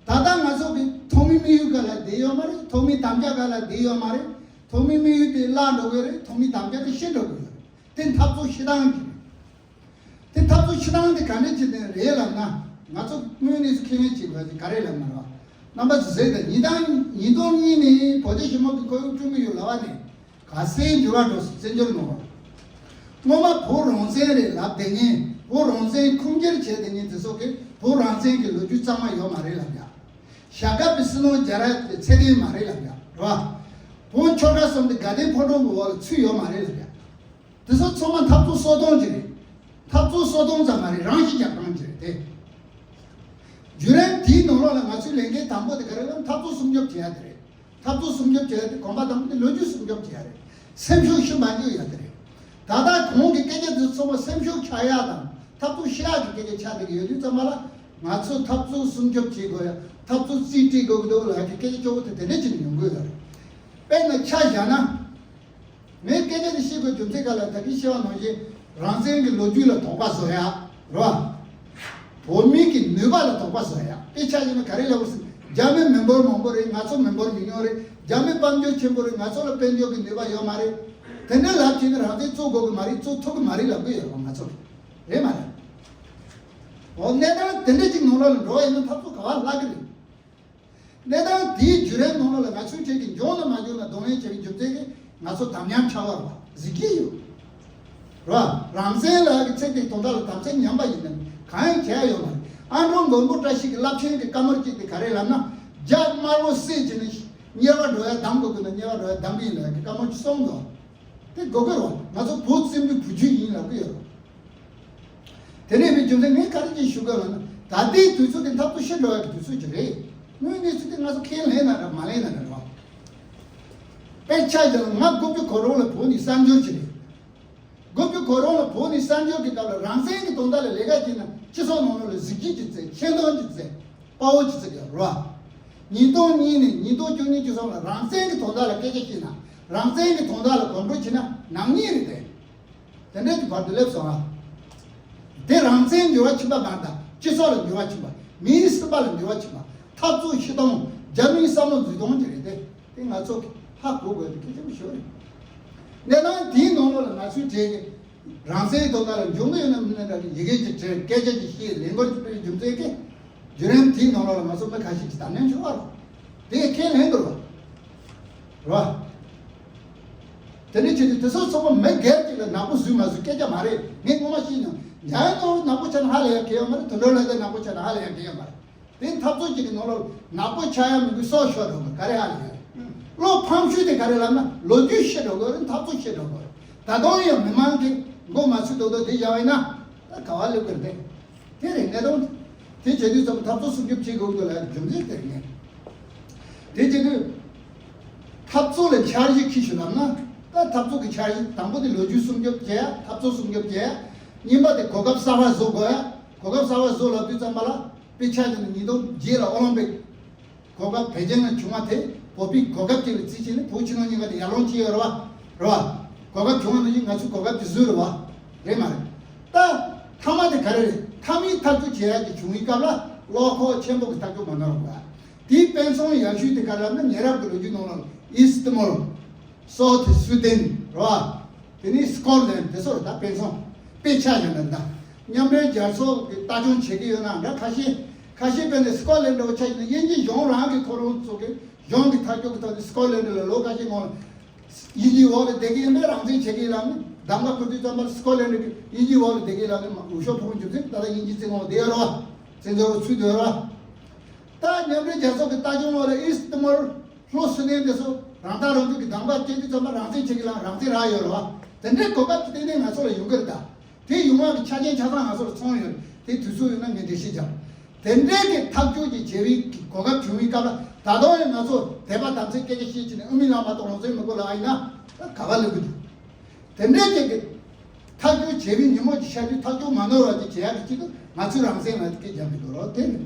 ད་ལྟ་ང་ཚོ་གི་ཐོག་མའི་དམིགས་ཡུལ་སྒང་ལ་བསྡད་ཡོད་མ་རེད། ཐོག་མའི་དམ་བཅའ་སྒང་ལ་བསྡད་ཡོད་མ་རེད། ཐོག་མའི་དམིགས་ཡུལ་དེ་བརླག་འགྲོ་གི་རེད། ཐོག་མའི་དམ་བཅའ་དེ་ཤི་འགྲོ་གི་ཡོད་རེད། དེ་འཐབ་རྩོད་ཤི་སྟངས་ཅིག་རེད། དེ་འཐབ་རྩོད་ཤི་སྟངས་དེ་ག་འདྲ་ཅིག་དེ་རེད་ལབ་ན། ང་ཚོ་དངོས་གནས་སུ་ཁས་ལེན་བྱེད་དགོས་དེ་ག་རེ་ལབ་ན་ར། རྣམ་པ་ཚོ་གཟིགས་དང་། ཉིས་སྟོང་ཉིས་སྟོང་གཉིས་ནས་བོད་རྒྱ་ཞི་མོལ་གྱི་ཁོར་ཡུག་བསྐྲུན་གྱི་ཡོད་ལབ་པ་ནས་ག་ཚད་འགྱུར་བ་འགྲོ་སོང་། བཙན་བྱོལ་ནང་ལ་སྔོན་མ་བོད་རང་བཙན་རེད་ལབ་དེ་ཉིན། བོད་རང་བཙན་ཁུངས་སྐྱེལ་བྱས་དེ་ཉིན་དེ་ཚོ་གིས་བོད་རང་བཙན་གྱི་ལོ་རྒྱུས་གཙང་མ་ཡོད་མ་རེད་ལབ་ཡ། ཞྭ་སྒབ་པའི་སྲིད་ནོར་རྒྱ་ར་དེ་ཚད་ལྡན་མ་རེད་ལབ་ཡ་རེད་བ། བོད་ཆོལ་ཁ་གསུམ་དེ་དགའ་ལྡན་ཕོ་བྲང་གི་འོག་ལ་ཚུད་ཡོད་མ་རེད་ལབ་ཡ། དེ་ཚོ་ཚང་མ་འཐབ་རྩོད་སོ་སྟོང་ཅིག་རེད། འཐབ་རྩོད་སོ་སྟོང་ཙམ་མ་རེད། རང་ཤི་རྒྱག་སྟངས་ཅིག་རེད་དེ། བརྒྱུད་རིམ་དེའི་ནང་ལོགས་ལ་ང་ཚོའི་ལས་འགན་དང་པོ་དེ་ག་རེ་ལབ་ན། འཐབ་རྩོད་སྲུང་སྐྱོབ་བྱེད་ཡ་དེ་རེད། འཐབ་རྩོད་སྲུང་སྐྱོབ་བྱེད་ཡ་དེ་གོམ་པ་དང་པོ་དེ་ལོ་རྒྱུས་སྲུང་སྐྱོབ་བྱེད་ཡ་རེད། སེམས་ཤུགས་ཤི་མ་འཇུག་ཡ་དེ་རེད། ད་ལྟ་གོང་གི་སྐད་ཆ་དེ་ཚང་མ་སེམས་ཤུགས་ཆག་ཡ་དང་འཐབ་རྩོད་ཤི་ཡ་གི་སྐད་ཆ་ཆགས་བསྡད་ཀྱི་ཡོད་དུས་ཙམ་པ་ལ། ང་ཚོ་འཐབ་རྩོད་སྲུང་སྐྱོབ་བྱེད་དགོས་ཡ། འཐབ་རྩོད་རྩིས་སྤྲད་དགོས་ཀྱི་འདུག་ལབ་ཀྱི་སྐད་ཆ་སྐྱོ་བོ་དེ་དེ་འདྲ་ཅིག་ཡོང་གི་ཡོད་རེད། དཔེར་ན་ཆ་བཞག་ན། ངས་སྐད་ཆ་འདི་བཤད་དགོས་རྒྱུ་མཚན་ག་ལ། ད་གིན་བཤད་པ་ནང་བཞིན་རང་བཙན་གྱི་ལོ་རྒྱུས་ལ་དོགས་པ་བཟོ་ཡ་རེད་བ། བོད་མི་གི་ནུས་པ་ལ་དོགས་པ་བཟོ་ཡ། དཔེ་ཆ་བཞག་ན་ག་རེ་ལབ་དགོས་ཟེར། རྒྱ་མི་མི་འབོར་མང་པོ་རེད། ང་ཚོ་མི་འབོར་ཉུང་ཉུང་རེད། རྒྱ་མི་དཔལ་འབྱོར་ཆེན་པོ་རེད། ང་ཚོ་ལ་དཔལ་འབྱོར་གྱི་ནུས་པ་ཡོད་མ་རེད། དེ་འདྲ་ལབ་བྱས་ན་རང་བཙན་རྩོད་དགོས་ཀྱི་མ་རེད། རྩོད་ཐུབ་ཀྱི་མ་རེད་ལབ་གི་ཡོད་རེད་བ། ང་ཚོ་རེད་མ་རེད། འོ། གནས་སྟངས་དེ་འདྲ་ཅིག་ནང་ལོགས་ལ་འགྲོ་བ་ཡིན་ན་འཐབ་རྩོད་ག་བ་ལྷག་གི་རེད། གནས་སྟངས་དེའི་བརྒྱུད་རིམ་ནང་ལོགས་ལ་ང་ཚོའི་གྲས་ཀྱིས་འབྱུང་ན་མ་འབྱུང་ན་གདོང་ལེན་བྱེད་པའི་རྒྱུ་མཚན་གྱིས་ང་ཚོ་དམ་ཉམས་ཆགས་པ་རེད་བ། གཟིགས་ཀྱི་ཡོད་རེད་བ། རང་བཙན་ལབ་ཀྱི་ཚིག་དེ་དོན་དག་ལ་དམ་ཚིག་ཉམས་པ་ཡིན་ན་གང་ཡང་བྱས་ཡོད་མ་རེད། ཨ་འབྲུག་མགོན་པོ་བཀྲ་ཤིས་ཀྱི་རླབས་ཆེན་གྱི་བཀའ་མོལ་གཅིག་དེ་ག་རེ་ལབ་ན། རྒྱ་དམར་པོ་བསད་བྱས་ནས་དམྱལ་བ་འགྲོ་ཡ་གདམ་དགོས་ཀྱི་ན་དམྱལ་བ་འགྲོ་ཡ་གདམ་གྱི་ཡིན་ལབ་ཀྱི་བཀའ་མོལ་གཅིག་གསུངས་འདུག་དེ་དགོས་ཀྱི་རེད་བ། ང་ཚོ་བོད་བཙན་པོའི་བུ་རྒྱུད་ཡིན་ལབ་ཀྱི་ཡོད་རེད། དེ་ནས་བའི་རྒྱུ་མཚན་ངས་ག་རེ་ཅིག་ཞུ་དགོས་ལབ་ན། ད་ལྟའི་དུས་ཚོད་དེ་འཐབ་རྩོད་ཤི་འགྲོ་བའི་དུས་ཚོད་ཅིག་རེད། དངོས་གནས་ཚུལ་དེ་ང་ཚོ་ཁས་ལེན་ན་འདྲ་མ་ལེན་ན་འདྲ་རེད་བ། དཔེར་ཆ་བཞག་ན་ང་དགུ་བཅུ་གོ་གྲངས་ལ་བོད་ནས་གསར་འབྱོར་ཅིག་རེད། དགུ་བཅུ་གོ་གྲངས་ལ་བོད་ནས་གསར་འབྱོར་གྱི་སྐབས་ལ་རང་བཙན་གྱི་དོན་དག་ལ་ལས་ཀ་བྱས་ན་སྤྱི་ཚོགས་ནང་ལོགས་ལ་གཟི་བརྗིད་ཅིག་བཙལ། ཁྱོན་བསྡོམས་ཅིག་བཙལ། དཔའ་བོ་ཅིག་བཙལ་གྱི་རེད་བ། ཉིས་སྟོང་གཉིས་ནས་ཉིས་སྟོང་བཅུ་གཉིས་བཅུ་གསུམ་ལ་རང་བཙན་གྱི་དོན་དག་ལ་སྐད་ཆ་བཤད་ན། རང་བཙན་གྱི་དོན་དག་ལ་གོམ་བགྲོད་བྱས་ན་ནག་ཉེས་རེད་དེ། དེ་འདྲའི་གི་བར་དུ་སླེབས་སོང་ཨ། དེ་རང་བཙན་འགྱུར་བ་ཕྱིན་པ་མ་རེད། ད་སྤྱི་ཚོགས་ལ་འགྱུར་བ་ཕྱིན་པ། མིའི་སྲིད་པ་ལ་འགྱུར་བ་ཕྱིན་པ། འཐབ་རྩོད་ཤི་སྟངས། རྒྱ་མིའི་བསམ་བློ་འཛུལ་སྟངས་ཅིག་རེད་དེ། དེ་ང་ཚོ་གི་ཧ་གོ་དགོས་དེ་གལ་ཆེན་པོ་ཞིག་རེད། གནས་སྟངས་དེའི་ནང་ལོགས་ལ་ང་ཚོའི་གྲས་ཀྱི་རང་བཙན་དོན་དག་ལ་འཇོན་གི་ཡོད་ན་མིན་ན་འདྲ་གི་ཡི་གེ་ཅིག་བྲིས། སྐད་ཆ་ཅིག་བཤད། ལས་འགུལ་ཅིག་སྤེལ་རྒྱུ་མཚན་གྱིས། བརྒྱུད་རིམ་དེའི་ནང་ལོགས་ལ་ང་ཚོ་མི་ཁ་ཤས་ཀྱིས་དམ་ཉམས་བྱུང་བ་རེད། དེ་ཁས་ལེན་དགོས་རེད་བ། རེད་བ། དེ་འདྲ་བྱས་དུས་དེ་ཚོ་ཚང་མ་མི་སྒེར་གཅིག་ལ་ནག་པོ་བཟོས་མ་བཟོས་སྐད་ཆ་མ་རེད། ངས་སྔོན་མ་བཤད་མྱོང་། རྒྱ་ཡན་ནག་པོ་ཆགས་ན་ཧ་ལས་ཡ་གལ་ཡོད་མ་རེད། དོན་གྲུབ་ལྷ་རྩེ་ནག་པོ་ཆགས་ན་ཧ་ལས་ཡ་གལ་ཡོད་མ་རེད། དེ་འཐབ་རྩོད་ཅིག་གི་ནང་ལོགས་ནག་པོ་ཆགས་ཡ་མི་དགོས། སྲོག་ཤོར་འགྲོ་མ་ག་རེ་ཧ་ལས་ཡ་རེད། བློ་ཕམ་ཤོས་དེ་ག་རེ་ལབ་ན་ལོ་རྒྱུས་ཤི་འགྲོ་དགོས་རེད། འཐབ་རྩོད་ཤི་འགྲོ་དགོས་རེད། ད་དུང་ཡང་མི་མང་གི་མགོ་མ་ཚོས་རྡོག་རྡོག་དེ་བཞག་པ་ཡིན་ན་ད་ག་བ་སླེབས་ཀྱི་རེད་དེ། དེ་རེད་གནས་སྟངས། དེ་བྱེད་དུས་ཙམ་འཐབ་རྩོད་སྲུང་སྐྱོབ་བྱེད་དགོས་འདུག་ལབ་ཡ་རྒྱུ་མཚན་དེ་རེད། དེ་བྱེད་དུས་འཐབ་རྩོད་ལ་འཆར་གཞི་འཁྱེར་ཤོག་ལབ་ན། ད་འཐབ་རྩོད་ཀྱི་འཆར་གཞི་དང་པོ་དེ་ལོ་རྒྱུས་སྲུང་སྐྱོབ་བྱེད་ཡ། འཐབ་རྩོད་སྲུང་སྐྱོབ་བྱེད་ཡ། གཉིས་པ་དེ་གོ་སྐབས་གསར་པ་བཟོ་དགོས་ཡ། གོ་སྐབས་གསར་པ་བཟོ་ལབ་དུས་ཙམ་པ་ལ་དཔེ་ཆ་བཞག་ན་ཉིས་སྟོང་བརྒྱད་ལ་ཨོ་ལིམ་པིག་གོ་སྐབས་པེ་ཅིང་ལ་བྱུང་བ་དེ་བོད་པའི་གོ་སྐབས་ཅིག་ལ་བརྩིས་བྱས་ནས་བོད་ཕྱི་ནང་གཉིས་ཀ་དེ་ཡར་ལོངས་བྱས་ཡོད་རེད་བ། རེད་བ། གོ་སྐབས་བྱུང་བ་ནང་བཞིན་ང་ཚོས་གོ་སྐབས་དེ་བཟོས་རེད་བ། རེད་མ་རེད། ད་མཐའ་མ་དེ་ག་རེ་རེད། མཐའ་མའི་ཐག་གཅོད་བྱེད་ཡག་གི་བྱུང་བའི་སྐབས་ལ་བློ་ཁོག་ཆེན་པོ་གི་ཐག་གཅོད་མ་གནང་རོགས་བྱ། དེའི་དཔེ་མཚོན་ཡག་ཤོས་དེ་ག་རེ་ལབ་ན། ཉེ་རབས་ཀྱི་ལོ་རྒྱུས་ནང་ལ་ཨིས་ཏི་མོལ། སོ་ཐི་སུ་དན་རེད་བ། དེ་ནས་སི་ཀོ་ལན་དེ་ཚོ་རེད། ད་དཔེ་མཚོན་དཔེ་ཆ་བཞག་ན། ད་མཉམ་འབྲེལ་རྒྱལ་ཚོགས་ཀྱི་ལྟ་སྐྱོང་བྱེད་ཀྱི་ཡོད་ན་འདྲ། ཁ་ཤས་ཁ་ཤས་དཔེར་ན་སི་ཀོ་ལན་འདྲ་བོ་ཆ་བཞག་ན། དབྱིན་ཇི་གཞུང་རང་གི་ཁོ་རང་ཚོ་གི་གཞུང་གི་ཐག་གཅོད་ཀྱི་ཐོག་ནས་སི་ཀོ་ལན་ལ་ལོ་ཁ་ཤས་སྔོན་ལ་དབྱིན་ཇིའི་འོག་ལ་བསྡད་ཀྱི་ཡིན་པས་རང་བཙན་བྱེད་ཀྱི་ཡིན་ལབ་ནས་གདམ་ག་ཁུར་དུས་ཙམ་པར་སི་ཀོ་ལན་གྱི་དབྱིན་ཇིའི་འོག་ལ་བསྡད་ཀྱི་ཡིན་ལབ་ནས་འུ་ཤོག་ཕུལ་རྒྱུ་མཚན་ད་ལྟ་དབྱིན་ཇི་བཙན་དབང་བསྡད་ཡོད་རེད་བ། བཙན་འཛུལ་ཚུད་སྡོད་རེད་བ། ད་མཉམ་འབྲེལ་རྒྱལ་ཚོགས་ཀྱི་ལྟ་སྐྱོང་འོག་ལ་ཨིས་ཏི་མོལ་ལྷོ་སུ་དན་དེ་ཚོ་རང་ཐག་རང་གཅོད་ཀྱི་གདམ་ག་བྱེད་དུས་ཙམ་པ་རང་བཙན་བྱེད་ཀྱི་ལ་རང་བཙན་རག་ཡོད་རེད་བ། དེ་འདྲའི་གོ་སྐབས་ཀྱི་སྟེང་ནས་ང་ཚོ་ལ་ཡོང་གི་རེད་ད། དེ་ཡོང་བ་གི་ཆ་རྐྱེན་ཆ་ཚང་ང་ཚོར་ཚང་ཡོད་རེད། དེ་དུས་ཚོད་ཡོད་ན་ངས་འགྲེལ་བཤད་རྒྱབ། དེ་འདྲའི་གི་ཐག་གཅོད་ཀྱི་བྱེད་རིང་གི་གོ་སྐབས་བྱུང་བའི་སྐབས་ལ་ད་དུང་ཡང་ང་ཚོ་དད་པ་དམ་ཚིག་སྐད་ཆ་བཤད་ཀྱི་ནས་ཨུ་མི་ལགས་མ་གཏོགས་རང་བཙན་མི་དགོས་ལ་ཨ་ཡིན་ན་ག་པར་སླེབས་ཀྱི་འདུག་དེ་འདྲའི་གི་ཐག་གཅོད་བྱེད་པའི་ཉིན་མོ་གི་ཤར་དུས་ཐག་གཅོད་མ་ནོར་བ་ཅིག་བྱེད་ཡག་གི་ཆེད་དུ་ང་ཚོས་རང་བཙན་ལ་སྐད་རྒྱབ་ཀྱི་འདུག་རོགས་དེ་ནི།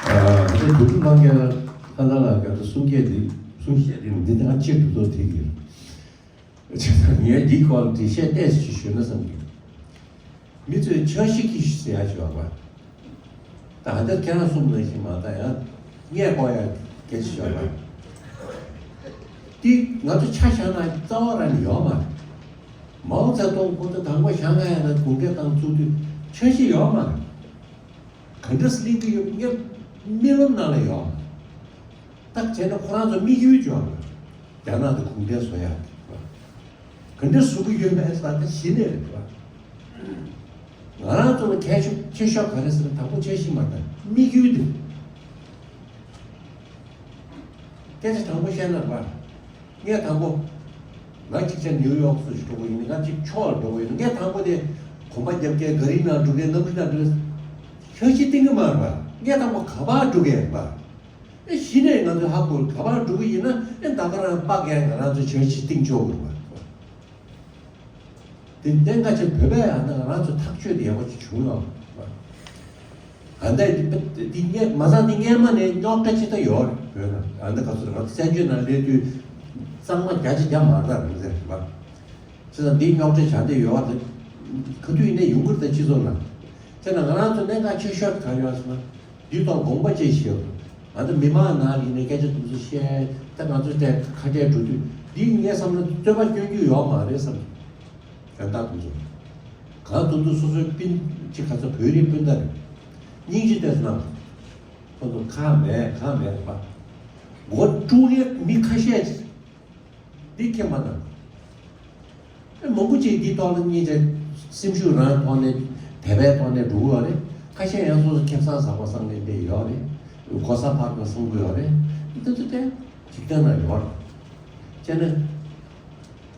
ཨ་ནི་བུ་ཕྲུག་ལྷན་རྒྱས་ལྷན་རྒྱས་ལ་ག་ཚོད་གསུང་སྐད་འདི་གསུང་བཤད་འདི་འདི་ད་ཅིག་ཏུ་ཐུག་དེ་གི་ཆེ་ད་ངས་འདི་སྐོར་འགྲེལ་བཤད་ཏོག་ཙམ་ཞུས་ན་བསམ་གི། མི་ཚོས་འཆར་གཞི་གི་ཟེར་ཡ་ཞུ་བ། ད་ཧ་ད་ཁྱེད་རང་གསུམ་ནང་བཞིན་མ་ད་ཡང་ངས་གོ་ཡ་སྐད་ཆ་ཞུ་བ། འདི་ང་ཚོ་ཆ་བཞག་ན་རྩ་བ་རང་ནས་ཡོད་མ་རེད། མའོ་ཙེ་ཏུང་ཁོང་ཚོ་དང་པོ་ཞང་ཧའེ་ལ་གུང་ཁྲན་ཏང་བཙུགས་དུས་འཆར་གཞི་ཡོད་མ་རེད། ག་འདྲ་སེ་གླེང་གི་ཡོད་ངས་རྨི་ལམ་ནང་ལ་ཡོད་མ་རེད། ད་བྱས་ན་ཁོ་རང་ཚོ་དམིགས་ཡུལ་ཅིག་ཡོད་མ་རེད། རྒྱ་ནག་དང་གུང་ཁྲན་བཟོ་ཡག་གི། ག་འདྲ་བཟོ་གི་ཡོད་མེད་ཟེར་ད་གཞི་ནས་རེད་པ། ང་རང་ཚོ་ལ་གལ་ཤོས་ཆེ་ཤོས་ག་རེ་ཟེར་ན་དང་པོ་འཆར་གཞི་མ་དང་དམིགས་ཡུལ་དེ། སྐད་ཆ་དྲང་པོ་བཤད་ན་རེད་པ། ངས་དང་པོ། ང་གཅིག་བྱས་ནིའུ་ཡོག་སུ་ཞིག་འགྲོ་གི་ཡིན་ང་གཅིག་ཕྱོགས་ལ་འགྲོ་གི་ཡིན་ངས་དང་པོ་དེ་གོམ་པ་རྒྱབ་མཁན་ག་རི་ནང་འགྲོ་མཁན་གནམ་གྲུ་ནང་འགྲོ་མཁན་འཆར་གཞི་བཏིང་གི་མ་རེད་པ། ངས་དང་པོ་ག་པར་འགྲོ་གི་ཡིན་པ། ཨེ་གཞི་ནས་ང་ཚོས་ཧ་གོ་ག་པར་འགྲོ་གི་ཡིན་ན་ཨེ་ད་ག་རང་དཔག་ཡས་ང་རང་ཚོས་འཆར་གཞི་བཏིང་ཆོག་གི་རེད་པ། དེ་གཏན་འཁེལ་ཆེ་བོད་པའི་ཨ་ན་ང་རང་ཚོ་ཐག་གཅོད་དེ་ཡག་པོ་ཅིག་བྱུང་ཡོད་པ། ཨ་འདས་དེ་དེ་སྔས་མ་ཟ་དེ་སྔས་མ་ནས་རྙོག་དྲ་ཅི་ལྟ་ཡོད་རེད་བོད་ན་ཨ་འདི་ག་ཚོད་རེད་ང་ཚོ་བཙན་བྱོལ་ནང་སླེབས་དུས་གཙང་མ་རྒྱ་ཆེ་རྒྱ་མ་རེད་རེད་ཟེར་རེད་པ། བྱས་ཙང་འདིའི་རྙོག་དྲ་བྱ་འདི་ཡོད་པ་དེ་ག་དུས་ཡིན་ནའི་ཡོང་གི་རེད་ད་སྤྱི་ཚོགས་ནང་། བྱས་ན་ང་རང་ཚོ་གནད་འགག་ཆེ་ཤོས་ག་ཡོད་ཟེར་ན། འདིའི་ཐོག་དགོངས་པ་བཞེས་ཤིག་ང་ཚོ་མི་མང་ནང་ཡིན་ནའི་སྐད་ཆ་དེ་ཚོ་བཤད་ད་ང་ཚོ་དེ་ཁ་བྲལ་འགྲོ་དུས་འདིའི་ངའི་བསམ་བློ་རྩོད་པ་སྐྱོན་རྒྱུ་ཡོད་མ་རེད་བསམ་གི། དོན་དག་དེ་ཚོ་གང་དུ་འདུག་སོ་སོའི་སྤུན་གཅིག་ག་ཚོད་བོད་རིགས་སྤུན་ཟླ་རེད། སྙིང་རྗེ་ཏོག་ཙམ་གནང་། ཁོ་ཚོ་ཁག་མེད་ཁག་མེད་རེད་པ། མགོ་དཀྲུག་མཁན་མི་ཁ་ཤས་ཅིག་འདི་མཁྱེན་པ་དང་། ཨེ་མང་པོ་ཅིག་འདིའི་ཐོག་ལ་སྙིང་རྗེ་སེམས་ཤུགས་རང་ཐོག་ནས་དད་པའི་ཐོག་ནས་འགྲོ་གི་ཡོད་རེད། ཁ་ཤས་ཡང་སོ་སོ་ཁེ་བཟང་ཟ་བ་བསམ་ནས་བསྡད་ཡོད་རེད། གོ་ས་འཕར་བ་བསམ་གི་ཡོད་རེད། འདི་ཚོ་དེ་འཇིག་རྟེན་ན་ཡོད་རེད། བྱས་ན།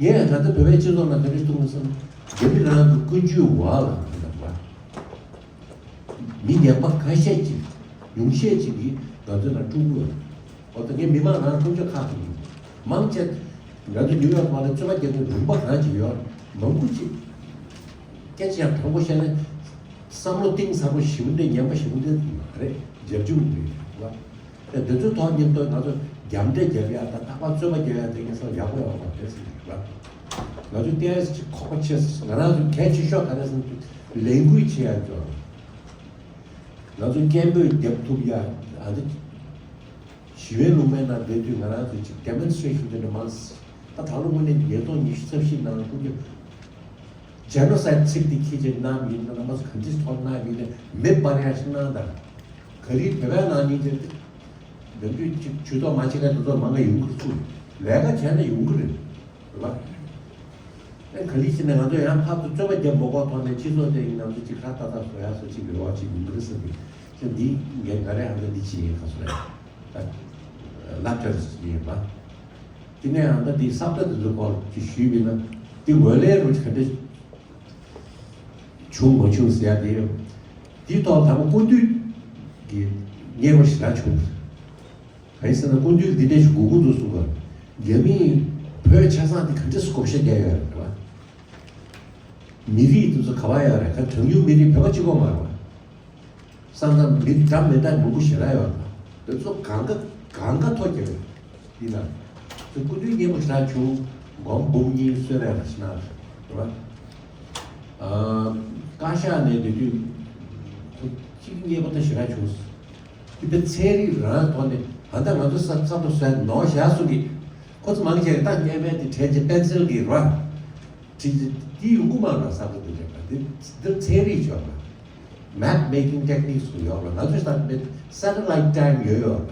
ངས་ད་ལྟ་བོད་པའི་སྤྱི་ཚོགས་ནང་ག་རེ་གཏོང་གི་སོང་། རྒྱ་མི་རང་གི་ཀུན་སྤྱོད་འོག་ལ་གང་འདྲ་བ། མི་ངན་པ་ཁ་ཤས་ཅིག་ཉུང་ཤས་ཅིག་གིས་ང་ཚོའི་ནང་དཀྲུག་གི་ཡོད། འོ་ད་ངས་མི་མང་རང་ཀུན་སྤྱོད་ཁག་ཅིག་ཡིན། མང་ཆེ་ང་ཚོ་ནིའུ་ཡོག་ཐོག་ལ་རྩོད་པ་རྒྱག་མཁན་ལུང་པ་གང་ཅིག་ཡོད་མང་པོ་ཅིག་སྐད་ཆ་ཡང་དྲང་པོ་བཤད་ན་བསམ་བློ་གཏིང་ཟབ་པོ་ཞིབ་འདྲ་ངན་པ་ཞིབ་འདྲ་མ་རེད་རྒྱབ་ལྗོངས་རེད་བ། དེ་འདི་ཚོའི་ཐོག་མཉམ་དུ་ང་ཚོ་རྒྱབ་འདྲེ་རྒྱབ་ཡ་དང་རྟག་པར་རྩོད་པ་རྒྱག་ཡ་དེ་ངས་བསམ་ཡག་པོ་ཡོད་མ་རེད་ཟེར་གྱི་རེད་བ། ང་ཚོ་ཏོག་ཙམ་ཅིག་ཁོག་པ་ཆེ་ང་རང་ཚོ་གལ་ཆེ་ཤོས་ག་རེ་ཟེར་ན་ལས་འགུལ་བྱེད་ཡ་ཅོ། ང་ཚོ་སྐད་འབོད་རྒྱབ་ཐུབ་ཡ་ཨ་འདི་ཞི་བའི་ལུང་པའི་ནང་བསྡད་དུས་ང་རང་ཚོ་ཅིག་demonstration་དེ་འདྲ་མང་ད་ད་ལོ་དངོས་གནས་ཉིས་སྟོང་ཉི་ཤུ་རྩ་བཞི་ནང་ལ་ཀུན་གྱི་genocide་ཚིག་འདི་ཁྱེད་ཀྱིས་གནང་མིན་ན་མ་ག་འདྲ་ཐོག་གནང་མིན་ན་མེ་འབར་ཡ་ཞིག་གནང་དང་། ག་རེ་བོད་པའི་ནང་ཉིན་དེ་འདི་འདྲ་ཅིག་ཇུས་གཏོགས་མ་བྱེད་མཁན་དེ་ཚོ་མང་ང་ཡོང་གི་རེད་ཚུལ་ལས་ཀ་བྱས་ན་ཡོང་གི་རེད་རེད་པ། ཨེ་ག་ལི་ཕྱིན་ནས་ང་ཚོ་ཡང་ཕར་ཚུར་རྩོད་པ་རྒྱབ་མ་དགོས་ཐོག་ནས་སྤྱི་ཚོགས་དེ་ཡིན་ང་ཚོ་ཅིག་ཁ་ཏག་ཏག་བཟོ་ཡ་བཟོ་ཅིག་རེ་བ་ཅིག་ཡོང་གི་རེད་ཟེར་གི་ཅེ་འདི་ངས་ང་རེ་ཧ་ད་འདི་ཅི་ཡིན་ག་སོ་རེད། ལབ་བྱ་ཅིག་ཡིན་པ། དེ་ནས་ཧ་ད་འདི་ས་བཀྲ་དེ་ཚོ་སྐོར་ཅིག་ཞུས་པ་ཡིན་ན་འདི་ངོས་ལེན་རུ་ག་འདྲ་བྱུང་མ་བྱུང་ཟེར་ཡ་དེ་ཡོད། འདིའི་ཐོག་དང་པོ་སྐུ་མདུན་གྱི་མཉེས་པོ་ཞེ་དྲག་བྱུང་། གང་ཡིན་ཟེར་ན་སྐུ་མདུན་འདི་འདྲ་ཞིག་དགོས་ཀྱི་འདུག་གསུངས་པ། རྒྱ་མིས་བོད་ཆ་ཚང་འདི་ག་འདྲ་བསྐོ་བཞག་བརྒྱབ་ཡོད་རེད་བ། མི་རིགས་དེ་ཚོ་ག་པར་ཡོད་རེད་ག་གྲངས་ཉུང་མི་རིགས་བོད་པ་གཅིག་པོ་མ་རེད་བ། ས་མཚམས་མི་འདྲ་མི་འདྲ་མང་པོ་ཞེ་དྲག་ཡོད་རེད་བ། དེ་ཚོ་གང་ག་གང་ག་ཐོ་བརྒྱབ་ཡོད་འདི་ན། དེ་སྐུ་མདུན་མཉེས་པོ་ཞེ་དྲག་བྱུང་སྒོམ་འབུམ་གཉིས་གསོལ་རས་ལ་ཕྱིན་ན་རེད་བ། ཨ། བཀའ་ཤག་ནས་དེ་དུས་ཁོ་གཅིག་མཉེས་པོ་ད་ཞེ་དྲག་བྱུང་། དེ་པའི་ཚན་རིག་རང་ཐོག་ནས་ད་ལྟ་ང་ཚོ་ས་ས་ཐོག་བཟོས་ནོར་བཞག་སོང་གི། ཁོ་ཚོ་མང་ཆེ་རྟགས་སྙན་པའི་དེ་བྲལ་གྱི་པེན་སིལ་གྱི་རོ། བྲིས་དེ་ཡོང་གི་མ་རེད་ས་ཐོག་དེ་རེད་པ་དེ་འདིར་ཚན་རིག་ཆོག་པ། map making techniques་སུ་ཡོད་པ་ང་ཚོ་ས་ཐོག་satellite time་ཡོད་ཡོད་པ།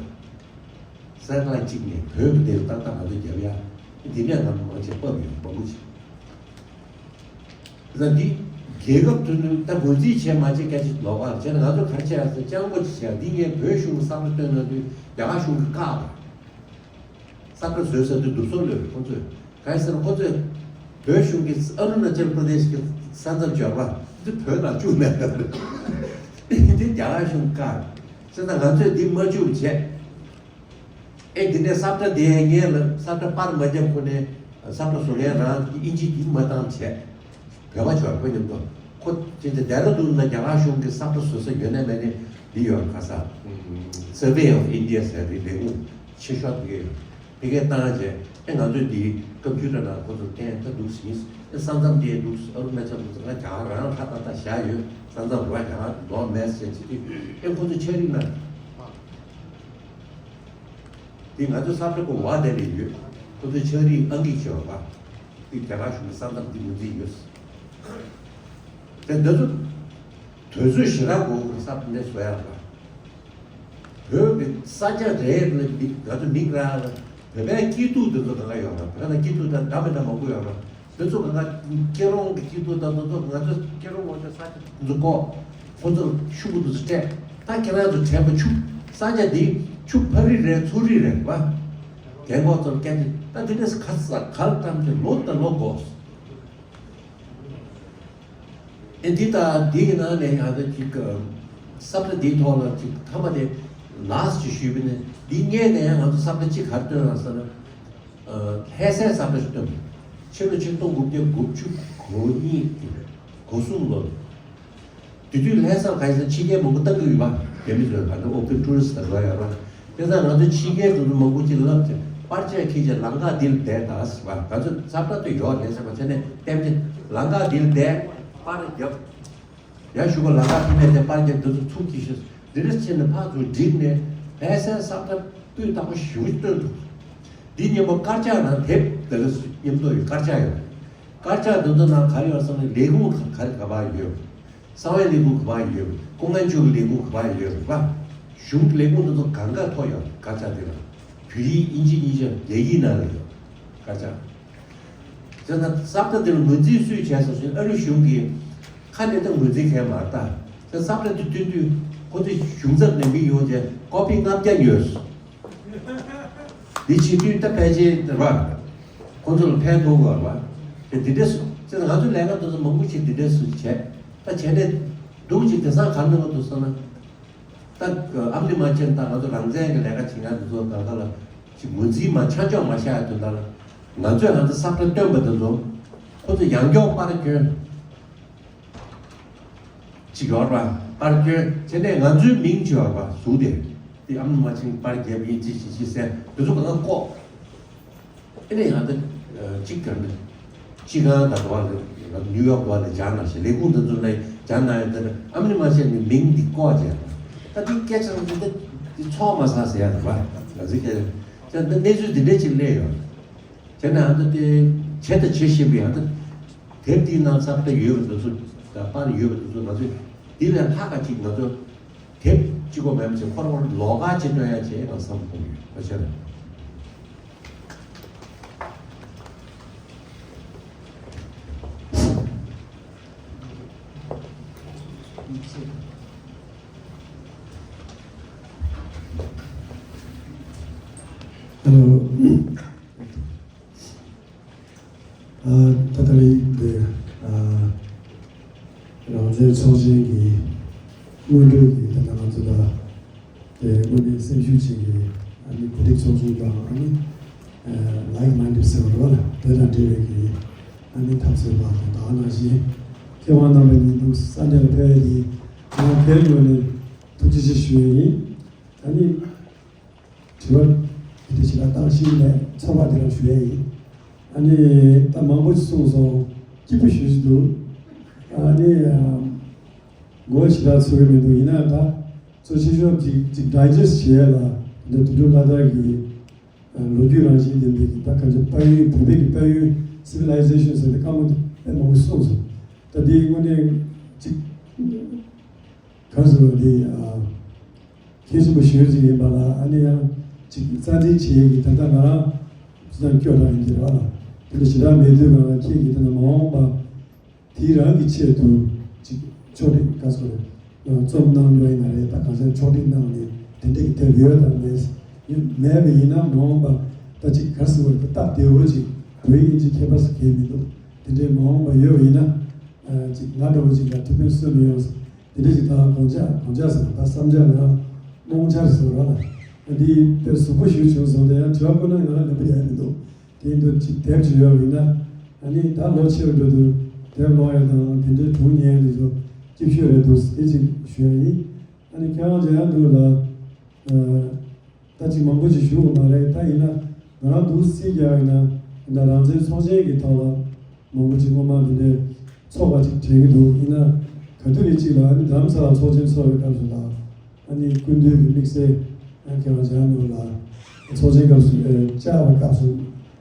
satellite་གཅིག་ནས་བོད་ཀྱི་དེ་ཏག་ཏག་ང་ཚོ་རྒྱབ་ཡ། དེ་ནས་ང་ཚོ་མང་ཆེ་ཕབ་ཡོད་མང་པོ་ཆེ། ད་འདི་རྒྱལ་ཁབ་དུ་ནི་ད་གུས་བརྩི་བྱས་མ་བྱས་སྐད་ཆ་ལོག་པ་བྱས་ན་ང་ཚོ་ག་རེ་བྱས་ཟེར་སྤྱང་པོ་ཅིག་བྱས་འདི་ངས་བོད་གཞུང་གི་ས་ཁྲ་བཏོན་ན་དུས་རྒྱ་གར་གཞུང་གི་བཀག་པ། ས་ཁྲ་བཟོས་ཟེར་དུས་འདུག་སོང་ལོས་ཁོ་ཚོས་ག་རེ་ཟེར་ན་ཁོ་ཚོས་བོད་ བོད་གཞུང་གིས་ཨ་རུ་ན་ཅལ་པྲ་དེཤ་གི་ས་མཚམས་འབྱོར་བ་འདི་བོད་ནང་བཅུག་མེད་པ་རེད། འདི་རྒྱ་གར་གཞུང་བཀག་བྱས་ཙང་ང་ཚོས་འདི་མ་བཅུག་བྱས། ཨེ་འདི་ནས་ས་བཀྲ་དེ་ངས་ལ་ས་བཀྲ་པར་མ་བརྒྱབ་ཁོ་ནས་ས་བཀྲ་བཟོ་མཁན་རང་གི་ཨིན་ཇི་འདི་མ་བཏང་བྱས། བོད་པ་ཞོར་ཁོ་མཉམ་དུ་ཁོ་ཅི་འདི་ལྡེ་ར་ལྡུན་ལ་རྒྱ་གར་གཞུང་གི་ས་བཀྲ་བཟོ་ས་ཡོད་ནས་མེད་ནས་འདི་ཡོད་ག་ས། Survey of India ཟེར་བའི་ལས་ཁུངས་ཆེ་ཤོས་དེ་གས་ཡོད། དེ་གས་བཏང་རྗེས་ཨེ་ང་ཚོས་འདི་ཀམ་པུ་ཊར་ནང་ཁོ་ཚོར་བསྟན་ད་འདུག་ཟིན་ཨེ་ས་མཚམས་དེ་འདུག་ཨ་རུ་ན་ཅལ་འདུག་ང་རྒྱ་གར་རང་ལྷ་ད་ལྟ་བཞག་ཡོད། ས་མཚམས་རུ་བ་རྒྱ་གར་ལོག་མེད་ཟེར་ཅི་དུས་ཨེ་ཁོ་ཚོ་ཕྱག་རིས་ན། དེ་ང་ཚོའི་ས་བཀྲ་གོ་བ་དེ་ལས་ཡོད། ཁོ་ཚོའི་ཕྱག་རིས་ཨང་ཀི་བྱས་པ། དེ་རྒྱ་གར་གཞུང་གི་ས་མཚམས་དེ་ངོས་འཛིན་ཡོད། དེ་འདི་ཚོ་དུས་ཚོད་ཞེ་དྲག་འགོར་གི་རེད་ས་བཀྲ་འདི་བཟོ་ཡག་ལ། བོད་ཀྱི་ས་ཆ་རེ་རེ་ལ་མི་ང་ཚོ་མིང་རག་ལ་བོད་པའི་སྐྱིད་སྡུག་འདི་ཚོ་གང་ག་ཡོད་རེད། བོད་ནང་སྐྱིད་སྡུག་དང་འདྲ་མི་འདྲ་མང་པོ་ཡོད་རེད། དེ་ཚོ་གང་ག་སྐྱིད་རོང་གི་སྐྱིད་སྡུག་དང་དེ་ཚོ་ང་ཚོ་སྐྱིད་རོང་ངོ་ཚོ་ས་ཆ་འཛུགས་གོ་ཁོ་ཚོར་ཤུགས་འདུག་སྤྲད་ད་ཁྱེད་རང་ཚོ་དྲན་པ་ཆུ་ས་ཆ་འདི་ཆུ་ཕ་རི་རེད་ཚུ་རི་རེད་བ། རྒན་གོག་ཚོར་སྐད་ཆ་ད་དེ་འདྲས་ག་ས་ག་ལ་བཏང་གི་ལོ་དང་ལོ་འགོར། ཨེ་འདི་ད་འདི་གི་ནང་ནས་ཡང་ད་ཅིག་ས་བཀྲ་འདིའི་ཐོག་ལ་ཅིག་མཐའ་མ་དེ་ལཱས་ཅིག་ཞུས་པ་ནི་འདི་སྔས་ནས་ཡང་ང་ཚོ་ས་བཀྲ་གཅིག་ག་རེ་བཏོན་ལ་ཟེར་ན། ལྷ་སའི་ས་བཀྲ་ཞིག་བཏོན། ཕྱི་ལོ་ཆིག་སྟོང་དགུ་བརྒྱ་དགུ་བཅུ་གོ་གཉིས་གོ་གསུམ་ལོར། དེ་དུས་ལྷ་སར་ག་ཡིན་ཟེར་ཕྱི་རྒྱལ་མང་པོ་ལྟ་གི་ཡོད་པ། རྒྱ་མི་ཚོས་ག་ཚོད་ཨོ་པན་ཊུ་རི་སི་ཊི་ལ་འགྲོ་ཡོད་ར། དེ་ཙང་ང་ཚོ་ཕྱི་རྒྱལ་དེ་ཚོ་མང་པོ་ཅིག་ལབ་ཚེ་པར་ཆས་འཁྱེར་བྱས་ལམ་ཁ་འདི་ལ་བསྡད་ད་ཟེར་བ། ང་ཚོ་ས་བཀྲ་དེ་ཡོད་རེད་ཟེར་བ་བྱས་ནས་བསྟན་ཏེ་ལམ་ཁ་འདི་ལ་བསྡད་པར་བརྒྱབ། ཡར་ཞུ་ག་ལམ་ཁ་ཕ་མས་དེ་པར་བརྒྱབ་འདི་ཚོ་ཚུར་འཁྱེར་ཤོག་འདི་འདྲ་བྱས་ནས་ཕར་ཚུར་བསྒྲིགས་ནས་ལྷ་སའི་ས་བཀྲ་སྤུས་དག་པོ་ཞེ་པོ་ཅིག་བཏོན་འདུག་འདི་མཉམ་པོ་དཀར་ཆག་ནང་དེབ་འདི་ལ་མཉམ་དུ་ཡོད་དཀར་ཆག་ཡོད། དཀར་ཆག་འདི་ཚོ་ནང་ག་རེ་ཡོད་ཟེར་ན་ལས་ཁུངས་ག་རེ་ག་པར་ཡོད། གསང་བའི་ལས་ཁུངས་ག་པར་ཡོད། ཀུན་མཁྱེན་མཆོག་གི་ལས་ཁུངས་ག་པར་ཡོད་རེད་པ། གཞུང་གི་ལས་ཁུངས་འདི་ཚོ་གང་ག་ཐོ་ཡོད་དཀར་ཆག་འདི་ལ། བོད་ཡིག་དབྱིན་ཇི་གཉིས་ཆ་རྒྱ་ཡིག་ནང་ལ་ཡོད་དཀར་ཆག་བྱས་ཙང་ས་བཀྲ་འདི་ལ་ངོས་འཛིན་སུས་བྱས་སོང་ཟེར་ན་ཨ་རི་གཞུང་གིས་ཁ་ནས་ད་ངོས་འཛིན་མཁན་མ་རེད་ད། བྱས་ཙང་ས་བཀྲ་འདི་བཏོན་དུས་ཁོ་ཚོས་གཞུང་ཚབ་ནས་མི་ཡོང་བྱས་ཀོ་པི་ལྔ་བརྒྱ་ཉོས་སོང་། འདི་བྱེད་དུས་ད་ཕལ་ཆེར་རེད་པ། ཁོ་ཚོ་ལ་ཕན་ཐོགས་དགོས་རེད་པ། དེ་འདི་འདྲས་སུ་བྱས་ཙང་ང་ཚོའི་ལས་ཀ་འདི་ཚོ་མང་པོ་ཞིག་འདི་འདྲས་སུ་བྱས། ད་བྱས་ནས་འདུག་ཅིག་དེང་སང་ག་འདྲ་བ་འདུག་ཟེར་ན། ད་ཨ་མ་ནི་མ་ཆེན་ད་ང་ཚོ་རང་བཙན་གྱི་ལས་ཀ་བྱེད་མཁན་འདི་ཚོ་གང་ག་ལ་ཅིག་ངོས་འཛིན་མ་ཆ་འཇོག་མ་བྱ་ཡ་དོན་དག་ལ། ང་ཚོས་ང་ཚོ་ས་བཀྲ་བཏོན་པ་འདི་ཚོ་ཁོ་ཚོ་ཡང་སྐྱོར་པར་བསྐྱོན། ཅིག་ཡོད་ར་པར་བསྐྱོན་བྱས་ནས་ང་ཚོའི་མིང་ཅིག་ཡོད་ར་བཟུང་སྟེ། དེ་ཨ་མ་ནི་མ་ཆེན་པར་རྒྱབ་ཡིན་ཅི་ཞིག་ཅི་ཟེར་དེ་ཚོ་གང་ག་བཀོག་ཨེ་ནས་ཡང་ད་གཅིག་ག་ནས་ཅི་གང་ད་ག་བ་ལ་ནིའུ་ཡོག་བ་ལ་སྦྱར་ན་ཞེས་ལས་ཁུངས་དེ་ཚོ་ལ་སྦྱར་ན་ཡང་ད་ཨ་མ་ནི་མ་ཆེན་ནི་མིང་འདི་བཀོག་བྱས་ད་དེ་སྐད་ཆ་རང་ཚོ་ད་དེ་ཚོགས་མ་ཟ་ཟེར་ཡ་ར་བ་ང་ཚོའི་སྐད་ཆ་ད་གནས་ཚུལ་འདི་འདྲས་ཅིག་སླེབས་ཡོད། དེ་ནས་ཨ་ད་དེ་བྱས་ད་བྱེད་བཞིན་པའི་ཨ་ད་དེབ་འདིའི་ནང་ཚབ་ཏུ་ཡོད་པ་དེ་ཚོ་དང་པར་ཡོད་པ་དེ་ཚོ་ང་ཚོས་འདི་ལས་ལྷག་ག་ཅིག་ང་ཚོ་དེབ་གཅིག་པོ་མེད་པ་བྱས་ཁོ་རང་ལོགས་ཀ་ཅིག་སྟོན་ཡ་བྱས་ང་བསམ་གྱི་ཡོད་ཁ་ཤས་རེད། ཨ་ད་ལྟ་ལས་འདི་ཨ་རང་བཙན་ཚོགས་ཆེན་གྱི་སྔོན་འགྲོའི་གི་ད་ལྟ་ང་ཚོ་ད་དེ་དངོས་གནས་སེམས་ཤུགས་ཆེན་གྱི་ཨ་ནི་བོད་རིགས་ཚོགས་ཆུང་དང་ཨ་ནི་ཨ་like minded ཟེར་བ་རེད་བ་ལ་དེ་དང་འབྲེལ་བའི་གི་ཨ་ནི་འཐབ་རྩོད་པ་དང་ད་ག་ནང་བཞིན་མཁས་དབང་རྣམ་པ་གཉིས་འདུག་ས་འདྲ་ལ་ཕེབས་ཡས་དེ་ང་ཕེབས་ཡོང་ནས་ཐུགས་རྗེ་ཆེ་ཞུ་ཡས་ཡིན། ཨ་ནི། དྲི་བ་དེ་འདྲ་ཞིག་ལ་བཏང་ཤེས་ནས་ཚོར་བ་དེ་རང་ཞུ་ཡས་ཡིན། ཨ་ནི་ད་མང་པོ་ཞིག་གསུངས་སོང་། སྐྱིད་པོ་ཞེ་ཞིག་འདུག་ཨ་ནི་མགོ་ཞེ་དྲག་ཚོད་ཀྱི་མི་འདུག་ཡིན་ན་ད་གཙོ་ཆེ་ཤོས་ཅིག་ཅིག་ཌའི་ཇེ་སི་ཊི་བྱེད་ཡས་ལ་འདི་དུད་འགྲོ་ལྷ་དར་གྱི་ལོ་རྒྱུས་རང་བཞིན་ལྡན་པའི་གི་ད་ག་ཚོད་དཔལ་ཡོན་བོད་པའི་གི་དཔལ་ཡོན་སི་ཝི་ལའི་ཟེ་ཤན་ཟེར་ཏེ་དཀའ་མོ་དཔེ་མང་པོ་གསུངས་སོང་། ད་འདི་དངོས་གནས་ཅིག་ག་རེ་ཟེར་བ་འདི་ཨ། གལ་ཆེན་པོ་ཞེ་པོ་ཅིག་ཡིན་པ་ལ་ཨ་ནི་ཡང་ཅིག་རྩ་འཛིན་བྱེད་ཡས་ཀྱི་ད་ལྟ་ང་རང་ཅི་ཙམ་སྐྱོ་དྲགས་ཡིན་གྱི་རེད་བ་ལ། དེ་འདྲ་ཞེ་དྲག་མེད་དུས་གང་ལ་ཁྱེད་ཀྱིས་ད་ལྟ་མ་འོངས་པ་དེའི་རང་གི་ཆེད་དུ་ཅིག་ཕྱོགས་སྒྲིག་ག་ཚོད་རེད་རྩོམ་གནང་རྒྱུ་ཡིན་ན་རེད། ད་གང་ཟེར་ཕྱོགས་སྒྲིག་གནང་ནས་དེ་འདྲ་གི་དེབ་ཡོད་དང་མེད་མེད་པ་ཡིན་ན་མ་འོངས་པ་ད་ཅིག་ག་རེ་ཟེར་བ་རེད། ད་སྟབས་བདེ་བོ་ཅིག་བོད་ཡིག་དབྱིན་ཇི་ཁྱད་པར་ཟེར་གང་ཡང་མི་འདུག་དེ་འདྲའི་མ་འོངས་པ་ཡོད་པ་ཡིན་ན། ཨ་ཅིག་ང་འདྲ་བོ་ཅིག་ལ་ཐུགས་ཕན་གསོས་མི་ཡོང་། དེ་འདྲ་ཅིག་ད་དགོངས་འཆར་དགོངས་འཆར་ཟེར་བ་ད་བསམ་འཆར་ལ་རྨོངས་འཆར་ཟེར་བ་ལ། ཨ་འདི་དཔེ་གཟུགས་པོ་ཞིག་བྱུང་སོང་། དེ་ཡང་དྲི་བ་བཀོད་ན་ང་ལ་ལབ་ཡ་མི་འདུག་དེ་ཡིན་དུས་ཅིག་དེབ་ཅིག་ཡོད་པ་ཡིན་ན། ཨ་ནི་ད་ལོ་ཆེ་བ་འགྲོ་དུས་དེབ་ཀློག་ཡ་དང་དེ་འདྲའི་སྒྲུང་ཉན་ཡ་དེ་ཚོ་སྐྱིད་ཤོས་རེད་འདུག་དེ་ཅིག་ཞུ་ཡ་ཡིན། ཨ་ནི་ཁྱེད་རང་ཅག་ཡང་འདུག་ལ། ཨ། ད་ཅིག་མང་པོ་ཅིག་ཞུ་དགོས་མ་རེད། ད་ཡིན་ན་ང་རང་འདུག་སེ་རྒྱག་ཡིན་ན། ཡིན་ན་རང་བཙན་ཚོགས་ཆེན་གྱི་ཐོག་ལ་མང་པོ་ཅིག་སྔོན་མ་འདི་འདྲའི་ཚོགས་པ་ཅིག་དྲན་གྱི་འདུག་ཡིན་ན་ག་དུས་རེད་ཅིག་ལ་ཨ་ནི་རྡ་རམ་ས་ལ་ཚོགས་ཆེན་ཚོགས་པའི་སྐབས་སུ་ལ། ཨ་ནི་སྐུ་མདུན་གྱི་དམིགས་བསལ་ཡང་ཁྱེད་རང་ཅག་ནོར་ལ་ཚོགས་ཆེན་སྐབས་སུ་ཨེ་བཅར་བའི་སྐབས་སུ་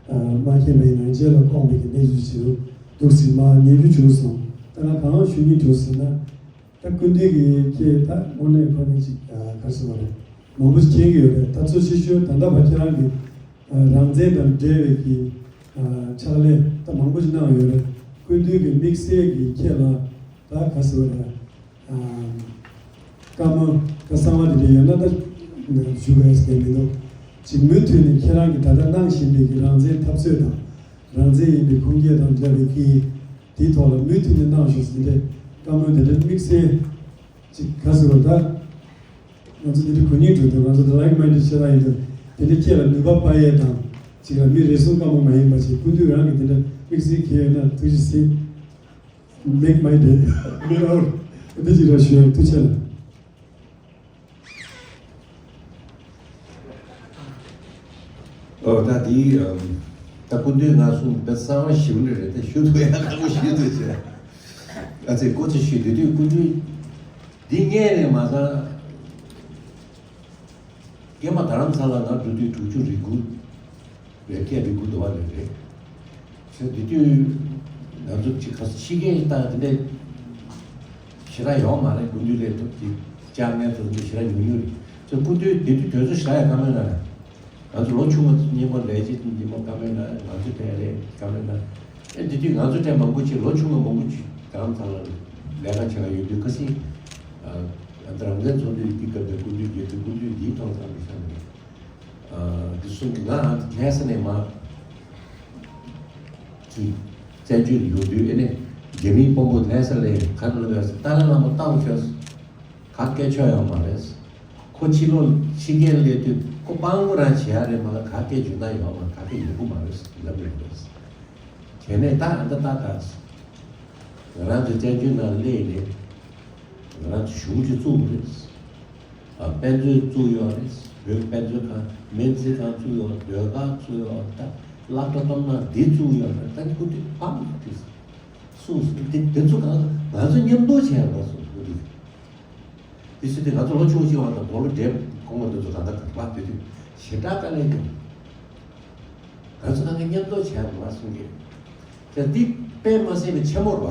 ཨ་མ་མཁྱེན་པ་ཡིན་ན་རྗེས་ལ་སྐོང་བའི་གི་གནས་ཚུལ་ཅིག་འདུག་སེ་མ་ཉན་རྒྱུ་བྱུང་སོང་། ད་ང་གང་ཞུ་སྙིང་བྲོ་ཟེར་ན། ད་སྐུ་མདུན་གྱིས་ཁྱེད་ད་དངོས་གནས་ཁོ་ནི་ཅིག་ཨ་ག་རེ་ཟེར་བ་རེད། མང་པོ་ཞིག་མཁྱེན་གྱི་ཡོད་རེད། ད་གཙོ་ཆེ་ཤོས་ད་ལྟ་བར་ཁྱེད་རང་གིས་ཨ་རང་བཙན་དང་འབྲེལ་བའི་གི་ཨ་ཕྱག་ལས་ད་མང་པོ་ཞིག་གནང་ཡོད་རེད། སྐུ་མདུན་གྱི་དམིགས་བསལ་གྱིས་ཁྱེད་ལ་ད་ག་རེ་ཟེར་བ་རེད། ཨ་བཀའ་མོལ་ད་གསང་བ་དེ་འདྲ་ཡོད་ན་ད་ཞུ་དགོས་ཟེར་མི་འདུག་ཅིག་མུ་མཐུད་ནས་ཁྱེད་རང་གིས་ད་ལྟ་གནང་བཞིན་པའི་གི་རང་བཙན་འཐབ་རྩོད་དང་། རང་བཙན་ཡིན་པའི་ཁུངས་སྐྱེལ་དང་འབྲེལ་བའི་གི་དེའི་ཐོག་ལ་མུ་མཐུད་ནས་གནང་ཤོག་ཟེར་ཏེ་བཀའ་མོལ་དེ་འདྲ་དམིགས་བསལ་ཅིག་ག་ཟེར་བ་ད། ང་ཚོ་དེ་འདྲ་གོ་སྙིང་འདོད་དུ་ང་ཚོ་ད་like minded་ཤེས་ར་ཡིན་དུ་དེ་འདྲ་ཁྱེད་ལ་ནུས་པ་སྤར་ཡས་དང་ཅིག་ལ་མི་རེ་ཟུང་བཀའ་མོལ་མ་ཡིན་པ་ཅིག་སྐུ་མདུན་རང་གི་དེ་འདྲ་དམིགས་བསལ་གལ་ཡོད་ན་ཐུགས་རྗེ་གཟིགས། Make my day. མི་རང་འདི་ཅིག་ར་ཞུ་ཡ་ཐུགས་ཆེ་ལ། ཨོ་ད་དེ་ད་སྐུ་མདུན་ང་གསུང་པའི་གསང་བ་ཞིབ་ནི་རེད་དེ་ཞུ་ཐུབ་ཡ་ཁག་པོ་ཞིག་འདུག་ཟེར། ཨ་ཙི་ཀོ་ཅི་ཞུ་དུས་དུས་སྐུ་མདུན་འདི་སྔས་ནས་མ་ཚང་། སྐྱེས་མ་རྡ་རམ་ས་ལ་ང་འགྲོ་དུས་དྲུག་ཅུ་རེ་དགུ་རེ་བརྒྱད་རེ་དགུ་འདུག་བ་རེད་རེད། ཚེ་འདི་དུས་ང་ཚོ་ཅིག་ག་ཕྱི་རྒྱལ་ལྟ་དེ་འདྲ་ཞེ་དྲག་ཡོང་མ་རེད། སྐུ་མདུན་ལས་ཐུབ་ཀྱི་ལྕགས་ངན་དུ་འདི་ཞེ་དྲག་ཉུང་ཉུང་རེད། ཚེ་སྐུ་མདུན་འདི་དུས་དུས་ཚོད་ཞེ་དྲག་ཡ་བཀའ་མོལ་གནང་། ང་ཚོ་ལོ་ཆུང་བ་ཚོ་མཉམ་པོ་ལས་བྱེད་མཉམ་པོ་བཀའ་མོལ་གནང་། ང་ཚོ་དེ་ལས་བཀའ་མོལ་གནང་། ཨེ་འདི་དུས་ང་ཚོ་གྲས་མང་པོ་ཅིག་ལོ་ཆུང་བ་མང་པོ་ཅིག་རྡ་རམ་ས་ལ་ལས་ཀ་བྱེད་ཀ་ཡོད་དུས་ཁ་སང་ཨ་རང་བཙན་ཚོགས་འདུའི་དུས་སྐབས་དེ་སྐུ་མདུན་རྒྱལ་དུས་སྐུ་མདུན་འདིའི་ཐོག་ཚང་མི་ཤ་ནས་ཨ་འདི་གསུང་གི་ང་ཨ་ལྷ་ས་ནས་མ་ཅིག་བཙན་བྱོལ་ཡོང་དུས་ཨེ་ནས་རྒྱ་མིའི་དཔོན་པོ་ལྷ་ས་ལས་ག་རེ་ལབ་ཡོད་ཟེར། ཏཱ་ལའི་བླ་མ་ལྟ་བུ་ཁྱོད་ག་སྐད་ཆོག་ཡོད་མ་རེད། ཁོ་ཕྱི་ལོགས་ཕྱི་རྒྱལ་སླེབས་དུས་ཁོ་དཔང་པོ་རང་བྱེད་ཡ་རེད་མ་གཏོགས་ག་སྐད་འཇུག་ན་ཡོད་མ་ག་སྐད་ཡོང་གི་མ་རེད་ལབ་ཡོད་རེད། དེ་ནས་ད་ཨ་ད་ད་ད་ང་རང་ཚོ་བཙན་བྱོལ་ནང་སླེབས་ནས་ང་རང་ཚོ་གཞུང་ཅིག་བཙུགས་པ་རེད། ཨ་དཔེ་མཛོད་བཙུགས་ཡོད་རེད། བོད་དཔེ་མཛོད་ཁང་སྨན་རྩིས་ཁང་བཙུགས་ཡོད། ཟློས་གར་བཙུགས་ཡོད། ད་སློབ་གྲྭ་སྟོང་ན་འདི་བཙུགས་ཡོད་རེད། ད་ཁོ་དུས་ཕམ་དུས་གསུངས་སོང་། དེ་དེ་ཚོ་གང་ང་ཚོ་མཉམ་དུ་བྱས་པ་སོང་ཁོ་དུས། དེ་སྲིད་དེ་ང་ཚོ་ལོ་ཆུང་ཆུང་བ་དང་གོ་ལོ་འདྲེས་གོང་མ་དེ་ཚོ་གང་ལྟར་ག་པ་དེ་དུས་ཞེ་དྲག་དཀའ་ལས་མྱོང་། ང་ཚོ་གང་ག་མཉམ་དུ་བྱས་པ་མ་གསུང་གི། ད་འདི་དཔེ་མ་སྲིད་པའི་ཆེན་མོ་རེད་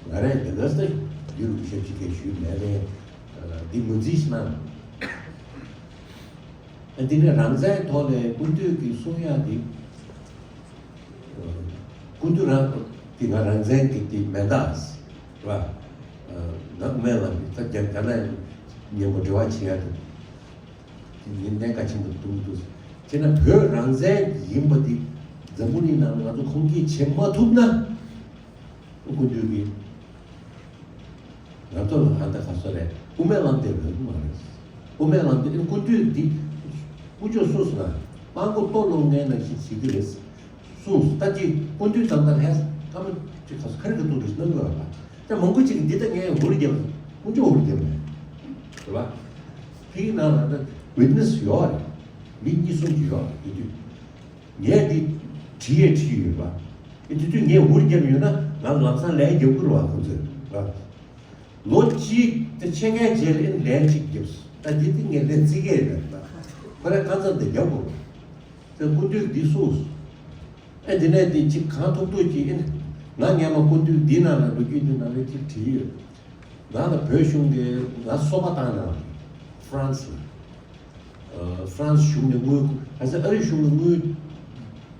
པ། ང་རང་དེ་ག་ས་ཡུལ་སྐུ་ཞབས་ཅིག་གིས་ཞུས་མེད་ལས་འདི་ངོས་འཛིན་ཞིག་གནང་། འདི་ནས་རང་བཙན་ཐོག་ནས་སྐུ་མདུན་གྱིས་གསུང་ཡག་འདི། སྐུ་མདུན་རང་གི་ང་རང་བཙན་གྱི་དེ་མེ་མདའ་རེད་པ། ང་དབུ་མའི་ལམ་གྱི་ད་རྒྱ་རྒྱ་ནག་མཉམ་པོ་འབྲེལ་བ་བྱེད་ཡག་དེ་ཉིན་གཏན་ཁ་ཆེན་པོ་འདུག་འདུག་བྱས་ན་བོད་རང་བཙན་ཡིན་པ་འདི་འཛམ་བུ་གླིང་ནང་ང་ཚོ་ཁུངས་སྐྱེལ་བྱེད་མ་ཐུབ་ན། སྐུ་མདུན་གྱིས་ང་ཚོ་ལ་ཧ་ད་ག་ས་རེད། དབུ་མའི་ལམ་དེ་རག་གི་མ་རེད། དབུ་མའི་ལམ་དེ་སྐུ་མདུན་འདི་སྐུ་ཕྱོགས་སོ་སོ་ན་དཔང་པོ་ལྟོ་སློང་མཁན་ནང་བཞིན་བྱེད་ཀྱི་རེད་གསུངས། ད་ཅི་སྐུ་མདུན་ཙང་ད་ལྷས་ཀ་མ་ཅིག་ག་ས་ཁ་རི་ག་ཏུ་རེད་གནང་དགོས་པ། ད་མང་པོ་ཅིག་གིས་འདི་ལྟ་ངས་འུར་རྒྱབ་སྐུ་མཆོག་འུར་རྒྱབ་མེད་རེད་བ། ཕི་གི་ནང་ལ་ད་ཝིཊ་ནེ་སི་ཡོད་རེད། མི་གཉིས་གསུམ་ཅིག་ཡོད་རེད་དེ་དུས། ངས་འདི་བྲིས་ཡས་བྲིས་ཡོད་པ། ཨེ་དེ་དུས་ངས་འུར་བརྒྱབ་ཡོད་ན་ང་ལམ་སང་ལན་རྒྱབ་དགོས་རེད་བ་ཁོང་ཚོས་ར། ལོ་གཅིག་དེ་ཕྱེད་ཀའི་རྗེས་ལ་ཨེ་ལན་གཅིག་བརྒྱབ་སོང་། ད་འདི་དེ་ངས་ལན་བརྩི་གི་ཡོད་པ། ཁོ་རང་ཁ་ཚ་འདི་རྒྱབ་དགོས་རེད། དེ་སྐུ་མདུན་འདི་གསུངས་སོང་། ཨེ་འདི་ནས་འདི་གཅིག་གང་ཐུབ་ཐུབ་ཅིག་ཨེ་ང་སྔས་མ་སྐུ་མདུན་འདི་ནང་ལ་ལོ་རྒྱུས་འདི་ནང་ལ་གཅིག་བྲིས་ཡོད། ང་ལ་བོད་གཞུང་གིས་ང་སོ་པ་བཏང་གནང་ཧྥ་རན་སི་ལ། ཨ་ཧྥ་རན་སི་གཞུང་ནས་དངུལ་ཨ་ཙི་ཨ་རི་གཞུང་གིས་དངུལ་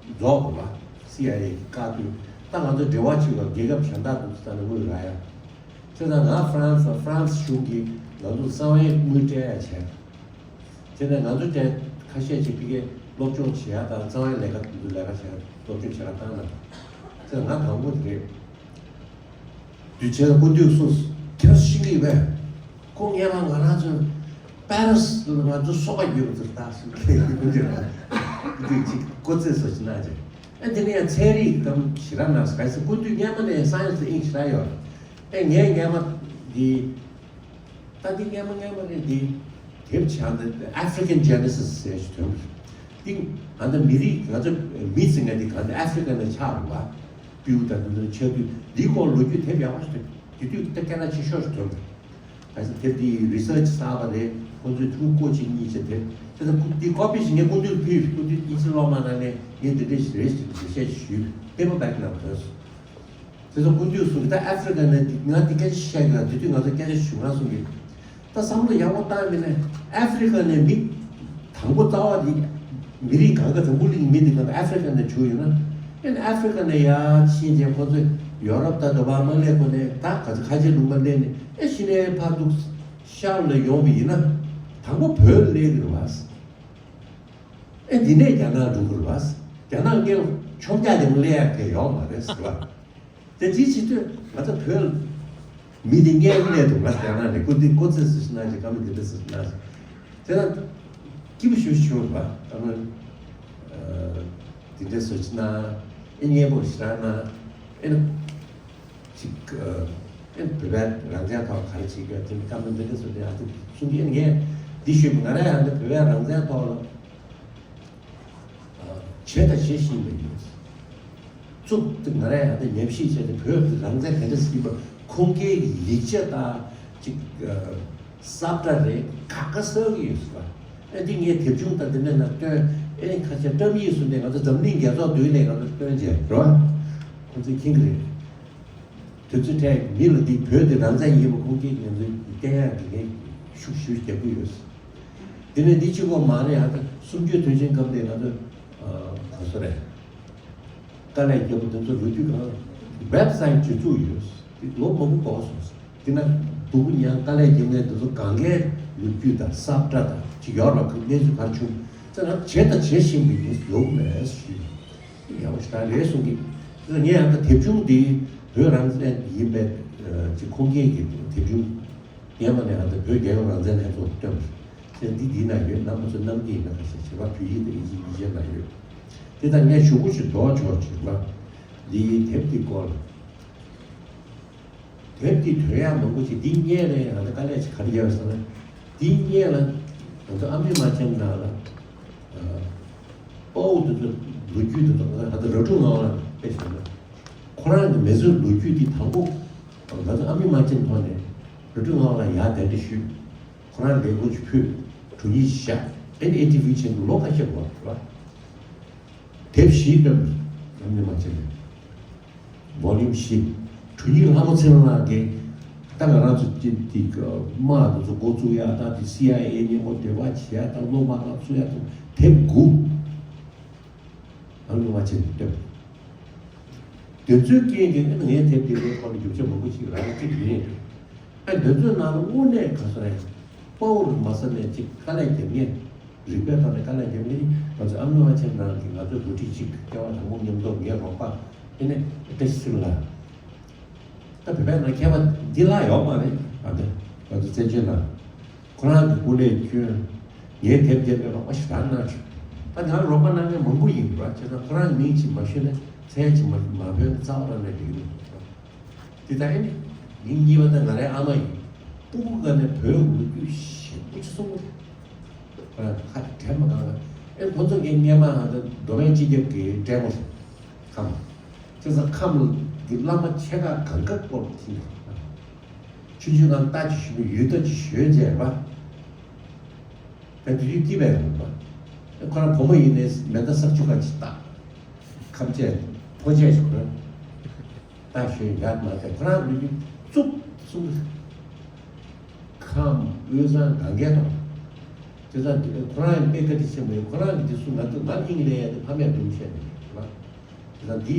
རྫོགས་དགོས་པ། སི་ཨའི་ཨེ་གི་བཀག་དུས་ད་ང་ཚོ་འབྲེལ་བ་བྱེད་པ་རྒྱལ་ཁབ་གཞན་དག་ཏུ་ཙི་ད་ནས་དངུལ་རག་ཡ། བྱས་ཙང་ང་ཧྥ་རན་སི་ལ་ཧྥ་རན་སི་གཞུང་གིས་ང་ཚོ་གསང་བའི་དངུལ་སྤྲད་ཡ་བྱས། བྱས་ནས་ང་ཚོ་གྲས་ཁ་ཤས་ཅིག་ཕ་གིར་སློབ་སྦྱོང་བྱེད་ཡ་དང་གསང་བའི་ལས་ཀ་དེ་ཚོ་ལས་ཀ་བྱེད་ཡ་སློབ་སྦྱོང་བྱེད་ཡ་བཏང་ན། ང་དང་པོ་དེ་རེད། དུས་ཆེན་སྐུ་མདུན་གསུངས། ཁྱེད་ཤེས་ཀྱི་ཡོད་པས། ཁོང་སྔས་མ་ང་རང་ཚོ་པེ་རི་སི་ལ་ང་ཚོ་སོ་པ་ཡོད་པ་ཚོར་ལྟ་ཞིག་ལས་ཀྱི་མི་འདུག་འདུག་ཅིག་ཀོ་ཚེ་སོ་ཞིག་གནང་བྱས། ཨ་དེ་ནས་ཡང་ཚན་རིག་གམ་ཞེ་དྲག་གནང་སོང་། གལ་སྲིད་སྐུ་མདུན་སྔས་མ་ནས་སའེན་སི་དང་དབྱིངས་ཞེ་དྲག་ཡོད། ཨ་ངས་སྔས་མ་འདི་ད་འདི་སྔས་མ་སྔས་མ་རེད། འདི་དེབ་ཆགས་འདི་African Genesis ཟེར་ཞིག་ཐོན་པ་རེད། འདི་ང་ཚོ་མི་རིགས་ང་ཚོ་མི་ཟེར་མཁན་འདི་གང་འདི་ཨ་ཧྥི་རི་ཀ་ནས་ཆགས་རེད་བ། སྤྲེའུ་དང་འདི་ཚོ་ཆགས་དུས་འདིའི་སྐོར་ལོ་རྒྱུས་དེབ་ཡག་པོ་ཞིག་ཐོན། དེ་དུས་ད་སྐད་གྲགས་ཆེ་ཤོས་ཤིག་ཐོན་པ་རེད། གལ་སྲིད་དེབ་འདི་རི་སར་ཆི་བསགས་པ་རེད། ཁོང་ཚོས་ཐུགས་སྒོ་ཕྱེ་གཉིས་བྱས་དེབ་དེ་ད་འདི་ཀོ་པི་ཞིག་ངས་སྐུ་མདུན་ཕུལ། སྐུ་མདུན་དབྱིན་ཇི་སློབ་མ་རང་ནས་ངས་འདི་འདྲ་ཞིག་རེད་ཞེས་འགྲེལ་བཤད་ཞུས། པེ་པར་བེག་ནང་ཐོན་སོང་། དེ་ཚོ་སྐུ་མདུན་གསུངས་ཀྱི། ད་ཨ་ཧྥི་རི་ཀ་ནས་འདི་ང་འདི་སྐད་ཆ་བཤད་ཀྱི་ཡོད། དེ་དུས་ང་ཚོ་སྐད་ཆ་ཞུ་ང་གསུངས་ཀྱི། ད་བསམ་བློ་ཡག་པོ་བཏང་མིན་ནས་ཨ་ཧྥི་རི་ཀ་ནས་མི་དང་པོ་རྩ་བ་འདི་མི་རིགས་གང་ག་འཛམ་བུ་གླིང་མི་འདི་གང་ག་ཨ་ཧྥི་རི་ཀ་ནས་བྱུང་ཡོད་ན། ཨེ་ནི་ཨ་ཧྥི་རི་ཀ་ནས་ཡར་ཕྱིན་རྗེས་ཁོ་ཚོས་ཡོ་རོབ་དང་འགྲོ་བ་མ་སླེབས་གོང་ནས་ད་ག་ཚོད་ཁ་ཆེ་ལུང་པ་སླེབས་ནས་ཨེ་ཕྱི་ནས་ཕར་འདུག་ཤར་ལ་ཡོང་བ་ཡིན་ན་དང་པོ་བོད་སླེབས་ཀྱི་རེད་བ། ཨེ་འདི་ནས་རྒྱ་ནག་འགྲོ་གི་རེད་བ། རྒྱ་ནག་སྔོན་ཆོམ་རྒྱག་དེ་མོ་སླེབས་ཡག་གི་ཡོད་མ་རེད་ཟེར་བ། དེ་དེ་བྱེད་དུས་ང་ཚོ་བོད་མི་དེ་སྔས་མ་ནས་འདུག་ང་རྒྱ་ནག་ནས་སྐུ་དེ་ཀོ་ཚེ་སུ་ཞིག་གནང་ཞིག་བཀའ་མོལ་དེ་འདྲ་སུ་ཞིག་གནང་ཞིག་དེ་ལ་སྐྱིད་པོ་ཞེ་པོ་བྱུང་བ། བཀའ་མོལ་དེ་འདྲ་སུ་ཞིག་གནང་། ཨེ་སྙན་པོ་ཞིག་གནང་། ཨེ་ན་ཅིག་ཨེ་བོད་པའི་རང་བཙན་ཐོག་ག་རེ་བྱེད་དགོས་དེ་བཀའ་མོལ་འདི་འདྲ་སུ་དེ་ཨ་ཏི་གསུང་གི། ཨེ་ངས་འདི་ཞུས་པ་ང་རང་ཡང་འདི་བོད་པའི་རང་བཙན་ཐོག་ལ། བྱས་དང་བྱེད་བཞིན་པ་ཡིན། གཙུག་ཏུ་ང་རང་ཡང་དེ་ཉམས་ཞིབ་བྱས་ཏེ་བོད་ཀྱི་རང་བཙན་ག་འདྲ་ཟིན་པ་ཁུངས་སྐྱེལ་གྱི་ཡིག་ཆ་དང་ཅིག་ས་བཀྲ་རེད་ཁ་ཁ་གསལ་གྱི་ཡོད་ཟེར་བ། ཨེ་འདི་ངས་དེབ་ཆུང་དང་འདི་འདྲ་ནང་བཏོན། ཨེ་ཁ་ཤས་བཀྲམ་ཡིག་སུ་ནས་ང་ཚོ་འཛམ་གླིང་རྒྱལ་ཚོགས་མདུན་ནས་ང་ཚོ་བཏོན་བྱས་རོ། ཁོ་ཚོས་མཁྱེན་གྱི་རེད། དུས་ཚོད་འཕྲལ་མི་ལ་འདི་བོད་དེ་རང་བཙན་ཡིན་པ་ཁུངས་སྐྱེལ་ང་ཚོས་བསྟན་ཡག་གི་ངས་ཤུགས་ཞུ་རྒྱག་གི་ཡོད། དེ་ནས་འདི་གཅིག་པོ་མ་རེད། ཨ་ད་གསུམ་བཅུའི་དུས་ཆེན་སྐབས་དེ་ང་ཚོས་ག་སོ་རེད། དཀའ་ལས་རྒྱབ་པ་དེ་ཚོ་ལོ་རྒྱུས་གང་ཝེབ་སའིཊ་སྒྱུར་བཅུག་ཡོད། དེ་ལོ་མང་པོ་འགོར་སོང་། དེ་ན་སྡུག་པོ་མྱངས་དཀའ་ལས་རྒྱབ་མཁན་དེ་ཚོ་གང་གའི་ལོ་རྒྱུས་དང་ས་བཀྲ་དང་ཅིག་ཡོད་ར་གི་གནས་ཚུལ་ག་རེ་བྱུང་ཚེ་ང་བྱས་དང་བྱེད་བཞིན་པའི་ཉིན་ཡོང་མེད་ཞུས། ཡག་པོ་ཞེ་དྲག་རེད་གསུང་གི། ངས་ཡང་ད་དེབ་ཆུང་འདི་བོད་རང་བཙན་ཡིན་པའི་ཅིག་ཁུངས་སྐྱེལ་གྱི་དེབ་ཆུང་སྔས་མ་ནས་ཡང་ད་བོད་རྒྱལ་ཡོངས་རང་བཙན་ལྷན་ཚོགས་བཏོན་པ་རེད། འདི་འདི་ན་ཡོད། རྣམ་པ་ཚོ་གནང་གི་ཡིན་ན་ཁ་ཤས་བྱེད་པ་བོད་ཡིག་དང་དབྱིན་ཇི་གཉིས་ཆའི་ནང་ཡོད། དེ་ད་ངས་ཞུ་སྒོ་ཞིག་འདོགས་ཆོག་བྱེད་པ། འདིའི་དེབ་འདི་སྐོར་ལ། དེབ་འདི་ཐོན་ཡག་མང་པོ་ཞིག་འདི་སྔོན་ལ་ཡང་ང་ཚོ་དཀའ་ལས་ཅིག་ག་རེ་བརྒྱབ་ཟེར་ན། འདི་སྔོན་ལ་ང་ཚོ་ཨ་མི་མ་བྱན་ནང་ལ་དཔའ་བོ་དེ་ཚོ་ལོ་རྒྱུས་དེ་ཚོ་ང་ཚོ་ར་ཀྲུང་ངག་དབང་ལ་དཔེ་བཞག་ན། ཁོ་རང་གི་མི་ཚོའི་ལོ་རྒྱུས་འདི་དང་པོ་ང་ཚོ་ཨ་མི་མ་བྱན་ཐོག་ནས་ར་ཀྲུང་ངག་དབང་ལ་ཡར་གདན་འདྲེན་ཞུས། ཁོ་རང་ལས་འགུལ་ཅིག་ཕུལ། དྲུག་ཉིས་བཞག་ཨེ་ནི་ཨེ་ཊི་བི་བྱས་འདུག་ལོ་ཁ་ཤས་འགོར་བ། དེབ་བཞི་བཏོན་པ་རེད། ཨ་མི་མ་བྱན་ནས། ཝོ་ལུམ་བཞི། དྲུག་ཉིས་ལྷ་མོ་ཚེ་རིང་ལགས་ཀྱིས་ད་ང་རང་ཚོ་ཀྱི་དེ་དམག་དེ་ཚོ་འགོ་བཙུགས་ཡག་དང་དེ་སི་ཨའི་ཨེ་མཉམ་པོ་འབྲེལ་བ་བྱེད་ཡག་དང་སློབ་མ་ལ་བཙུགས་ཡག་དང་དེབ་དགུ་ཨ་མི་མ་བྱན་ནས་བཏོན། དེ་ཚོའི་རྐྱེན་གྱིས་ངས་དེབ་དེ་འདྲའི་སྐོར་ལ་རྒྱུ་ཆ་མང་པོ་ཞིག་རག་ཡག་ཅིག་ཡིན། ཨ་དེ་ཚོའི་ནང་ལ་དངོས་གནས་ག་ས་རེད། དཔའ་བོ་རུ་མ་ཟ་ནས་ཅིག་དཀའ་ལས་རྒྱབ་མཁན། རིག་པའི་ཐོག་ནས་དཀའ་ལས་རྒྱབ་མཁན་ནི་ང་ཚོ་ཨ་མི་མ་བྱན་ནང་གི་ང་ཚོའི་འགོ་ཁྲིད་ཅིག་སྐྱེ་བ་དང་པོ་མཉམ་དུ་ངའི་རོགས་པ་ཨེ་ནི་བཀྲ་ཤིས་ཚེ་རིང་ལགས། ད་བོད་པའི་ནང་མཁས་པ་འདི་ལ་ཡོད་མ་རེད། ཨ་ནི་ང་ཚོ་བཙན་བྱོལ་ནང་ཁོ་རང་གི་སྐུ་ལས་བསྐྱོན། ངའི་དེབ་དེབ་ནས་རོགས་པ་ཞེ་དྲག་གནང་བྱུང་། ད་ང་རོགས་པ་གནང་མཁན་མང་པོ་ཡིན་པ་བྱས་ཙང་ཁོ་རང་གི་མིང་ཅིག་མ་ཤོད་ན་མཚན་ཅིག་མ་མ་འབོད་ན་རྩ་བ་རང་ནས་འགྲིག་གི་མི་འདུག་དེ་ལྟར་ཨེ་ནི། ཉིན་གཉིས་པ་དང་ང་རའི་ཨ་མ་ཡིན། སྤུ་གུ་སྒང་ནས་བོད་ལོ་རྒྱུས་ཞེ་པོ་ཅིག་གསུངས་པ་རེད། ཁོ་རང་ཁ་དྲན་མ་གང་ལ། ཨེ་ཁོ་ཚོ་ངའི་སྔས་མ་ང་ཚོ་མདོ་སྨད་སྤྱི་ཁྱབ་ཀྱི་ལྟད་མོ་ཁམས། བྱས་ཙང་ཁམས་ཀྱི་བླ་མ་ཆེ་ཁག་གང་ག་སྐོར་ཐིག་ཆུང་ཆུང་སྒང་ལྟ་ཅིག་ཞུ་མི་ཡུལ་ལྟ་ཅིག་ཞུས་བྱས་པ། ད་དུས་ཚོད་སྐྱིད་པའི་རིང་པ། ཁོ་རང་བུ་མོ་ཡིན་ནའི་མེ་མདའ་ས་བཅུ་ཁ་ཅིག་བཏགས། ཁམས་ཆེ་ཕོ་ཆེ་ཞིག་རེད། ད་ཞོན་ཡག་མ་ཚད་ཁོ་རང་ལུས་རྒྱུ་བཙུགས་གསུངས། ཁམས་དབུས་གཙང་གང་གའི་ཐོག་དེ་ཚ་ཁོ་རང་ཡང་དཔེ་བཀའ་དྲིན་ཆེན་པོ་ཡོད། ཁོ་རང་གི་དེ་གསུང་ང་ཚོ་ང་དབྱིངས་ལས་ཡ་དེ་ཕ་མས་སྒྲུང་བཤད་ནས་རེད་བ། དེ་ཚ་འདི་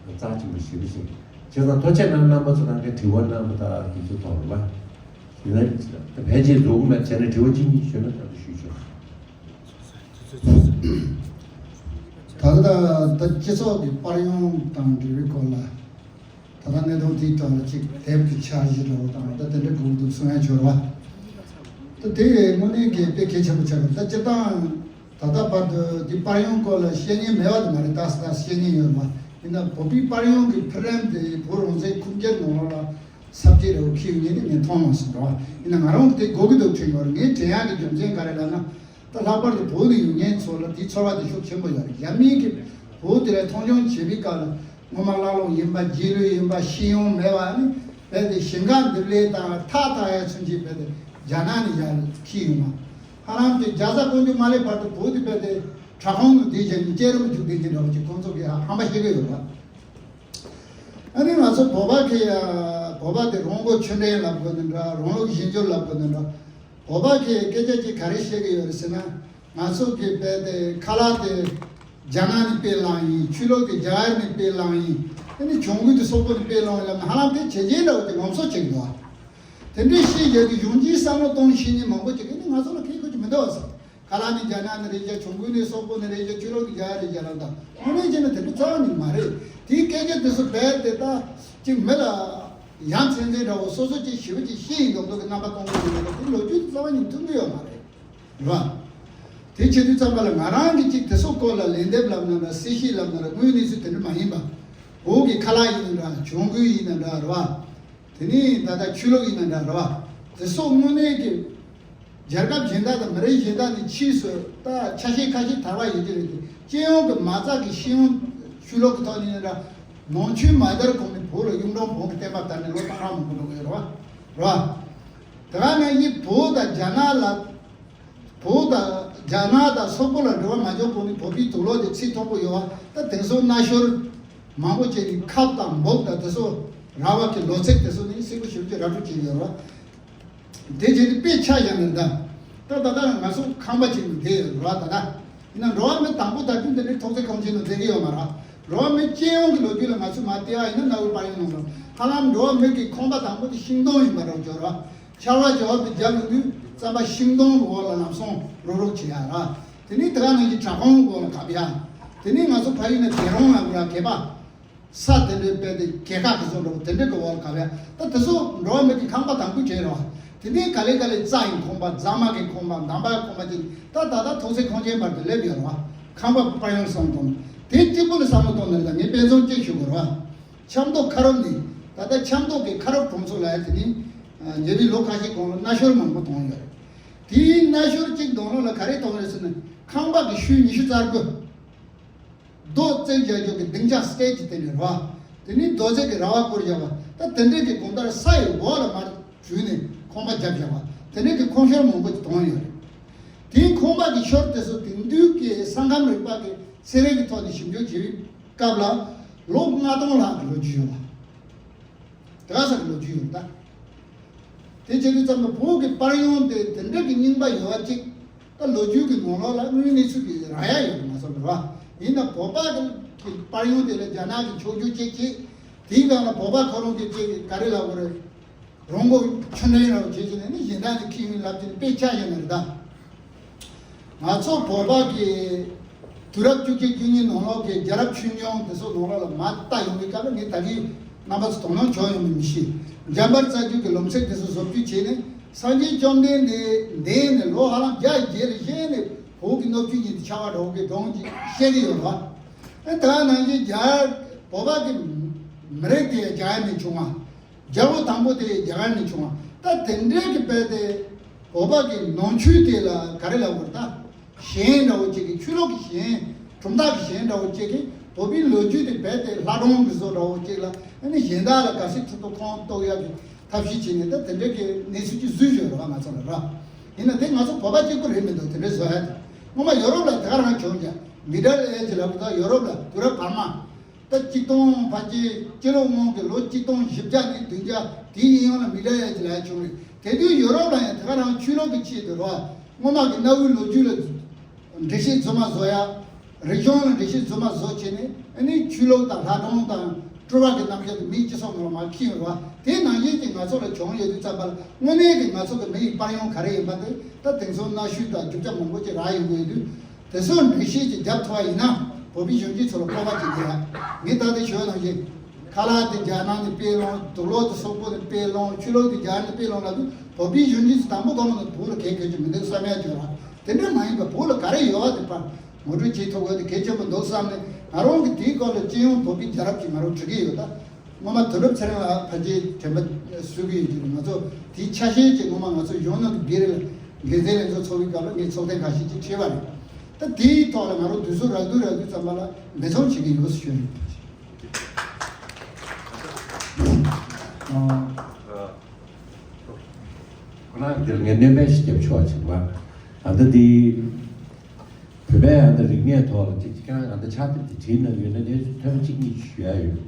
རྩ་ཆེན་པོ་ཞེ་པོ་ཞིག་བྱས་ཙང་ཐུགས་རྗེ་གནང་། རྣམ་པ་ཚོ་རང་གི་དྲི་བ་གནང་བ་དང་དེ་ཚོ་ཐོག་རེད་བ། ཡིན་ན་ཕལ་ཆེར་རྫོགས་མེད་བྱས་ན་དྲི་བ་གཅིག་གཉིས་ཞུས་ན་ད་དུ་ཞུས་ཆོག་ད་ ད་ལྟ་ད་སྤྱི་ཚོགས་ཀྱི་པར་ཡོང་དང་འབྲེལ་བའི་སྐོར་ལ། ད་ལྟ་གནད་དོན་དེའི་ཐོག་ལ་ཅིག་དེབ་ཀྱི་འཆར་གཞི་འདྲ་བོ་དང་ད་དེ་འདྲ་དགོས་འདུག་གསུང་ཡ་འབྱོར་བ། ད་དེ་དངོས་གནས་ཀྱི་དཔེ་གལ་ཆེན་པོ་ཆགས་པ། ད་སྤྱིར་བཏང་ད་ལྟ་བར་དུ་འདི་པར་ཡོང་སྐོར་ལ་བཤད་མཁན་མེད་པ་དེ་མ་རེད། ད་ད་བཤད་མཁན་ཡོད་རེད་བ། ཡིན་ན་བོད་པའི་པར་ཡོང་གི་འཕེལ་རིམ་དེ་བོད་རང་བཙན་ཁུངས་སྐྱེལ་ནང་ལོགས་ལ་ས་བཅད་རེ་བ་ཁྱེར་ཡོང་མཁན་དེ་ངས་མཐོང་མ་སོང་རེད་བ། ཡིན་ན་ང་རང་དེ་དགོས་ཀྱི་འདུག་དྲན་གྱི་ཡོད་རེད། ངས་དྲན་ཡག་གི་རྒྱུ་མཚན་ག་རེ་ལབ་ན། ད་ལྷག་པར་དུ་བོད་དུ་ཡོད་མཁན་ཚོ་ལ་དེའི་ཚོར་བ་དེ་ཤུགས་ཆེན་པོ་ཡོད་རེད། རྒྱ་མིའི་གི་བོད་དེ་ལ་མཐོང་ཆུང་བྱེད་པའི་སྐབས་ལ་ངོ་མ་བླ་ལོག་ཡིན་པ་རྗེས་ལུས་ཡིན་པ་ཤེས་ཡོན་མེད་པ་ནི་རྦད་དེ་ཞིང་ཁ་འདེབས་ལས་དང་ཐག་ཐག་ཡ་ཚུན་ཆད་རྦད་དེ་རྒྱ་ནག་ནས་ཡར་འཁྱེར་ཡོང་བ། ཧ་ལམ་གྱི་རྒྱ་བཟའ་ཀོང་ཇོ་མ་སླེབས་བར་དུ་བོད་དེ་རྦད་དེ་དྲག་ཁོང་དུ་བསྡད་བྱས་ནས་བཅད་རུམ་བཅུག་བསྡད་ཀྱི་འདྲ་བ་ཅིག་ཁོང་ཚོ་གིས་ཧ་ཧམ་པ་བཤད་ཀྱི་ཡོད་རེད། ཨ་ནི་ང་ཚོ་བོད་པ་གི་ཨ་བོད་པ་དེ་རོང་པོ་ཆུ་འདྲེན་ལབ་དགོས་ནི་འདྲ། རོང་ལུགས་གཞན་འགྱུར་ལབ་དགོས་ནི་འདྲ། བོད་པ་གི་སྐད་ཆ་ཅིག་ག་རེ་བཤད་ཀྱི་ཡོད་རེད་ཟེར་ན། ང་ཚོ་གི་དཔེ་དེ་ཁ་ལག་དེ་རྒྱ་ནག་ནས་དཔེ་བླངས་ཡིན། ཆོས་ལུགས་དེ་རྒྱ་གར་ནས་དཔེ་བླངས་ཡིན། ཨ་ནི་གྱོང་གུན་དེ་སོག་པོ་ནས་དཔེ་བླངས་ཡིན་ལབ་ན་ཧ་ལམ་དེ་བྱས་རྗེས་འདྲ་བོ་དེ་ངོམ་སོ་བྱེད་ཀྱི་འདུག་ཨ། དེ་འདྲའི་བཤད་རྒྱུ་དེ་གཞུང་གཅིག་བསམ་བློ་གཏོང་ཤེས་མཁན་མང་པོ་ཅིག་གིས་ནི་ང་ཚོ་ལ་ཁེ་ཁོ་ཅིག་མི་འདུག་ཨ་ཟེར། ཁ་ལག་ནི་རྒྱ་ནག་ནས་རེད་ཤག་གྱོང་གུན་ནི་སོག་པོ་ནས་རེད་ཤག་ཆོས་ལུགས་ཀྱི་རྒྱ་རེད་ཤག་ལབ་དང་དངོས་གནས་བྱས་ན་དེ་འདྲ་རྩ་བ་ནས་མ་རེད། དེའི་སྐད་ཆ་དེ་ཚོ་རྦད་དེ་ད་ཅིག་མི་ལ་ཡ་མཚན་མཚན་འདྲ་བོ་སོ་སོ་ཅིག་ཞེ་པོ་ཅིག་ཤེས་ཡིན་མདོག་མདོག་གི་རྣམ་པ་སྟོན་གྱི་ཡོད་རེད། དེ་ལོ་རྒྱུས་དེ་རྩ་བ་ནས་མཐུན་གྱི་ཡོད་མ་རེད། རེད་བ། དེ་བྱེད་དུས་ཙམ་པ་ལ་ང་རང་གིས་ཅིག་དེ་ཚོ་སྐོར་ལ་ལན་འདེབས་ལབ་ན་འདྲ། གསལ་བཤད་ལབ་ན་འདྲ། དངོས་གནས་ཚུལ་དེ་འདྲ་མ་ཡིན་པ། བོད་ཀྱི་ཁ་ལག་ཡིན་ན་འདྲ། གྱོང་གུན་ཡིན་ན་འདྲ། རེད་བ། དེ་ནས་ད་ལྟ་ཆོས་ལུགས་ཡིན་ན་འདྲ། རེད་བ། དེ་སོགས་དངོས་གནས་ཀྱི་རྒྱལ་ཁབ་གཞན་དག་དང་མི་རིགས་གཞན་དག་ནས་ཕྱིས་སུ་ད་ཆ་ཤས་ཁ་ཤས་དར་བ་ཡོད་ཀྱི་རེད་དེ། སྤྱི་ཡོངས་ཀྱི་མ་རྩ་གི་ཤེས་ཡོན་ཆོས་ལུགས་ཀྱི་ཐོག་ནས་ཡིན་ན་འདྲ། ནང་ཆོས་མ་དར་གོང་ནས་བོད་ལ་གཡུང་དྲུང་བོན་གྱི་བསྟན་པ་དར་ནས་ལོ་སྟོང་ཕྲག་མང་པོ་འགྲོ་གི་ཡོད་རེད་བ། རེད་བ། དེ་ག་ནང་བཞིན་བོད་དང་རྒྱ་ནག་ལ། བོད་དང་རྒྱ་ནག་དང་སོག་པོ་ལ་འབྲེལ་བ་མ་འཇོག་གོང་ནས་བོད་པའི་དུག་ལོག་དེ་ཚད་མཐོན་པོ་ཡོད་བ། ད་དེང་སང་སྣ་ཤོར་མང་པོ་བྱས་ནས་ཁབ་དང་འབོག་དང་དེ་ཚོ་རག་པ་གི་ལོ་ཚིགས་དེ་ཚོ་ནི་སེར་པོ་ཞེ་པོ་ཅིག་ར་སྤྲོད་བྱས་ཡོད་རེད་བ། དེ་བྱས་ཏེ་དཔེ་ཆ་བཞག་ནས་ད། ད་ད་ལྟ་ང་ཚོ་ཁང་པ་ཅིག་ནང་བསྡད་ཡོད་རེད་བ། ད་ད་ཡིན་ན་འགྲོ་བ་མི་དང་པོ་དར་དུས་འདི་འདྲའི་ཐོག་བརྩེགས་ཁང་ཆེན་ནང་བསྡད་ཀྱི་ཡོད་མ་རེད། འགྲོ་བ་མི་སྤྱི་ཡོངས་ཀྱི་ལོ་རྒྱུས་ལ་ང་ཚོས་མར་བལྟས་པ་ཡིན་ན་གནའ་བོའི་དཔལ་ཡོན་ནང་ལ་ཧ་ལམ་འགྲོ་བ་མི་གི་ཁང་པ་དང་པོ་དེ་ཤིང་སྡོང་ཡིན་པ་འདྲ་བོ་ཅིག་རེད་བ། ཆར་པ་ཇོ་བོ་དེ་རྒྱབ་ཡོང་དུས་རྩམ་པ་ཤིང་སྡོང་གི་འོག་ལ་ལམ་སང་རོག་རོག་བྱེད་ཡ་ར། དེ་ནས་དེ་ག་ནང་བཞིན་བྲག་ཁུང་གི་འོག་ལ་གབ་ཡ། དེ་ནས་ང་ཚོ་ཕ་ཡུལ་ནས་དེ་རོང་ལ་འགྲོ་ཡ་གད་པ། ས་དེ་འདྲའི་དཔེ་དེ་གད་ཁ་གི་བཟོ་འདྲ་བོ་དེ་འདྲའི་གི་འོག་ལ་གབ་ཡ། ད་དེ་ཚོ་འགྲོ་བ་མི་གི་ཁང་པ་དང་པོ་བྱས་ར། དེ་ནས་ག་ལེ་ག་ལེ་རྩྭ་ཡི་ཁང་པ། རྫ་མ་གི་ཁང་པ། འདམ་པ་གི་ཁང་པ་ཅིག་ད་ད་ལྟ་ཐོག་བརྩེགས་ཁང་ཆེན་བར་དུ་སླེབས་ཡོད་ར། ཁང་པ་པར་ཡང་བསམ་བཏང་། དེ་གཅིག་པུ་ལ་བསམ་བློ་གཏོང་ནས་ད་ངས་དཔེ་མཚོན་གཅིག་ཞུ་དགོས་ར། ཆབ་མདོ་ཁ་རོམ་ནས་ད་ལྟ་ཆབ་མདོ་གི་ཁ་རོམ་གྲོང་ཚོ་ལ་ཡ་དེ་ནི་ཉེ་བའི་ལོ་ཁ་ཤས་གོང་ལ་སྣ་ཤོར་མང་པོ་བཏང་ཡོད་རེད། དེའི་སྣ་ཤོར་གཅིག་བཏང་ལོ་ལ་ག་རེ་བཏང་རེད་ཟེར་ན། ཁང་པ་གི་ཤུལ་ཉི་ཤུ་རྩ་དགུ། རྡོ་བརྩེགས་བཞག་རྒྱུ་གི་སྡིངས་ཆ་སི་ཊེ་ཇི་དེ་འདྲ་རེད་བ། དེ་ནི་རྡོ་བརྩེགས་ཀྱི་ར་བ་བསྐོར་བཞག་པ། ད་དེ་འདྲའི་གི་གོང་ལྟར་ས་ཡི་འོག་ལ་མར་བྲུས་ནས་ཁང་པ་བརྒྱབ་བཞག་པ། དེ་འདྲའི་གི་ཁང་ཤོར་མང་པོ་ཅིག་བཏང་ཡོད་རེད། དེའི་ཁང་པ་གི་ཤོར་དེ་ཚོ་དེང་དུས་ཀྱི་ས་ཁམས་རིག་པ་གི་ཚན་རིག་གི་ཐོག་ནས་ཞིབ་འཇུག་བྱེད་པའི་སྐབས་ལ་ལོ་ལྔ་སྟོང་ལྷག་གི་ལོ་རྒྱུས་ཡོད་པ། དེ་ག་ས་གི་ལོ་རྒྱུས་ཡོད་ད། དེ་བྱེད་དུས་ཙམ་པ་བོད་ཀྱི་པར་ཡོང་དེ་དེ་འདྲ་གི་རྙིང་པ་ཡོད་པ་ཅིག་ད་ལོ་རྒྱུས་ཀྱི་ནང་ལོགས་ལ་དངོས་གནས་ཚུལ་གྱི་རག་ཡ་ཡོད་མ་སོང་རེད་བ། ཡིན་ན་བོད་པ་གི་པར་ཡོང་དེ་ལ་རྒྱ་ནག་གི་ཕྱོགས་བསྒྱུར་ཅིག་བྱས། དེའི་སྒང་ལ་བོད་པ་ཁོ་རང་གི་ཅིག་ག་རེ་ལབ་དགོས་རེད། རོང་པོ་ཆུ་འདྲེན་ར་བྱེད་ཀྱི་ནས་ནི་གཞན་དག་ནས་ཁྱི་ཡོང་ལབ་ཀྱི་ནས་དཔེ་ཆ་བཞག་ནས་རེད་ད། ང་ཚོ་བོད་པ་གི་དུས་རབས་བཅུ་གཅིག་བཅུ་གཉིས་ནང་ལོགས་ཀྱི་རྒྱལ་རབས་ཆོས་འབྱུང་དེ་ཚོ་ནང་ལོགས་ལ་མར་ལྟ་ཡོང་བའི་སྐབས་ལ་ངས་ད་གིན་རྣམ་པ་ཚོ་དོ་སྣང་བྱུང་ཡོང་མིན་མི་ཤེས། འཇམ་དཔལ་རྩ་རྒྱུད་ཀྱི་ལམ་ཚིགས་དེ་ཚོ་བཟོ་བཅོས་བྱས་ནས་སངས་རྒྱས་བཅོམ་ལྡན་འདས་འདས་ནས་ལོ་ཧ་ལམ་བརྒྱ་བརྒྱད་ལ་བཞེས་ནས་བོད་ཀྱི་སྣོད་བཅུད་ཀྱི་འདི་ཆགས་པ་འདྲ་བོ་གི་སྒྲུང་ཅིག་བཤད་ཀྱི་ཡོད་རེད་བ། ཨེ་ད་ནང་བཞིན་རྒྱ་བོད་པ་གི་མི་རིགས་དེ་རྒྱ་ནས་བྱུང་བ། རྒྱལ་པོ་དང་པོ་དེ་རྒྱ་གར་ནས་བྱུང་བ། ད་དེ་འདྲའི་གི་དཔེ་དེ་བོད་པ་གི་ནང་ཆོས་དེ་ལ་ག་རེ་ལབ་དགོས་རེད་ད། གཞན་འདྲ་བོ་ཅིག་གི་ཆོས་ལུགས་ཀྱི་གཞན་གྲུབ་མཐའ་གི་གཞན་འདྲ་བོ་ཅིག་གི་བོད་པའི་ལོ་རྒྱུས་དེ་དཔེ་དེ་ལྷ་སྒྲུང་གི་བཟོ་འདྲ་བོ་ཅིག་ལ་ཨ་ནི་གཞན་དག་ལ་ག་ཚོད་ཐུབ་ཐུབ་ཁོང་གཏུག་ཡག་གི་ཐབས་ཤེས་བྱས་ནས་ད་དེ་འདྲའི་གི་གནས་ཚུལ་ཅིག་བཟོས་ཡོད་རེད་བ་ང་ཚོ་ལ་ར། ཡིན་ན་དེ་ང་ཚོ་བོད་པ་གཅིག་པུ་རེད་མི་འདུག་དེ་འདྲའི་བཟོ་ཡག་དེ། སྔོན་མ་ཡོ་རོབ་ལ་དེ་ག་རང་བྱུང་ཀྱང་མི་ཌལ་ཨེ་ཇི་ལབ་དགོས་ད་ཡོ་རོབ་ལ་དུས་རབས་བར་མ། ད་གཅིག་སྟོང་ཕལ་ཆེར་སྤྱི་ལོ་སྔོན་གྱི་ལོ་གཅིག་སྟོང་བཞི་བརྒྱ་ནས་བདུན་བརྒྱ་དེའི་གཡས་གཡོན་ལ་མི་ཌལ་ཨེ་ཇི་ལབ་ཡ་བྱུང་རེད། དེ་དུས་ཡོ་རོབ་ལ་ཡང་དེ་ག་རང་ཆོས་ལུགས་ཀྱི་ཆེད་དུ་རེད་བ། སྔོན་མ་གི་གནའ་བོའི་ལོ་རྒྱུས་ལ་འགྲེལ་བཤད་རྫུན་མ་བཟོ་ཡ། རིག་གཞུང་ལ་འགྲེལ་བཤད་རྫུན་མ་བཟོ་བྱས་ནས་ཨ་ནི་ཆོས་ལུགས་དང་ལྷ་སྒྲུང་དང་སྤྲུལ་པ་གི་རྣམ་གཞག་དེ་མིའི་སྤྱི་ཚོགས་ནང་ལ་མར་འཁྱེར་ཡོད་རེད་བ། དེ་ནང་བཞིན་གྱི་ང་ཚོ་ལ་བྱུང་ཡོད་དུས་ཙམ་པ་ལ་དངོས་གནས་ཀྱི་ང་ཚོ་གི་མི་ཡི་པར་ཡོང་ག་རེ་ཡིན་པ་དེ་ད་དེང་སང་གནའ་ཤུལ་དང་རྒྱུ་ཆ་མང་པོ་ཅིག་རག་ཡོང་གི་ཡོད་དུས། དེ་ཚོ་འགྲེལ་བཤད་ཅིག་རྒྱབ་ཐུབ་པ་ཡིན་ན། བོད་པའི་གཞོན་སྐྱེས་ཚོ་ལ་སྤོབས་པ་ཅིག་སྟེར་ཡ། ངས་ད་ལྟ་ཞུ་བ་ནང་བཞིན། ཁ་ལག་དེ་རྒྱ་ནག་ནས་སྤེལ་ཡོང་། དུག་ལོག་དེ་སོག་པོ་ནས་སྤེལ་ཡོང་། ཆུ་ལོག་དེ་རྒྱ་ནག་ནས་སྤེལ་ཡོང་ལབ་དུས། བོད་པའི་གཞོན་སྐྱེས་ཚོ་དང་པོ་གང་ལ་བོད་ལ་གལ་གལ་ཆེ་མི་འདུག་བསམ་ཡ་ཅིག་ཡོད་ར། དེ་འདྲ་མ་ཡིན་པ་བོད་ལ་ག་རེ་ཡོད་པ་དེ་ཕར་ངོ་སྤྲོད་བྱེད་ཐུབ་དགོས་དེ་གལ་ཆེན་པོ་འདུག་བསམ་ནས། ང་རང་གི་དེའི་སྐོར་ལ་སྤྱི་ཡོངས་བོད་པའི་རྒྱལ་རབས་ཅིག་ང་རང་འབྲི་གི་ཡོད་ད། སྔོན་མ་དོན་གྲུབ་ཚེ་རིང་ལགས་ཕལ་ཆེར་དྲན་པ་གསོས་ཀྱི་ཡོད་ཀྱི་རེད། ང་ཚོ་དེའི་ཆ་ཤས་ཅིག་སྔོན་མ་ང་ཚོ་གཞོན་ནུ་གི་སྦིར་ལ་འགན་འཛིན་ལྷན་ཚོགས་ཚོགས་པའི་སྐབས་ལ་ངས་ཚོགས་ཐེངས་ཁ་ཤས་ཅིག་ཁྲིད་པ་རེད། ད་དེའི་ཐོག་ལ་ང་རང་དུས་ཚོད་རག་དུས་རག་དུས་ཙམ་པ་ལ་འབད་བརྩོན་བྱེད་ཀྱི་ཡོད་ཞུ་ཡིན། ཁོ་རང་འདིར་ངས་སྣོན་པ་ཞིག་བརྒྱབ་ཆོག་ཅིག་བ། ཨ་ད་འདི་བོད་པའི་ཨ་ད་རིག་གནས་ཐོག་ལ་ཅིག་ཅིག་ཀྱང་ཨ་ད་ཕྱག་དེབ་དེ་བྲིས་གནང་ཡོད་ན་དེ་ཐོན་གཅིག་གཉིས་ཞུ་ཡ་ཡོད།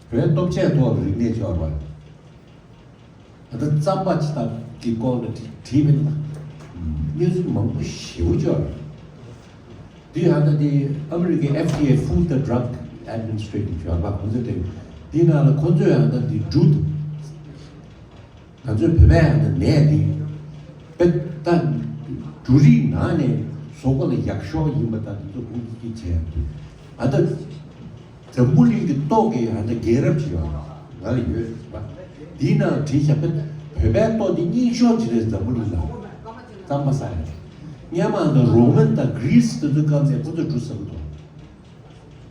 བོད་པའི་སྟོབས་ཆས་ཐོག་ལ་རིག་གནས་ཆོག་བ། ད་ལྟ་རྩམ་པ་ཅི་ལྟར་གྱི་སྐོར་ལ་བྲིས་མིན་ལ། གནས་ཚུལ་མང་པོ་ཞེ་པོ་ཅིག་ཡོད་རེད། དེ་ཧ་ད་དེ་ཨ་མི་རི་ཀའི་F D A Food and Drug Administration ཡོད་པ། ཁོང་ཚོས་དེ་དེའི་ནང་ལ་ཁོང་ཚོས་ཧ་ད་དེ་འབྲུ་དང་། ང་ཚོའི་བོད་པའི་ཧ་ད་ནས་དེ་དཔེ་ད་འབྲུ་རིགས་ནང་ནས་གཟུགས་པོ་ལ་ཡག་ཤོས་ཡིན་པ་ད་དེ་ཚོ་ཁོང་ཚོས་བྱས་ཡོད་འདུག་ཨ་ད། འཛམ་བུ་གླིང་གི་ཏོག་གི་ཧ་ད་རྒྱལ་རབས་ཅིག་ཡོད་ང་ལ་ཡོད་རེད་པ། འདིའི་ནང་བྲིས་བཞག་པའི་བོད་པའི་ཏོག་འདི་རྙིང་ཤོས་ཅིག་རེད། འཛམ་བུ་གླིང་ལ་རྩམ་པ་ཟ་ཡ་རེད། སྔོན་མ་ཧ་ད་རོ་མན་དང་གྷི་རིས་དེ་ཚོའི་སྐབས་ནས་ཁོ་ཚོས་འབྲུ་ཟ་གི་འདུག་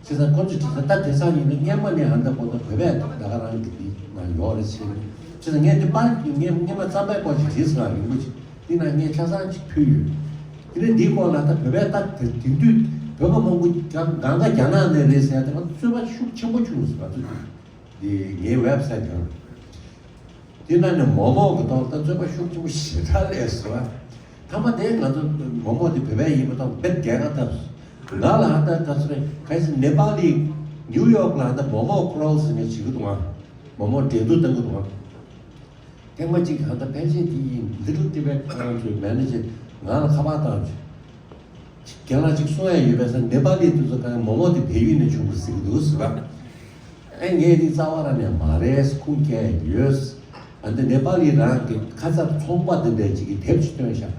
བྱས་ཙང་ཁོ་ཚོས་བྲིས་ཙང་ད་དེང་སང་ཡིན་ན་སྔོན་མ་ནས་ཧ་ད་བོད་པ་བོད་པས་ད་ག་རང་གི་འདི་ང་ཡོད་རེད་ཟེར། བྱས་ཙང་ངས་འདི་པར་ངས་སྔོན་མ་རྩམ་པའི་སྐོར་ཞིག་བྲིས་སོང་རིང་པོ་ཅིག་འདི་ན་ངས་ཆ་ཚང་ཅིག་ཕུལ་ཡོད། དེ་ནས་འདིའི་སྐོར་ལ་ད་བོད་པའི་ད་དེ་དེང་དུས་བོད་པ་མང་པོ་གང་གང་ག་རྒྱ་ནག་ནས་རེད་ཟེར་ཡ་དེ་ང་ཚོ་རྩོད་པ་ཤུགས་ཆེན་པོ་བྱུང་ཟེར་བ་ཚོ་དེ་ངའི་ཝེབ་སའིཊ་ནང་དེ་ནང་ནས་མོག་མོག་གི་ཐོག་ད་རྩོད་པ་ཤུགས་ཆེན་པོ་ཞེ་དྲག་སླེབས་ཟེར་བ། མཐའ་མ་དེ་ང་ཚོ་མོག་མོག་དེ་བོད་པའི་ཡིན་པ་དང་དཔེ་རྒྱལ་ཁ་བཏབ་ང་ལ་ཧ་ད་ད་ཚོ་རེད། ག་ཡིན་ཟེར་ནེ་པ་ལི་ནིའུ་ཡོག་ལ་ཧ་ད་མོག་མོག་ཀྲོལ་ཟེར་ནས་བྱེད་ཀྱི་འདུག་ཨ། མོག་མོག་འགྲན་བསྡུར་གཏོང་གི་འདུག་ཨ། ཐེངས་མ་གཅིག་ཧ་ད་ཕལ་ཆེར་དེ་ཡིན། Little Tibet ཁོ་རང་ཚོའི་མེ་ནེ་ཇར་ང་ལ་ཁ་པར་བཏང་བྱུང་། རྒན་ལགས་གཅིག་གསུང་ཡ་ཡོད་པས་ཟེར། ནེ་པ་ལི་དེ་ཚོ་གང་མོག་མོག་དེ་བལ་ཡུལ་ནས་བྱུང་བ་ཟེར་གྱི་འདུག་ཟེར་བ། ཨེ་ངས་དེ་རྩ་བ་རང་ནས་མ་རེད་ཁུངས་སྐྱེལ་ཡོད། ཨ་འདི་ནེ་པ་ལི་རང་གི་ཁ་ཚར་ཚོང་པ་དེ་འདྲ་ཅིག་གིས་དེབ་ཅིག་བཏོན་ཤག་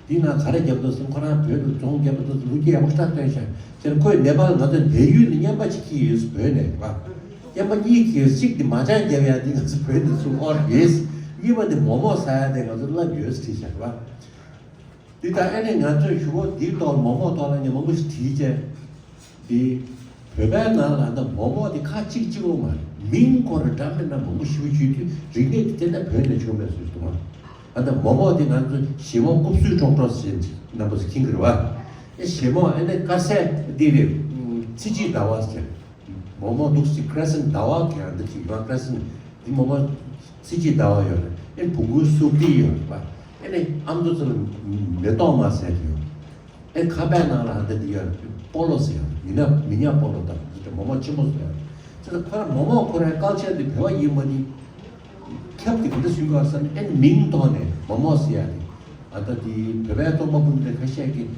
དེའི་ནང་ག་རེ་བརྒྱབ་འདུག་ཟེར་ན། ཁོ་རང་བོད་དུ་རྫོང་བརྒྱབ་པ་འདུག་ལོ་རྒྱུས་ཡག་པོ་ཞེ་དྲག་བཏོན་ཤག་ཟེར། ཁོས་ནེ་པ་ལི་ང་ཚོ་བལ་ཡུལ་ནས་རྔན་པ་ཅིག་ཁྱེར་ཡོད་ཟེར། བོད་ནས་རེད་པ། རྔན་པ་གཉིས་ཁྱེར་ཡོད། གཅིག་དེ་མ་ཅང་བརྒྱབ་ཡ་དེ་ང་ཚོ་བོད་ནས་ཚུར་དབོར་ཡོད། གཉིས་པ་དེ་མོག་མོག་ཟ་ཡ་དེ་ང་ཚོ་བསླབས་ཡོད་ཟེར་བྲིས་ཤག་རེད་པ། འདི་ལྟར་ཨ་ནི་ང་ཚོས་གཞུག་གུ་འདིའི་ཐོག་མོག་མོག་ཐོག་ལ་ངས་མང་པོ་ཞིག་བྲིས་བྱས། འདི་བོད་པའི་ནང་ལ་ད་མོག་མོག་འདི་ཁ་གཅིག་གཅིག་པོ་མ་རེད། མིང་ཁོ་རང་འདྲ་མིན་འདྲ་མང་པོ་ཞིག་བརྗོད་དུས། རིག་གནས་འདི་ཏན་ཏན་བོད་ནས་བྱུང་བའི་བཟོ་ཞིག་འདུག་ཨ། ད་མོག་མོག་འདི་ང་ཚོ་ཞེ་མོག་རྐུབ་བསུའི་ཀྲོག་ཀྲོག་ཟེར་ཅིག་རྣམ་པ་ཚོ་མཁྱེན་གྱི་རེད་པ། ཨེ་ཞེ་མོག་ཨ་ནི་དཀར་ཟས་འདི་རེད། ཚེ་གཅིག་ཟླ་བ་ཟེར། མོག་མོག་འདུག་སེ་ཁི་རེ་སེན་ཟླ་བ་གི་ཡང་འདི་ཅིག་ཡོད། ཁི་རེ་སེན་འདི་མོག་མོག་ཚེ་གཅིག་ཟླ་བ་ཡོད་རེད། ཨེ་བོང་གུའི་སུག་འདི་ཡོད་རེད་པ། ཨེ་ནི་ཨ་མདོ་ཚོ་ལ་མེ་ཏོག་མ་ཟེར་གྱི་ཡོད། ཨེ་ཁ་པའི་ནང་ལ་ཧ་ད་འདི་ཡོད་རེད། སྤོ་ལོ་ཟེར་ཡོད་རེད། མི་ཉག་མི་ཉག་སྤོ་ལོ་དང་འདི་འདྲ་མོག་མོག་ཆེན་པོ་ཟེར་ཡོད་རེད། ཅེས་ཁོ་རང་མོག་མོག་ཁོ་རའི་ཀལ་ཅར་འདི་བོད་པ་ཡིན་པ་འདི། ཁྱབ་ཀྱི་འདི་འདྲ་ཞུ་དགོས་བསམ་ནས། ཨེ་མིང་ཐོག་ནས་མོག་མོག་ཟེར་ཡ་དེ། ཨ་ད་དེ་བོད་པའི་རྩོམ་པ་པོ་འདི་ཁ་ཤས་ཀྱིས་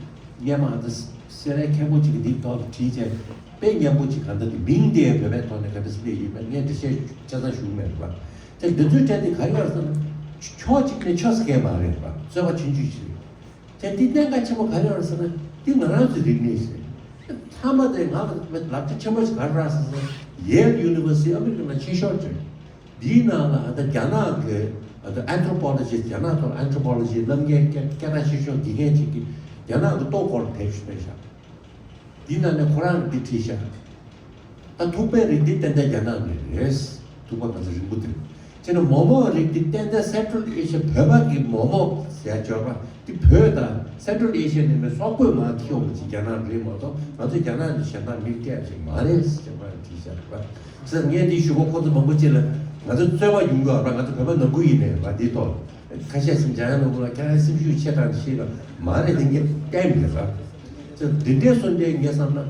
སྔོན་མ་ཨ་ད་སེ་རའི་མཁན་པོ་གཅིག་གིས་འདིའི་ཐོག་ལ་བྲིས་བྱས། དཔེ་སྙན་པོ་གཅིག་ག་འདྲ་དེ་མིང་དེ་བོད་པའི་ཐོག་ནས་ག་འདྲ་སེ་སླེབས་ཡོད་མེད་ངས་འགྲེལ་བཤད་ཆ་ཚང་ཞུ་གི་མེད་རེད་པ། དེ་འདི་ཚོའི་གྲས་དེ་ག་རེ་ཡོད་ཟེར་ན། ཕྱོགས་གཅིག་ནས་ཆོས་ཟེར་མཁན་མ་རེད་པ། རྩོད་པ་ཆུང་ཆུང་ཞིག་རེད། དེ་འདི་གནད་འགག་ཆེན་པོ་ག་རེ་ཡོད་ཟེར་ན། འདི་ང་རང་ཚོའི་རིག་གནས་ཤིག་རེད། མཐའ་མ་དེ་ང་ལ་ལབ་རྒྱུ་ཆེན་པོ་ཞིག་ག་རེ་རག་ཟེར་ན། Yale University ཨ་མི་རི་ཀ་ནང་ཆེ་ཤོས་ཅིག་རེད། འདིའི་ནང་ལ་ཨ་ད་རྒྱ་ནག་གི་ཨ་ད་Anthropology རྒྱ་ནག་ཐོག་Anthropology སློབ་མཁན་སྐད་སྐད་གྲགས་ཆེ་ཤོས་དགེ་རྒན་ཅིག་གིས་རྒྱ་ནག་གི་ལྟོ་སྐོར་དེབ་ཞིག་བཏོན་ཤག་འདིའི་ནང་ནས་ཁོ་རང་གིས་བྲིས་ཤག་ད་ཐུག་པའི་རིགས་འདི་ཏན་ཏན་རྒྱ་ནག་ནས་རེད། ཐུག་པ་ང་ཚོ་རིང་པོ་དེ། བྱས་ན་མོག་མོག་རིགས་འདི་ཏན་ཏན་Central Asia བོད་པ་གི་མོག་མོག་ཟེར་ཡ་འབྱོར་པ་འདི་བོད་དང་Central Asia ནས་མི་སོག་པོས་མར་ཁྱེར་ཡོང་བ་ཅིག་རྒྱ་ནག་རེད་མ་གཏོགས། ང་ཚོ་རྒྱ་ནག་ནས་གཞན་དག་མི་སྐྱེལ་ཅིག་མ་རེད་ཟེར་བ་བྲིས་ཤག་རེད་པ། ཟེར་ངས་འདི་ཞུ་གོ་ཁོ་ཚོ་མང་པོ་ཅིག་ལ་ང་ཚོ་རྩོད་པ་ཡོང་གི་ཡོད་རེད་པ། ང་ཚོ་བོད་པ་ནང་ཁུལ་ཡིན་ནའི་རེད་པ། འདིའི་ཐོག་ཁ་ཤས་སེམས་འཇམ་ཡང་ནོར་བུ་ལ་ཁྱེད་རང་སེམས་ཤུགས་ཆེ་དྲགས་ཤེས་ལ་མ་རེད། དེ་ངས་བསྟན་མེད་ར། ཅེས་འདི་འདྲའི་སོང་དེ་ངས་བསམ་ན། ཨ།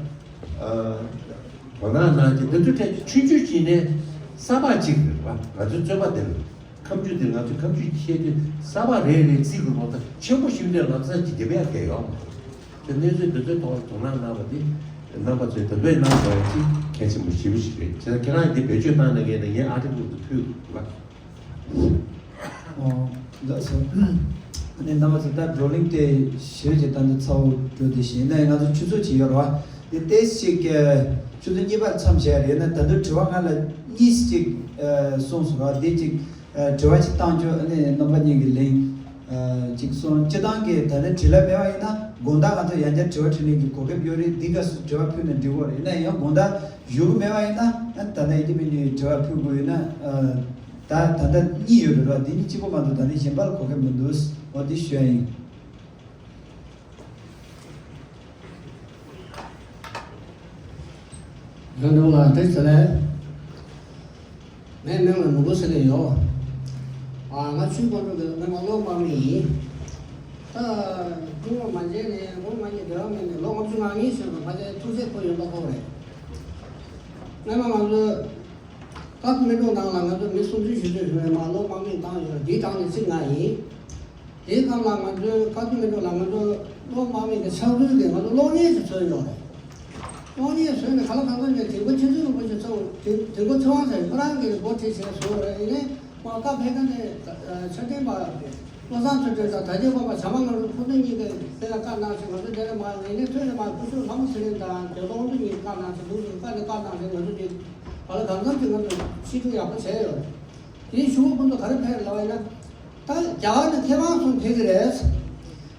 དོ་སྣང་གནང་རྗེས་འདི་ཚོ་གྲས་ཆུང་ཆུང་བྱས་ནས་གསར་པ་གཅིག་རེད་བ། ང་ཚོའི་རྩོད་པ་འདི་ལ་ཁ་མཆུ་འདི་ང་ཚོའི་ཁ་མཆུ་ཁྱེར་དུས་གསར་པ་རེ་རེ་བརྩི་དགོས་པ་དང་ཆེན་པོ་ཞིག་འདྲ་ལམ་སང་ཅིག་འདེབས་ཡག་གལ་ཡོད་མ་རེད། དེ་གནས་ཚུལ་འདི་ཚོའི་ཐོག་ལ་དོ་སྣང་གནང་བ་འདི་རྣམ་པ་ཚོས་དེ་འདྲའི་གནང་དགོས་ཡག་ཅིག་གལ་ཆེན་པོ་ཞེ་པོ་ཞིག་རེད། བྱས་ཙང་ཁྱེད་རང་འདི་བེད་སྤྱོད་བཏང་གནང་མཁན་ནི་ངས་ཨ་ཊི་ཀལ་དུ་ཕུལ་དགོས་པ། ཨོ། ལགས་སོ། ཨ་ནི་རྣམ་པ་ཚོ་ད་བགྲོ་གླེང་དེ་ཞེ་ཅིག་ད་ནི་ཚ་བོ་འགྲོ་དེ་བཞིན་ནས་ང་ཚོ་ཆུ་ཚོད་ཅིག་ཡོད་རེད་བ། ཏེས་ཅིག་ཆུ་ཚོད་གཉིས་པར་མཚམས་བཞག་རེད་ན། ད་དུང་དྲི་བ་ང་ལ་གཉིས་ཅིག་གསུངས་སོང་ར། འདི་ཅིག་དྲི་བ་ཅིག་བཏང་ཆོག་ཨ་ནི་རྣམ་པ་གཉིས་ཀྱི་ལན་ཅིག་གསུངས། སྤྱི་བཏང་གི་ད་ནི་བྲེལ་བ་མེད་པ་ཡིན་ན་དགོང་དག་ང་ཚོ་ཡང་བསྐྱར་དྲི་བ་དྲི་ལན་གྱི་གོ་སྐབས་ཡོད་རེད། འདི་སྐབས་སུ་དྲི་བ་ཕུལ་ན་འགྲིག་གི་རེད། ཡིན་ན་ཡང་དགོང་དག་བཞུགས་གི་མེད་པ་ཡིན་ན་ད་ལྟ་ཡིན་གཅིག་མིན་གཅིག་དྲི་བ་ཕུལ་དགོས་ཡོད་ན། ད་ད་ལྟ་གཉིས་ཡོད་རེད་ར། འདི་གཉིས་གཅིག་པོ་མ་གཏོགས་ད་ནི་གཞན་པ་ལ་གོ་སྐབས་མི་འདུག་འོ་འདི་ཞུ་ཡ་ཡིན། ལྷན་དྲུང་ལགས་བཀྲ་ཤིས་བདེ་ལེགས། ངའི་མིང་ལ་ནོར་བུ་ཟེར་གྱི་ཡོད། ཨ། ང་ཆུའི་དཔོན་ཕྲུག་གི་སྔོན་མ་གློག་དམག་མི་ཡིན། ད་ཀྲུང་ལོ་མ་མཇལ་ནས་ལོ་མ་གཉིས་འབྲེལ་བ་མེད་ནས་ལོ་ལྔ་བཅུ་ང་གཉིས་ཟིན་པ་ཕལ་ཆེར་ཐུགས་སྲས་ཁོ་ཡོད་མདོག་ཁོ་རེད། སྔོན་མ་ང་ཚོའི་ཀ་ཐོ་མན་གྲོང་ནང་ལ་ང་ཚོ་མི་སུམ་ཅུ་བཞི་བཅུ་ཞིག་ནས་མར་གློག་དམག་མི་བཏང་ཡོད། དེའི་གྲས་ནས་གཅིག་ང་ཡིན། དེའི་སྐབས་ལ་ང་ཚོའི་ཀ་ཐོ་མན་གྲོང་ལ་ང་ཚོ་གློག་དམག་མི་གི་ཕྱག་འབུལ་གྱི་ང་ཚོ་གློག་བརྙན་ཞིག་བཟོས་ཡོད་རེད། གློག་བརྙན་བཟོས་ནས་ག་ལ་གང་འཚམ་ནས་དིལ་མགོ་ཆོས་འཛིན་རིན་པོ་ཆེ་ཚོ་དིལ་མགོ་ཚེ་དབང་ཟེར་ཁོ་རང་གིས་འགོ་ཁྲིད་བྱས་བཟོས་ཡོད་རེད། ཡིན་ནའི་མར་བཀའ་ཕེབས་མཁན་དེ་ཆ་འཕྲིན་པ་བློ་བཟང་ཚུལ་ཁྲིམས་དང་དར་རྒྱས་དཔོན་པོ་བྱམས་པ་མངའ་རིས་ཁོང་ཚོ་གཉིས་ཀྱིས་དེ་ལ་བཀའ་གནང་ཞིང་ང་ཚོ་དེ་ལ་མར་ཡིན་ནའི་ཐོན་ནས་མར་སྐུ་ཞབས་ལྷ་མོ་ཚེ་རིང་དང་དེ་ཚོ་ཁོང་ཚོ་གཉིས་བཀའ་གནང་ཞིང་ལུགས་སུ་བཀའ་ནས་བཀའ་གནང་ཞིང་ང་ཚོ་གཉིས་ག་ལ་གང་འཚམ་གྱིས་ང་ཚོ་ཕྱི་འགྲོ་ཡག་པོ་བྱས་ཡོད་རེད། དེའི་གཞུག་གུ་ཁོང་ཚོ་ག་རེ་ཕེབས་ལབ་པ་ཡིན་ན། ད་རྒྱ་གར་ནས་མཁས་དབང་གསུམ་ཕེབས་ཀྱི་རེད།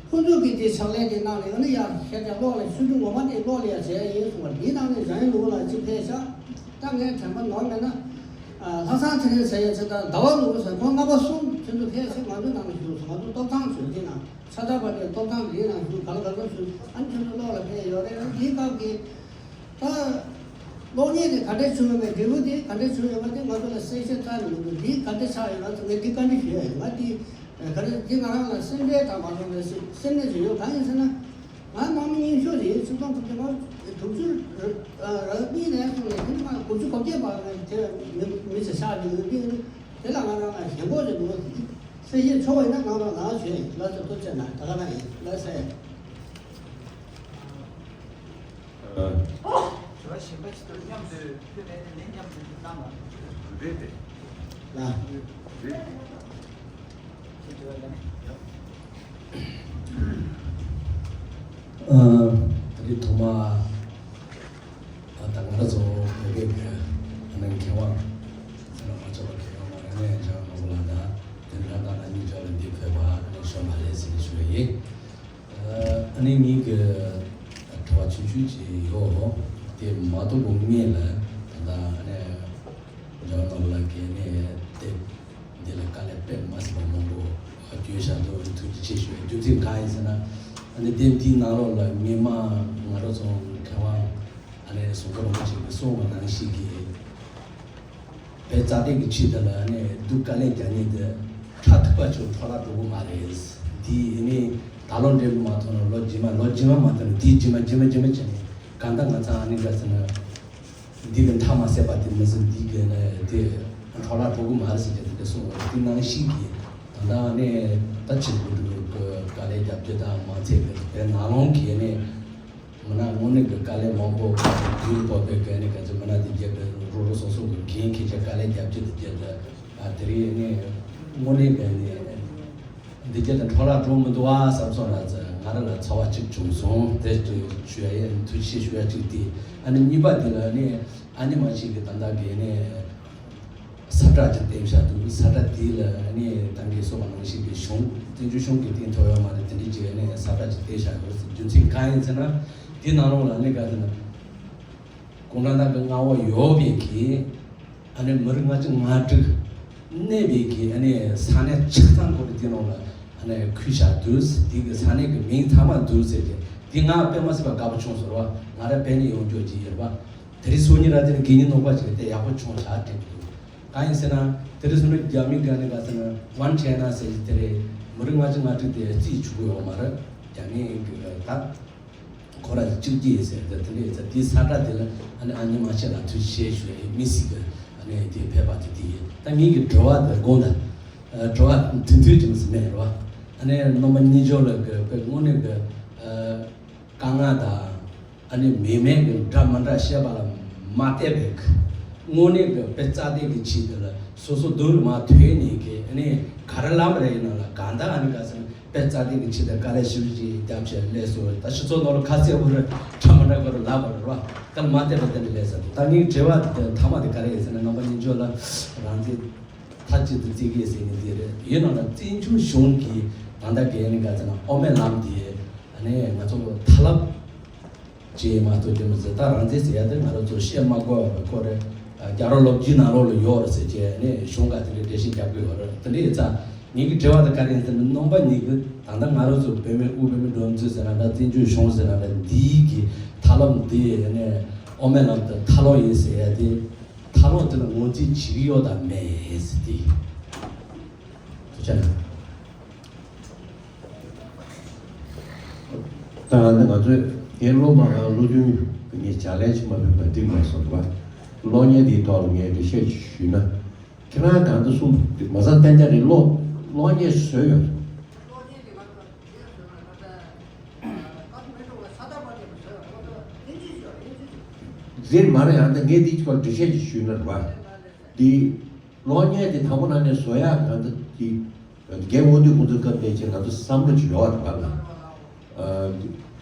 ཁོང་ཚོས་ཀྱིས་དེ་ཕྱག་ལས་དེ་གནང་ནས་ཨ་ནི་ཡར་ཞལ་དེ་གློག་ལ་ཆུ་ཚོད་ངོ་མ་དེ་གློག་ལ་ཡར་བྱས་ཡིན་གསུངས་པ། དེའི་ནང་ནས་འཇམ་དབྱངས་ལུགས་ལ་གཅིག་ཕེབས་ཤག་ད་ངས་དྲན་པ་ནོར་མེད་ན། ལྷ་བཟང་ཚེ་རིང་ཟེར་ཡས་ཚེ་ད་ཟླ་བ་ལུགས་ཟེར་ཁོང་རྣམ་པ་གསུམ་ཁྱོད་ཚོ་ཕེབས་ཚེ་ང་ཚོའི་ནང་ལ་བཞུགས་སོང་། ང་ཚོ་སྟོབས་ཐང་བྱོས་དེ་ན་ཆ་ཚང་པ་དེ་སྟོབས་ཐང་དེའི་ནང་བཞུགས་ག་ལ་ག་ལ་བཞུགས། ཨ་ནི་ཁྱོད་ཚོ་གློག་ལ་ཕེབས་ཡོད་རེད། ཨ་ནི་དེའི་སྐབས་ཀྱི། ད་གློག་བརྙན་དེ་ག་འདྲས་བྱུང་ཡོད་མེད། འབྲས་བུ་དེ་ག་འདྲས་བྱུང་ཡོད་མེད་དེ་ང་ཚོ་ལ་གསལ་བཤད་རྩ་ནས་མི་འདུག་འདི་ག་འདྲས་ཆགས་ཡོད་ན་ངས་འདི་བཀའ་འདྲི་ཞུ་ཡ་ཡིན། ང་འདི་ག་རེ་འདི་ང་རང་ལ་སེམས་ཁྲལ་དང་མ་སོང་བའི་སེམས་ཁྲལ་ཞིག་ཡོད། གང་ཡིན་ཟེར་ན་ང་དམག་མི་རྙིང་ཤོས་རེད། ཆིག་སྟོང་དགུ་བརྒྱ་དྲུག་ཅུ་རེ་གཉིས་ནས་བཟུང་ནས་དེ་ནི་ང་དགུ་བཅུ་གོ་བརྒྱད་བར་ནས་དེ་མི་མི་ཚེ་ཆགས་ཀྱི་ཡོད། འདི་དེ་ལ་ང་རང་ལ་ཞེན་ཁོག་ཅིག་འདུག་གསལ་བཤད་ཆོག་པ་ཡིན་ན་ང་རང་ལ་ཞུ་ཡ་ཡིན། ལགས་སོ། ཐུགས་རྗེ་གནང་། ད་ག་རང་ཡིན། ལགས་སོ། དྲི་བ་གཞན་པ་ཅིག་ཏུ་མཉམ་དུ་ཕུལ་བས་ནས་ལན་མཉམ་དུ་གནང་བ། རེད་དེ། ལ། རེད། ཁྱེད་དྲི་བ་ལ་ནི། ཨ། ད་རེས་ཐོག་མ། ཨ། ད་ང་རང་ཚོ་བོད་པའི་གི་ཨ་ནི་མཁས་དབང་ཟེར་ན་མ་ཆོག་པ་མཁས་དབང་མ་རེད། ཨ་ནི་འཇམ་དབྱངས་ལྷ་མོ་ལགས་དང་དེ་འདྲ་དང་ཨ་ནི་ཅག་ལ་འདི་ཕེབས་པ་ཨ་ནི་ཤོ་མ་ལེ་ཟེར་ཞུ་བ་ཡིན། ཨ་ནི་ངེད་ཀྱི་དྲི་བ་ཆུང་ཆུང་ཅིག་ཡོད། དེ་མ་གཏོགས་པོ་ངེད་ལ་ད་ལྟ་ཨ་ནི་འཇམ་དབྱངས་ལགས་ཀྱིས་ནི་དེབ་འདི་ལ་དཀའ་ལས་དཔེ་མ་སྲིད་པ་མང་པོ་བརྒྱབ་བཞག་འདུག་ཐུགས་རྗེ་ཆེ་ཞུ་བའི་རྒྱུ་མཚན་གང་ཡིན་ཟེར་ན། ཨ་ནི་དེབ་འདིའི་ནང་ལོགས་ལ་སྔོན་མ་ང་རང་ཚོ་མཁས་དབང་ཨ་ནི་ཟུར་པ་རིན་པོ་ཆེ་གིས་གསུངས་པ་ནང་བཞིན་གྱི། བོད་རྩ་དོན་གྱི་ཆེད་དུ་ལ་ནས་སྡུག་དཀའ་ལས་རྒྱག་མཁན་དེ་ཕྲག་ཐུག་པ་ཅིག་འཕྲོ་བརླག་འགྲོ་གི་མ་རེད། འདི་ཡིན་ནི་ད་ལོ་འགྲན་པ་མ་ཐོན་ན་ལོ་རྗེས་མ། ལོ་རྗེས་མ་མ་ཐོན་ན་འདི་རྗེས་མ། རྗེས་མ་རྗེས་མ་བྱས་ནས་གང་ལྟར་ང་ཚང་ཨ་ནི་འདྲ་ཟེར་ན་འདི་གི་མཐའ་མ་ཟད་པ་དེ་མི་ཟིན། འདི་གི་ནས་དེ་འཕྲོ་བརླག་འགྲོ་གི་མ་རེད་ཟེར་གྱི་དེ་འདྲ་གསུངས་པ་རེད། དེ་ནང་བཞིན་གྱི་ད་ལྟ་ཨ་ནི་ད་ཕྱིར་འགྲོ་གི་དཀའ་ལས་རྒྱབ་རྒྱུ་དང་མ་ཚད་པའི་བོད་ནང་ལོགས་ཀྱི་ནས། མི་ན་དངོས་གནས་ཀྱི་དཀའ་ལས་མང་པོ་ཡུལ་སྤོ་བའི་སྒང་ནས་ག་ཚོད་མི་ན་དེ་རྒྱབ་ཏུ་རོ་རོ་སོ་སོ་གི་འགན་འཁྱེར་བྱས་དཀའ་ལས་རྒྱབ་ཀྱི་དེ་རྒྱབ་ཏུ་ཨ་དེ་རིང་ནས་དངོས་གནས་ཀྱི་ནས་འདི་རྒྱབ་ཏུ་འཕྲོ་བརླག་འགྲོ་མི་འདུག་ཨ་བསམ་སོང་ན་ང་རང་ལ་ཚོར་བ་གཅིག་བྱུང་སོང་། དེ་ཞུ་ཡ་ཡིན། ཐུགས་རྗེ་ཆེ་ཞུ་ཡ་གཅིག་དེ། ཨ་ནི་གཉིས་པ་དེ་ལ་ནི་ཨ་ནི་མ་ཞིག་གི་ད་ལྟ་གི་ནས། ས་བཀྲ་ཅིག་བཏིང་བཞག་འདུག་ས་བཀྲ་དེ་ལ་ནི་ད་གིན་གསུངས་པ་ནང་བཞིན་གྱི་གཞུང་བཙན་བྱོལ་གཞུང་གིས་བཏིང་ཐུབ་ཡོད་མ་རེད། དེ་འདྲའི་ཅིག་ནི་ས་བཀྲ་ཅིག་བཏིང་བཞག་ཡོད། རྒྱུ་མཚན་གང་ཡིན་ཟེར་ན་དེའི་ནང་ལོགས་ལ་ནི་ག་ཟེར་ན་གུང་ཁྲན་ཏང་གི་མངའ་འོག་ཡོད་པའི་གི་ཨ་ནི་མི་རིགས་ལྔ་བཅུ་ང་དྲུག་གནས་པའི་གི་ཨ་ནི་ས་གནས་ཆ་ཚང་སྐོར་དེའི་ནང་ལ་ཨ་ནི་ཁུལ་བཞག་འདུག་དེ་གི་ས་གནས་ཀྱི་མིང་ཚང་མ་འདུག་ཟེར་གྱི་དེ་ང་དཔེ་མ་སྲིད་པ་དགའ་པོ་བྱུང་སོང་ར། ང་རང་བོད་ནས་ཡོང་རྒྱུ་ཅིག་ཡིན་པ། དེ་རིང་སང་ཉིན་ར་དེ་ནི་དགེ་རྒན་ནོར་བ་ཅིག་དེ་ཡག་པོ་བྱུང་བཞག་དྲན་གྱི་འདུག་གང་ཡིན་ཟེར་ན་དེ་རིང་སང་ཉིན་རྒྱ་མི་སྒང་ནས་ག་ཟེར་ན་ཝན་ཅའི་ན་ཟེར་གྱི་དེ་རེད། མི་རིགས་ལྔ་བཅུ་ང་དྲུག་དེ་རྩིས་ཆུག་ཡོད་མ་རེད། རྒྱ་མི་གི་ད་ཁོ་ར་གཅིག་རྗེས་ཟེར་དེ་དེ་འདྲས་ཟེར། དེའི་ས་བཀྲ་དེ་ལ་ཨ་ནི་ཨ་ནི་མ་ཆེ་ལ་ཐུགས་རྗེ་ཆེ་ཞུ་ཡ་ཡིན། མི་སི་གི་ཨ་ནི་དེ་ཕེབས་པ་དེ་དེ་ཡིན། ད་ངེད་ཀྱི་དྲི་བ་དེ་དགོངས་དག་དྲི་བ་དོན་མཐུན་ཅིག་མི་སྲིད་མེད་རེད་བ། ཨ་ནི་རྣམ་པ་གཉིས་ཆོག་ལ་གི་དཔེ་དངོས་གནས་གི་དཀའ་ངལ་དང་། ཨ་ནི་མེད་མེད་ཀྱི་འདྲ་མི་འདྲ་བཤད་པ་ལ་མ་བལྟས་པའི་དངོས་གནས་ཀྱི་དཔེ་རྩ་དོན་གྱི་ཆེད་དུ་ལ་སོ་སོ་མདུན་ལ་མ་ཐོན་ནས་ཀྱི་ཨ་ནི་ག་རེ་ལབ་རེད་ཡིན་ན་ལ་གང་ལྟར་ཨ་ནི་ག་ཟེར་ན་ པའི་རྩ་དོན་གྱི་ཆེད་དུ་དཀའ་ལས་ཞེ་པོ་ཅིག་བརྒྱབ་བྱས་སླེབས་སོང་། ད་སྤྱི་ཚོགས་ནང་ལ་ཁ་གསལ་པོ་རེད། ཁྲ་མ་འདྲ་པོ་རེད། ལབ་པ་རེད་བ། སྐར་མ་བལྟས་པ་དེ་འདྲ་སླེབས་ས་རེད། ད་ངའི་དྲི་བ་དེ་མཐའ་མ་དེ་ག་རེ་ཡིན་ཟེར་ན། རྣམ་པ་གཉིས་མཆོག་ལ་རང་བཙན་མཐའ་གཅིག་ཏུ་བརྩི་གི་ཡོད་ཟེར་ནི་དེ་རེད། ཡིན་ནའང་བཙན་བྱོལ་གཞུང་གིས་ད་ལྟ་ག་རེ་ཡིན་ཟེར་ན། དབུ་མའི་ལམ་དེ་ཨ་ནི་ང་ཚོ་ལ་ཐབས་ལམ་ཅེས་མ་གཏོགས་དེ་མི་ཟེར། ད་རང་བཙན་ཟེར་ཡ་དེ་ང་རང་ཚོ་བཤད་མ་དགོས་པ་ཁོ་རེད། རྒྱལ་རབས་ལོ་རྒྱུས་ནང་ལོགས་ལ་ཡོད་རེད་ཟེར་བྱས་ནས་གཞུང་ག་དེ་འདྲའི་འགྲེལ་བཤད་རྒྱབ་ཀྱི་ཡོད་རེད། དེ་འདྲ་ཡིན་ཙང་ངེད་ཀྱི་དྲི་བ་དེ་ག་རེ་ཡིན་ཟེར་ན། རྣམ་པ་གཉིས་ཀྱིས་ད་ལྟ་ང་རང་ཚོ་བོད་མི་དབུས་བོད་མིའི་སྒྲིག་འཛུགས་ཟེར་ན་འདྲ། བཙན་བྱོལ་གཞུང་ཟེར་ན་འདྲ། འདིའི་གི་ཐབས་ལམ་དེ་ནས་དབུ་མའི་ལམ་དེ་ཐབས་ལམ་ཡིན་ཟེར་ཡ་དེ། ཐབས་ལམ་དེ་ལ་ངོས་འཛིན་བྱེད་ཀྱི་ཡོད་དམ་མེད་ཟེར་དེ། ཐུགས་རྗེ་གནང་། ད་ང་ཚོས་ངའི་སློབ་མ་གང་བློ་མཐུན་ངས་ལྗགས་ལན་ཞིག་མ་ཕུལ་བ་འགྲིག་མ་སོང་བ། གློག་བརྙན་འདིའི་ཐོག་ལ་ངས་འགྲེལ་བཤད་ཅིག་ཞུས་ན། ཁྱེད་རང་གང་འདྲ་གསུངས། མ་ཟ་ཏན་ཏན་རེད། གློག་གློག་བརྙན་བཟོས་ཡོད། རེད་མ་རེད། ཡང་ད་ངས་འདི་ཁྱོད་འགྲེལ་བཤད་ཅིག་ཞུས་ན་རེད་བ། འདི་གློག་བརྙན་དེ་དང་པོ་ནང་ནས་བཟོ་ཡག་གང་འདྲ་གི། རྒན་དབང་འདུས་ཁོང་ཚོའི་སྐབས་ནས་ཀྱང་ང་ཚོ་བསམ་བློ་ཅིག་ཡོད་རེད་བ་ལ། ཨ།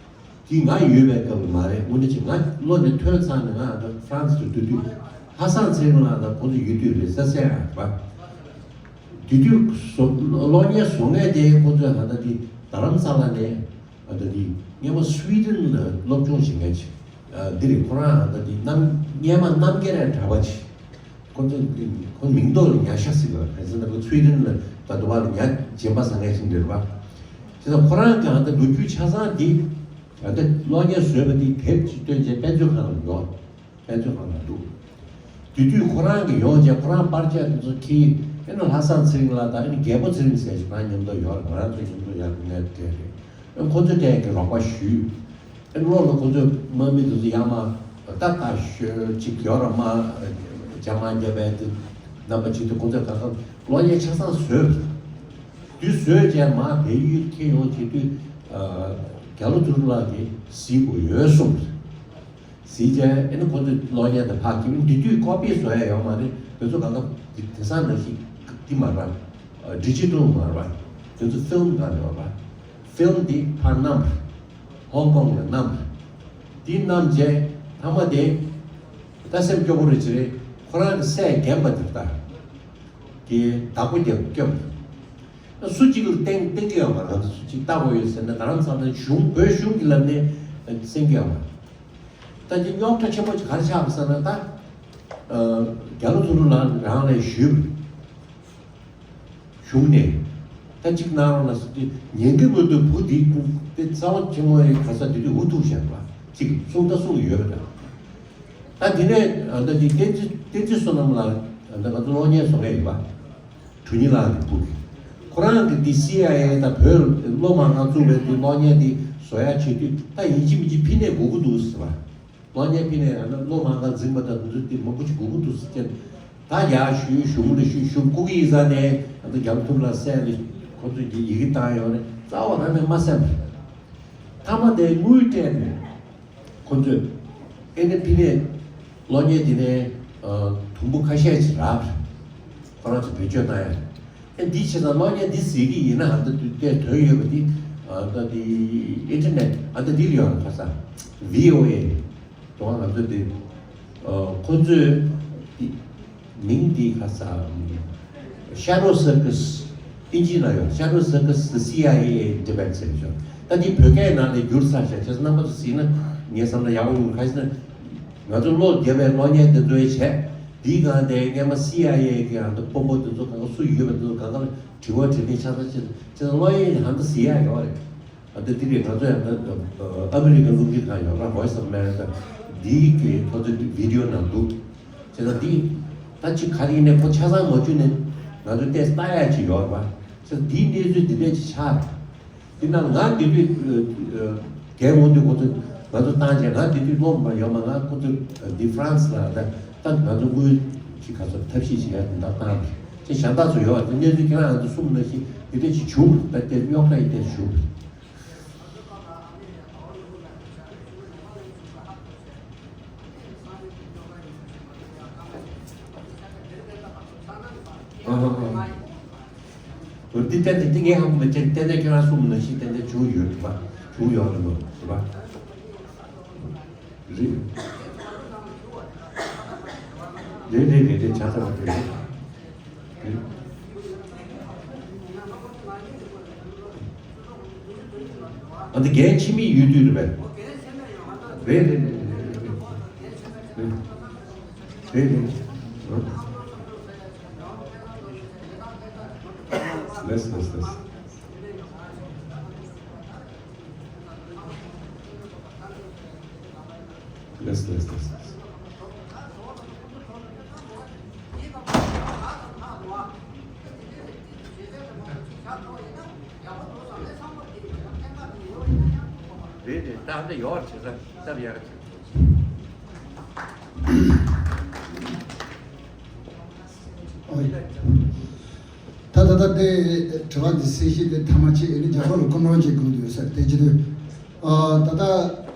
དེ་ང་ཡོད་པའི་སྐབས་ལ་མ་རེད། དངོས་གནས་ཅིག་ང་བློ་ནས་ཐོན་ཚར་ནས། ང་ཨ་ད་ཧྥ་རན་སི་དུ་སྡོད་དུས་ལྷ་བཟང་ཚེ་རིང་ལགས་དང་ཁོང་ཚོ་ཡོད་དུས་རེད་ཟེར་ཟེར་ཡ་རེད་བ། དེ་དུས་བཟོ་གློག་བརྙན་བཟོ་མཁན་དེ་ཁོང་ཚོས་ཨ་ད་དེ་རྡ་རམ་ས་ལ་ནས། ཨ་ད་དེ་སྔོན་མ་སུའི་ཌེན་ལ་སློབ་སྦྱོང་བྱེད་མཁན་ཅིག། ཨ། འདི་རེད། ཁོ་རང་ཨ་ད་དེ་རྣམ་སྔོན་མ་རྣམ་རྒྱལ་ར་གྲྭ་པ་ཅིག། ཁོ་ཚོ་ཁོ་མིང་ཐོག་ལ་ཉ་ཤ་ཟེར་བ། ག་ཚོད་ན་ཁོ་སུའི་ཌེན་ལ་ད་དུ་བ་ལ་ཉ་རྗེན་པ་ཟ་མཁན་ཞིག་རེད་བ། བྱས་ཙང་ཁོ་རང་གི་ཨ་ད་ལོ་རྒྱུས་ཆ་ཚང་འདི། ཨ་ད་གློག་བརྙན་བཟོས་པ་འདི་དེབ་ཅིག་བཏོན་བྱས་དཔེ་མཛོད་ཁང་ལ་ཡོད། དཔེ་མཛོད་ཁང་ལ་འདུག། དེ་དུས་ཁོ་རང་གི་ཡོང་བྱས་ཁོ་རང་པར་ཆས་དེ་ཚོ་ཁྱེར། ཨེ་ན་ལྷ་བཟང་ཚེ་རིང་ལགས་དང་། ཨེ་ན་རྒྱལ་པོ་ཚེ་རིང་ཟེར་ཞིག་ང་མཉམ་དུ་ཡོད་རེད། ང་རང་ཚོ་མཉམ་དུ་ཡར་ངས་བསྡད་རེད། ཨེ་ཁོ་ཚོ་གྲས་ཀྱི་རོགས་པ་ཞུས། ཨེ་གློག་ལ་ཁོ་ཚོས་དམག་མི་དེ་ཚོ་ཡར་མར་ལྟ་ལྟ་ཞོལ་ཅིག་ཡོད་ར། མར་ཇ་མར་རྒྱབ་པའི་དེ་རྣམ་པ་ཅིག་དེ་ཁོ་ཚོས་གང་གང་གློག་བརྙན་ཆ་ཚང་བཟོས། དུས་བཟོས་རྗེས་མར་བལ་ཡུལ་འཁྱེར་ཡོང་བྱེད་དུས། ཨ། རྒྱ་ལོ་ཐུ་རུ་ལགས་ཀྱིས་གཟིགས་དགོས་ཡོད་གསུངས། གཟིགས་རྗེས་ཨེ་ནི་ཁོ་ཚོས་གློག་བརྙན་དེ་ཕར་བརྒྱབ། འདི་དུས་ཀོ་པི་བཟོ་ཡ་ཡོད་མ་རེད། དེ་ཚོ་གང་ག་དེ་དེང་སང་ནང་བཞིན་འདི་མ་རེད། ཌི་ཇི་ཊལ་མ་རེད་པ། དེ་ཚོ་ཕིལམ་གང་རེད་པ། ཕིལམ་འདི་ཕར་བསྣམས། ཧོང་ཀོང་ལ་བསྣམས། འདི་བསྣམས་རྗེས་མཐའ་མ་དེ་ད་སེམས་སྐྱོ་པོ་རེད་ཅི་རེད། ཁོ་རང་གི་སྲས་རྒན་པ་དེ་ད་གི་བདག་པོ་རྒྱབ་སྐྱོབ། སུ་གཅིག་ལ་བསྟན་བསྟན་གྱི་ཡོད་མ་རེད། ང་ཚོ་སུ་གཅིག་ལྟ་དགོས་ཡོད་ཟེར་ན། རྡ་རམ་ས་ལ་གཞུང་བོད་གཞུང་གི་ལམ་ནས་གསན་གྱི་ཡོད་མ་རེད། ད་ཅི་རྙོག་དྲ་ཆེན་པོ་ཅིག་ག་རེ་ཆགས་པ་ཟེར་ན། ད་ཨ་རྒྱ་ལོ་ཐུ་རུ་ལགས་རང་ལ་ཞུས་པ་རེད། གཞུང་ནས་ད་གཅིག་གནང་རོགས་གནང་ཟེར་དུས། ཉན་གྱི་མི་འདུག། བུ་འདིའི་སྐུ་དེ་རྩ་བ་ཆེན་མོ་ཡི་ག་ས་དེ་དུས་འུ་ཐུག་བཞག་པ་ཅིག་གསུང་ད་གསུང་ཡོད་པ་འདྲ། ད་དེ་ནས་ཨ་ད་ཅིག་བསྟན་འཛིན་བསྟན་འཛིན་བསོད་ནམས་ལགས་ཨ་ད་ང་ཚོ་གློག་བརྙན་བཟོ་མཁན་ཡིན་པ། གྲུ་ཉི་ལགས་ཀྱི་བུ་གིས། ཁོ་རང་གིས་འདི་སི་ཨའི་ཨེ་དང་བོད་སློབ་མ་ཁང་བཙུགས་པའི་དུས་གློག་བརྙན་འདི་བཟོ་ཡག་བྱེད་དུས། ད་ཡིན་གཅིག་མིན་གཅིག་ཕི་ནས་སྒུག་གི་འདུག་ཟེར་བ། གློག་བརྙན་ཕི་ནས་ཨ་ནི་སློབ་མ་ཁང་འཛིན་པ་དང་དེ་ཚོ་དེ་མང་པོ་ཞིག་སྒུག་གི་འདུག་ཟེར་བྱས། ད་ཡར་ཞུས། གཞུང་ལ་ཞུས། གཞུང་སྐུ་གི་ཡིག་ཚང་ནས་ཨ་ནི་རྒྱ་ལོ་ཐུ་རུ་ལགས་སྲས་ལ་ཁོ་ཚོས་ཀྱི་ཡི་གེ་བཏང་ཡོང་ནས་རྩ་བ་རང་ནས་མ་གསན་པ་རེད། མཐའ་མ་དེ་དངུལ་སྤྲད་ནས། ཁོ་ཚོས་ཨེ་ནི་ཕི་ནས་གློག་བརྙན་དེ་ནས་ཨ་དུམ་བུ་ཁ་ཤས་ཅིག་རག་པ་རེད། ཁོ་རང་ཚོ་བེད་སྤྱོད་བཏང་ཡ། ཨེ་འདི་བྱས་ཙང་གློག་བརྙན་འདི་གཟིགས་ཀྱི་ཡིན་ན། ཨ་ད་དུས་དེ་དོན་ཡོད་པ་འདི་ཨ་ད་འདི་ཨིན་ཊར་ནེཊ་ཨ་ད་འདི་ལ་ཡོད་རེད། ཁ་སང་བྷི་ཨོ་ཨེ་དུ་བ་ང་ཚོ་འདི་ཨ་ཁོ་ཚོས་འདི། མིང་འདི་ཁ་ས་Shadow Circus། ཨིན་ཇི་ལ་ཡོད། Shadow Circus the C I A in Tibet ཟེར་ཞོག། ད་འདི་བོད་སྐད་ནང་ལ་བསྒྱུར་ཚར་ཤག། བྱས་ཙང་རྣམ་པ་ཚོ་གཟིགས་ན་ངའི་བསམ་ན་ཡག་པོ་ཡོང་། ག་ཅི་ན་ང་ཚོ་གློག་བརྒྱབ་པའི་གློག་བརྙན་དེ་ཚོའི་བྱས། འདིའི་སྒང་དེ་སྔས་མ་སི་ཨའི་ཨེ་གི་ཨ་ད་དཔོན་པོ་དེ་ཚོ་གང་ག་སུ་ཡོད་པ་དེ་ཚོ་གང་ག་ལ་དྲི་བ་དྲིས་ལན་ཆ་ཚང་བྱས། བྱས་ཙང་གློག་བརྙན་ཧང་ད་གཟིགས་ཡག་ཡོད་རེད། ཨ་ད་དེ་རེད། ང་ཚོ་ཡང་ད་ཨ་མི་རི་ཀ་རླུང་འཕྲིན་ཁང་ཡོད་ར། Voice of America འདིའི་གི་ཁོ་ཚོའི་བི་ཌི་ཡོ་ནང་འདུག། བྱས་ཙང་འདི་ད་ཅིག་ག་རེ་ཡིན་ནའི་ཁོ་ཆ་ཚང་མ་བཅུག་ནས་ང་ཚོ་ཏོག་ཙམ་ལྟ་ཡག་ཅིག་ཡོད་རེད་པ། བྱས་ཙང་འདིའི་གནས་ཚུལ་འདི་འདྲས་ཅིག་ཆགས་རེད། དེ་ན་ང་དེ་དུས་ཨ་ཨ་རྒན་འོང་དུས་ཁོ་ཚོས་ང་ཚོ་བཏང་བྱས། ང་དེ་དུས་སློབ་མ་ཡོད་མ། ང་ཁོ་ཚོ་འདི་ཧྥ་རན་སི་ལ་ད་ད་ང་ཚོ་དངུལ་ཅིག་ག་ཚོད་ཐབས་ཤེས་བྱས་དེ་འདྲ་བཏང་རེད། ཅེས་གཞན་དག་ཚོ་ཡོད་པ། དེ་གནས་ཚུལ་ཁྱེད་རང་ང་ཚོ་གསུངས་ནང་བཞིན་དེ་འདྲས་ཅིག་བྱུང་རེད། ད་དེ་རྙོག་དྲ་ཡི་དེ་བྱུང་རེད། ཨ་ཧ་ཧ། དོ་ འདི་ཏན་ཏན་འདི་ངས་ཧ་གོ་མི་ཅན་ཏན་ཏན་ཁྱོད་རང་གསུངས་ནང་བཞིན་ཏན་ཏན་བྱུང་ཡོད་རེད་པ། བྱུང་ཡོད་རེད་པ། རེད་པ། རེད། རེད་རེད་རེད་རེད། བྱ་ཚ་བ་དེ་རེད། རེད། ཨ་འདི་རྒན་འཆི་མེད་ཡུལ་དུས་རེད་པས། རེད་རེད་རེད། རེད་རེད། ལགས་ལགས་ལགས། ལགས་ལགས་ལགས། རེད་རེད། ད་འདི་ཡོད་རེད། བྱས་ཙང་སྟབས་ཡག་ཅིག་ཨོ་ཡ། ད་ད་ད་དེ་དྲི་བ་འདི་གསལ་བཤད་དེ་ཐ་མ་ཆེ་ཨེ་ནི་རྒྱ་གར་ལ་ཀུན་སློང་ཅིག་དགོས་འདུག་ཟེར་དེ་ཅི་འདུག་ཨ་ད་ད་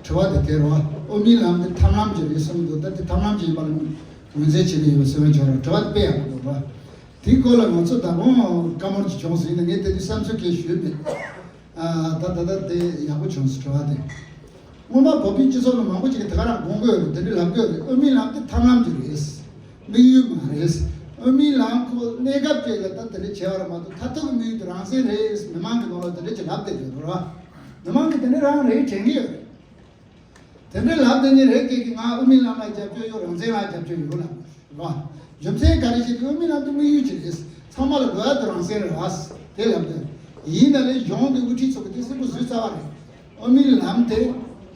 དྲི་བ་དེ་དེ་རེད་བ། དབུ་མའི་ལམ་དེ་ཐབས་ལམ་ཅིག་རེད་གསུངས་འདུག་ད་དེ་ཐབས་ལམ་ཅིག་ཡིན་པ་ལ་ངོས་འཛིན་བྱེད་ཀྱི་ཡོད་པ་གསལ་བོ་བྱུང་རེད། དྲི་བ་དེ་དཔེ་ཡག་པོ་འདུག་རེད་བ། དེའི་སྐོར་ལ་ང་ཚོ་ད་དུང་བཀའ་མོལ་ཅིག་བྱུང་ཟིན་ན་ངས་དེ་དུས་བསམ་ཚུལ་སྐད་ཞུས་མེད། ཨ་ད་ད་ད་དེ་ཡག་པོ་བྱུང་སོང་དྲི་བ་དེ། སྔོན་མ་བོད་པའི་སྤྱི་ཚོགས་ལ་མང་པོ་ཅིག་གིས་དེ་ག་རང་དགོངས་ཀྱི་ཡོད་རེད། དེ་འདྲ་ལབ་ཀྱི་ཡོད་རེད། དབུ་མའི་ལམ་དེ་ཐབས་ལམ་ཅིག་རེད། དམིགས་ཡུལ་མ་རེད། དབུ་མའི་ལམ་ཁོ་གནས་སྐབས་ཅིག་ལ་ད་དེ་འདྲ་བྱས་པ་རེད་མ་གཏོགས་མཐར་ཐུག་གི་དམིགས་ཡུལ་དེ་རང་བཙན་རེད། མི་མང་གི་ནང་ལ་དེ་འདྲ་ཅིག་ལབ་བསྡད་ཀྱི་ཡོད་རེད་བ། མི་མང་གིས་དེ་འདྲ་རང་རེད་དྲན་གྱི་ཡོད་རེད། དེ་འདྲ་ལབ་བསྡད་མཁན་རེད་དེ་གི་ང་དབུ་མའི་ལམ་ལ་རྒྱབ་སྐྱོར་ཡོད། རང་བཙན་ལ་རྒྱབ་སྐྱོར་ཡོད་ལབ་དགོས་རེད་བ། རྒྱུ་མཚན་ག་རེ་བྱས་ཏེ་དབུ་མའི་ལམ་དེ་དམིགས་ཡུལ་ཅིག་རེད། ཚང་མ་ལ་དགོས་ཡག་དེ་རང་བཙན་རེད་བ། དེ་ལབ་དགོས། ཡིན་ན་ལས་གཞུང་གི་དབུ་ཁྲིད་ཚོ་གི་དེ་གསལ་པོ་བཟོས་ཚར་བ་རེད། དབུ་མའི་ལམ་དེ་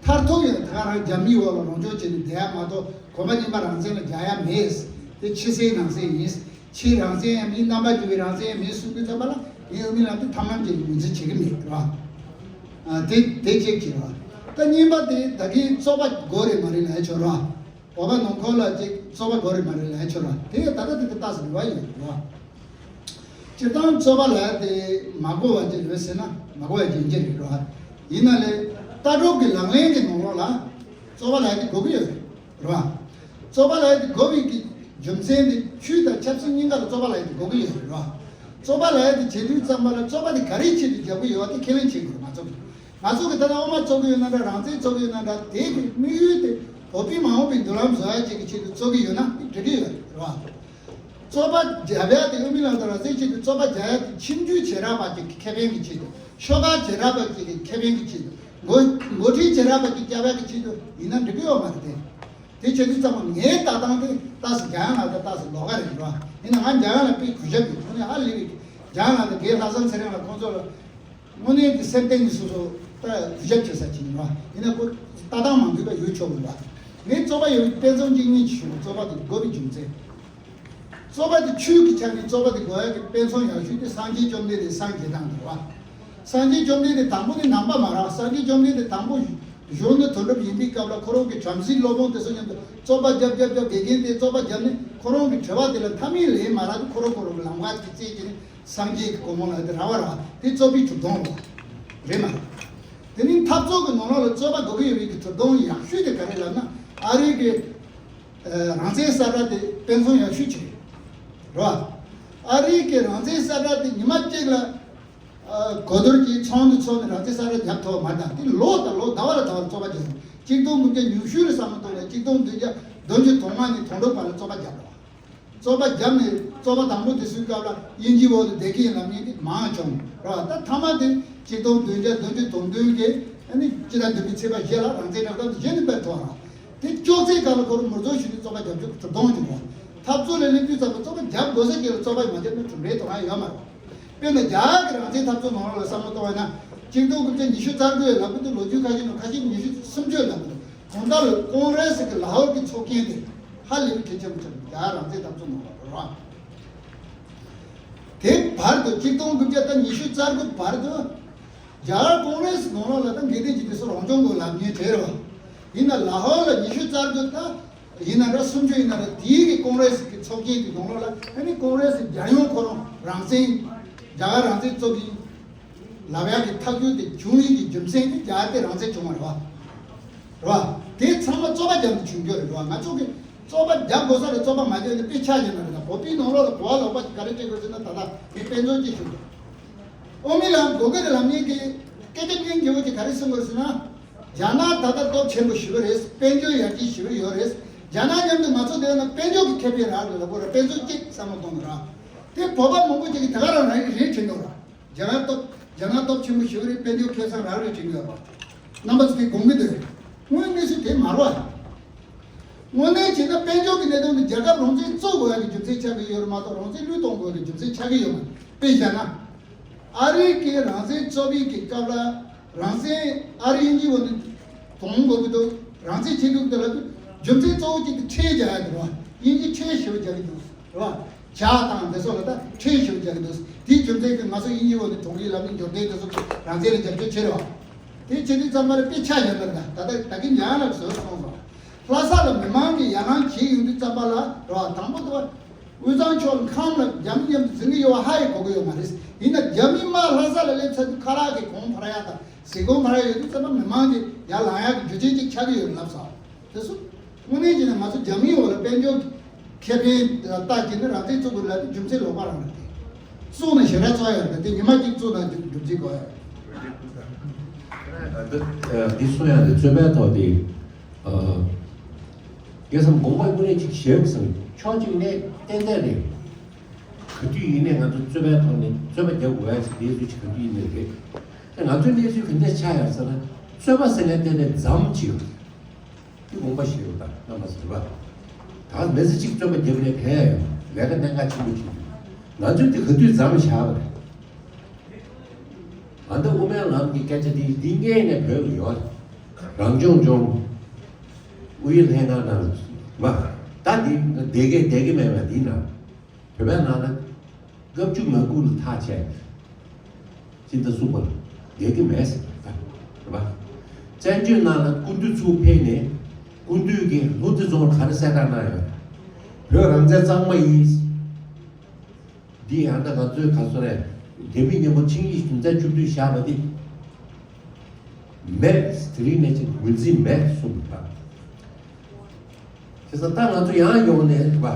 མཐར་ཐུག་ཡང་ད་ག་རང་རྒྱ་མིའི་འོག་ལ་ལོངས་སྤྱོད་བྱས་ནས་བསྡད་ཡག་མ་གཏོགས་གོམ་པ་རྙིང་པ་རང་བཙན་ལ་རྒྱག་ཡག་མེད། དེ་ཕྱི་གསལ་ནང་གསལ་ཡིན། ཕྱིའི་རང་བཙན་ཡང་མིན། རྣམ་པ་འགྱུར་བའི་རང་བཙན་ཡང་མིན་གསུང་དུས་ཙམ་པ་ལ་ངས་དབུ་མའི་ལམ་དེ་ཐབས་ལམ་ཅིག་ངོས་འཛིན་བྱེད་ཀྱི་མེད་ར། ཨ་དེ་དེ་གཅིག་བྱས་ར། ད་གཉིས་པ་དེ་ད་གིན་རྩོད་པ་དགོས་རེད་མ་རེད་ལབ་ཡག་ཆོག་ར། བོད་པ་ནང་ཁུལ་ལ་ཅིག་རྩོད་པ་དགོས་རེད་མ་རེད་ལབ་ཡག་ཆོག་ར། དེ་ད་ལྟ་དེ་དེ་ལྟ་ཟིན་པ་ཡིན་ར། སྤྱིར་བཏང་རྩོད་པ་ལབ་ཡག་དེ་མ་དགོས་པ་ཅིག་རེད་ཟེར་ན་མ་དགོས་པ་ཅིག་ཡིན་གྱི་རེད་ར། ཡིན་ན་ལས་ལྟ་གྲུབ་ཀྱི་ལག་ལེན་གྱི་ནང་ལོགས་ལ་རྩོད་པ་ལབ་ཡག་དེ་དགོས་ཀྱི་ཡོད་རེད། རེད་བ། རྩོད་པ་ལབ་ཡག་དེ་དགོས་པའི་གི་རྒྱུ་མཚན་དེ་ཆོས་དང་ཆབ་སྲིད་གཉིས་ཀ་ལ་རྩོད་པ་ལབ་ཡག་དེ་དགོས་ཀྱི་ཡོད་རེད་བ། རྩོད་པ་ལབ་ཡག་དེ་བྱེད་དུས་ཙམ་པ་ལ་རྩོད་པ་དེ་ག་རེའི་ཆེད་དུ་རྒྱག་གི་ཡོད་པ་དེ་ཁས་ལེན་བྱེད་དགོས་རེད། ང་ཚོ་གི་ང་ཚོ་གི་ད་ལྟ་དབུ་མ་རྩོད་ཀྱི་ཡོད་ན་འདྲ། རང་བཙན་རྩོད་ཀྱི་ཡོད་ན་འདྲ། དེ་གི་དམིགས་ཡུལ་དེ་བོད་པའི་མ་འོངས་པའི་མདུན་ལམ་བཟོ་ཡག་ཅིག་གི་ཆེད་དུ་རྩོད་ཀྱི་ཡོད་ན་དེ་འགྲིག་གི་ཡོད་རེད་བ། རྩོད་པ་རྒྱབ་ཡག་དེ་དབུ་མའི་ལམ་དང་རང་བཙན་ཆེད་དུ་རྩོད་པ་རྒྱག་ཡག་དེ་ཁྱིམ་རྒྱུད་བྱེ་བྲག་པ་ཅིག་གི་ཁེ་ཕན་གྱི་ཆེད་དུ། ཤོག་ཁག་བྱེ་བྲག་པ་ཅིག་གི་ཁེ་ཕན་གྱི་ཆེད་དུ། འགོ་འགོ་ཁྲིད་བྱེ་བྲག་པ་ཅིག་རྒྱབ་ཡག་གི་ཆེད་དུ་ཡིན་ན་འགྲིག་གི་ཡོད་མ་རེད་དེ། དེ་བྱེད་དུས་ཙམ་པ་ངའི་ལྟ་སྟངས་དེ་ཏོག་ཙམ་འཇམ་དབྱངས་ལགས་དང་ཏོག་ཙམ་ལོགས་ཀ་རེད་ར། ཡིན་ན་ང་འཇམ་དབྱངས་ལགས་དཔེ་གུས་ཞབས་ཡོད། ཁོ་ནི་ཧ་ལས་པའི་འཇམ་དབྱངས་ལགས་དང་རྒན་ལྷག་བསམ་ཚེ་རིང་ལགས་ཁོང་ཚོ་ལ་དངོས་གནས་ཀྱི་སེམས་གཏིང་ནས་སོ་སོ་ད་གུས་ཞབས་བྱེད་ས་ཅིག་ཡིན་ར། ཡིན་ན་ཁོ་ལྟ་སྟངས་མ་འདུས་པ་ཡོད་ཆོག་གི་ར། ངས་རྩོད་པ་ཡོད་པའི་དཔེ་མཚོན་གཅིག་གཉིས་ཅིག་ཞུ། རྩོད་པ་དེ་དགོས་པའི་རྒྱུ་མཚན། རྩོད་པ་དེ་ཆོས་ཀྱི་ཆ་ནས་རྩོད་པ་དེ་དགོས་ཡག་གི་དཔེ་མཚོན་ཡག་ཤོས་དེ་སངས་རྒྱས་བཅོམ་ལྡན་འདས་སངས་རྒྱས་སྟངས་དེ་རེད་བ། སངས་རྒྱས་བཅོམ་ལྡན་འདས་དང་པོ་དེ་ནང་པ་མ་རེད། སངས་རྒྱས་བཅོམ་ལྡན་འདས་དང་པོ་གཞོན་ནུ་དོན་གྲུབ་ཡིན་པའི་སྐབས་ལ་ཁོ་རང་གི་བྲམ་ཟེའི་སློབ་དཔོན་དེ་ཚོ་མཉམ་དུ་རྩོད་པ་རྒྱབ་རྒྱབ་རྒྱབ། དགེ་རྒན་དེ་རྩོད་པ་རྒྱབ་ནས་ཁོ་རང་གི་དྲི་བ་དེ་ལ་མཐའ་མའི་ལན་མ་རག་དུས་ཁོ་རང་ཁོ་རང་གི་ལམ་ཁ་དེ་བཙལ་བྱས་ནས་སངས་རྒྱས་ཀྱི་གོ་འཕང་ལ་དེ་རག་པ་རེད་བ། དེ་རྩོད་པའི་གྲུབ་དོན་རེད་བ། རེད་མ་རེད། དེ་ནི་འཐབ་རྩོད་ཀྱི་ནང་ལོགས་ལ་རྩོད་པ་དགོས་ཀྱི་ཡོད་པའི་གི་གྲུབ་དོན་ཡག་ཤོས་དེ་ག་རེ་ལབ་ན་ཨ་རི་གི་རང་བཙན་གསལ་བསྒྲགས་དེ་དཔེ་མཚོན་ཡག་ཤོས་ཅིག་རེད། རེད་བ། ཨ་རི་གི་རང་བཙན་གསལ་བསྒྲགས་དེ་ཉི་མ་གཅིག་ལ་ཨ་གོ་བསྡུར་གྱིས་ཚོགས་འདུ་ཚོགས་ནས་རང་བཙན་གསལ་བསྒྲགས་བརྒྱབ་ཐུབ་པ་མ་རེད། དེ་ལོ་དང་ལོ་ཟླ་བ་ལ་ཟླ་བ་ལ་རྩོད་པ་རྒྱག་གཅིག་སྟོང་དགུ་བརྒྱ་ཉི་ཤུ་ལ་བསམ་བློ་གཏོང་ནས་གཅིག་སྟོང་བདུན་བརྒྱ་བདུན་ཅུ་དོན་ལྔ་ནས་དོན་དྲུག་བར་ལ་རྩོད་པ་བརྒྱབ་པ་རེད་བ། རྩོད་པ་བརྒྱབ་ནས་རྩོད་པ་དང་པོ་དེ་ཚོའི་སྐབས་ལ་དབྱིན་ཇིའི་འོག་ཏུ་བསྡད་ཀྱི་ཡིན་ལབ་མཁན་དེ་མང་བྱུང་ར། ད་མཐའ་མ་དེ་གཅིག་སྟོང་བདུན་བརྒྱ་བདུན་ཅུ་དོན་བདུན་གྱི་ཨ་ནི་སྤྱི་ཟླ་བདུན་པའི་ཚེས་པ་བཞི་ལ་རང་བཙན་བསྒྲགས་གཏམ་དེ་གཞི་ནས་སྤེལ་ཐུབ་པ་ར། དེ་ཅོག་ཙེའི་སྒང་ལ་ཁོ་རང་མུར་རྫོང་ཞུས་ནས་རྩོད་པ་རྒྱབ་རྒྱུ་གྲུབ་དོན་བྱུང་བ། འཐབ་རྩོད་ལ་སླེབས་དུས་ཙམ་པ་རྩོད་པ་རྒྱབ་དགོས་ས་ཅིག་ལ་རྩོད་པ་མ་བརྒྱབ་ན་གྲུབ་འབྲས་དོ་སྣང་ཡོད་མ་རེད། དཔེར་ན་རྒྱ་གར་གྱི་རང་བཙན་འཐབ་རྩོད་ནང་ལོགས་ལ་བསམ་བློ་གཏོང་བ་ན་གཅིག་སྟོང་དགུ་བརྒྱ་ཉི་ཤུ་རྩ་དགུ་ལ་ལབ་ཀྱི་འདུག་ལོ་རྒྱུས་ཁ་ཤས་ནང་ཁ་ཤས་ཉི་ཤུ་སུམ་ཅུ་ལ་ལབ་ཀྱི་འདུག་གང་ལྟར་ཀོང་རེ་སི་གི་ལ་ཧོར་གྱི་ཚོགས་ཆེན་དེ་ཧ་ལས་པའི་གལ་ཆེན་པོ་ཆགས་འདུག་རྒྱ་གར་རང་བཙན་འཐབ་རྩོད་ནང་ལོགས་ལ་རེད་བ། དེ་བར་དུ་གཅིག་སྟོང་དགུ་བརྒྱ་དང་ཉི་ཤུ་རྩ་དགུ་བར་དུ་རྒྱ་གར་ཀོང་རེ་སི་ནང་ལོགས་ལ་ད་འགལ་ཟླ་ཅིག་དེ་ཚོ་རང་སྐྱོང་དགོས་ལབ་མཁན་གྲས་རེད་བ། ཡིན་ན་ལ་ཧོར་ལ་ཉི་ཤུ་རྩ་དགུ་ད་ཡིན་ན་འདྲ་སུམ་ཅུ་ཡིན་ན་འདྲ་དེའི་གི་ཀོང་རེ་སི་གི་ཚོགས་ཆེན་གྱི་ནང་ལོགས་ལ་ཨ་ནི་ཀོང་རེ་སི་རྒྱལ་ཡོངས་ཁོ་རང་རང་བཙན་རྒྱ་གར་རང་བཙན་རྩོད་ཀྱི་ལབ་ཡག་གི་ཐག་གཅོད་དེ་བྱུང་ཡིན་གྱི་རྒྱུ་མཚན་དེ་རྒྱ་གར་དེ་རང་བཙན་བྱུང་བ་རེད་བ། རེད་བ། དེ་ཚང་མ་རྩོད་པ་རྒྱབ་ནས་བྱུང་རྒྱུ་རེད་བ། ང་ཚོ་གི་རྩོད་པ་རྒྱབ་དགོས་ས་རེད། རྩོད་པ་མ་རྒྱབ་ན་དཔེ་ཆ་ཡིན་ན་རེད། ད་བོད་པའི་ནང་ལོགས་ལ་གོ་བ་ལོག་པ་ག་རེ་སྤྲད་དགོས་ཟེར་ན་ད་ལྟ་དེ་དཔེ་མཚོན་གཅིག་ཞུ་དགོས། དབུ་མའི་ལམ་དགོས་གལ་གྱི་ལམ་ཉིད་ཀྱི་སྐད་ཆ་སྙིང་རྗེ་བོ་ཅིག་ག་རེ་གསུང་དགོས་ཟེར་ན། རྒྱ་ནག་ད་ལྟ་སྟོབས་ཆེན་པོ་ཞེ་པོ་རེད། དཔལ་འབྱོར་ཡར་རྒྱས་ཞེ་པོ་ཡོད་རེད། རྒྱ་ནག་མཉམ་དུ་ང་ཚོ་བསྡད་ན་དཔལ་འབྱོར་གྱི་ཁེ་ཕན་རག་གི་ལབ་དགོས་ར། དཔེ་མཚོན་གཅིག་བསམ་བློ་གཏོང་དགོས་ར། དེ་བོད་པ་མང་པོ་ཅིག་གིས་ད་ག་རང་རང་ཡིན་རེད་དྲན་གྱི་ཡོད་ར། རྒྱ་ནག་སྟོབས་རྒྱ་ནག་སྟོབས་ཆེན་པོ་ཞེ་པོ་རེད། དཔལ་འབྱོར་ཁེ་བཟང་རག་རེད་དྲན་གྱི་ཡོད་ར། རྣམ་པ་ཚོ་དེ་དགོངས་ཀྱི་འདུག་དངོས་གནས་སུ་དེ་མ་རེད་བ། དངོས་གནས་བྱས་ན་དཔལ་འབྱོར་གྱི་གནད་དོན་དེ་རྒྱལ་ཁབ་རང་བཙན་རྩོད་དགོས་ཡ་གི་རྒྱུ་མཚན་ཆགས་ཀྱི་ཡོད་རེད་མ་གཏོགས། རང་བཙན་བློས་གཏོང་དགོས་ཡ་གི་རྒྱུ་མཚན་ཆགས་ཀྱི་ཡོད་མ་རེད། དཔེ་བཞག་ན། ཨ་རི་གི་རང་བཙན་རྩོད་པའི་གི་སྐབས་ལ། རང་བཙན་ཨ་རི་དབྱིན་ཇི་བ་འདི་གཏོང་དགོས་ཀྱི་འདུག་རང་བཙན་བྱེད་དགོས་ཀྱི་འདུག་ལབ་དུས། རྒྱུ་མཚན་གཙོ་བོ་གཅིག་དེ་ཁྲལ་རྒྱག་ཡ་དེ་རེད་བ། དབྱིན་ཇི་ཁྲལ་ཞེ་པོ་རྒྱག་གི་འདུག་རེད་བ། ཇ་དང་དེ་ཚོ་ལ་ད་ཁྲལ་ཞེ་པོ་རྒྱག་གི་འདུག་དེའི་རྒྱུ་མཚན་གྱིས་ང་ཚོ་དབྱིན་ཇི་བ་འདི་གྲོང་ཁྱེར་ལམ་ནས་འབྱོར་ལྡན་དེ་ཚོ་རང་བཙན་ལ་རྒྱབ་སྐྱོར་བྱེད་རེད་བ། དེ་བྱེད་དུས་ཙམ་པ་ལ་དཔེ་ཆ་ཡོད་པ་རེད། ད་ད་ད་གིན་ཡང་ལ་བཟོས་སོང་སོང་། ལྷ་ས་ལ་མི་མང་གིས་ཡར་ལངས་བྱེད་ཡོང་དུས་ཙམ་པ་ལ་རེད་བ། དང་པོ་དེ་བ། དབུས་གཙང་ཕྱོགས་ལ་ཁམས་ལ་རྒྱ་མི་མཉམ་དུ་འཛིང་གི་ཡོད་པ་ཧ་ཡང་གོ་གི་ཡོད་མ་རེད། ཡིན་ན་རྒྱ་མི་དམག་ལྷ་ས་ལ་སླེབས་ཚར་དུས་ཁ་ལག་གི་གོང་འཕར་ཡ་དང་ཟས་གོང་འཕར་ཡ་ཡོད་དུས་ཙམ་པ་མི་མང་གིས་ཡར་ལངས་ཡ་གི་རྒྱུ་རྐྱེན་ཅིག་ཆགས་ཀྱི་ཡོད་ལབ་སོང་། དེ་ཚོ་དངོས་གནས་བྱས་ན་ང་ཚོ་རྒྱ་མིའི་འོག་ལ་དཔལ་འབྱོར་ཁེ་ཕན་ལ་ལྟ་བྱས་ན་རང་བཙན་བཙུགས་དགོས་ལབ་དུས་རྒྱུ་མཚན་ལོག་པ་རང་རེད་དེ། བཙུགས་ན་ཞེ་དྲག་བཙོག་ཡོད་རེད་དེ། ཉི་མ་གཅིག་བཙུགས་ན་རྒྱུ་མཚན་གོ་ཡ། འདི་འདི་གསུང་ཡ་འདི་རྩོད་པའི་ཐོག་དེ། ཨ། རྒྱལ་སམ་དགོངས་པ་དངོས་གནས་ཅིག་བཞེས་སམ། ཕྱོགས་གཅིག་ནས་ཏན་ཏན་རེད། ག་དུས་ཡིན་ནའི་ང་ཚོ་རྩོད་པའི་ཐོག་ནས་རྩོད་པ་རྒྱག་དགོས་ཡ་ཞིག་གནས་ཚུལ་ཅིག་ག་དུས་ཡིན་ནའི་རེད། ད་ང་ཚོའི་གནས་ཚུལ་ག་འདྲ་ཆགས་ཡོད་ཟེར་ན། རྩོད་པ་ཟེར་ནས་ཏན་ཏན་མཚམས་ཅིག་ཡོད་རེད། དེ་དགོངས་པ་བཞེས་རོགས་དང་། རྣམ་པ་ཚོ་རེད་པ། ད་མི་ཚེ་གཅིག་རྩོད་པ་རྒྱབ་ནས་ཕན་ཡོད། ལས་ཀ་གནད་འགག་ཆེན་པོ་ཅིག་འདུག་ང་ཚོས་དེ་ག་དུས་མཚམས་བཞག་པ་རེད། ཨ། ད་དབུ་མའི་ལམ་གྱི་སྐད་ཆ་འདི་འདི་སྔོན་ནས་བོད་ལ་ཡོད་རེད། རང་སྐྱོང་ལྗོངས་ཨུ་ཡོན་ལྷན་ཁང་ནང་ལ་བ། ད་འདི་བསྡད་ཀྱི་བསྡད་ཀྱི་མེད་པ་འདི་ན། བོད་པའི་ནང་ན་ལྔ་བཅུ་ང་དགུ་ལ་ཐག་བཅད་ཅིག་ད་གསུངས་པ་ལ་བསྡད་ཀྱི་མེད་ཟེར་བ་རེད་པ། བཙན་བྱོལ་ནང་ལ་སྐུ་མདུན་ཚུར་ཕེབས་ནས་སྐུ་མདུན་གྱིས་ལྷུན་རྩེ་རྫོང་ལ་ག་རེ་གསལ་བསྒྲགས་གནང་ཡོད། བོད་རང་བཙན་གཙང་མ་ཡིན། འདི་ཡང་ད་ང་ཚོའི་ག་སོ་རེད། རྒྱ་མི་མཉམ་པོ་ཆིངས་ཡིག་བདུན་ཚར་བཅུ་བདུན་བཞག་པ་འདི་མེད། དེ་རིང་ནས་ཅིག་ངོས་འཛིན་མེད་གསུངས་པ། བྱས་ཙང་ད་ང་ཚོ་ཡང་ཡོང་ནས་རེད་པ།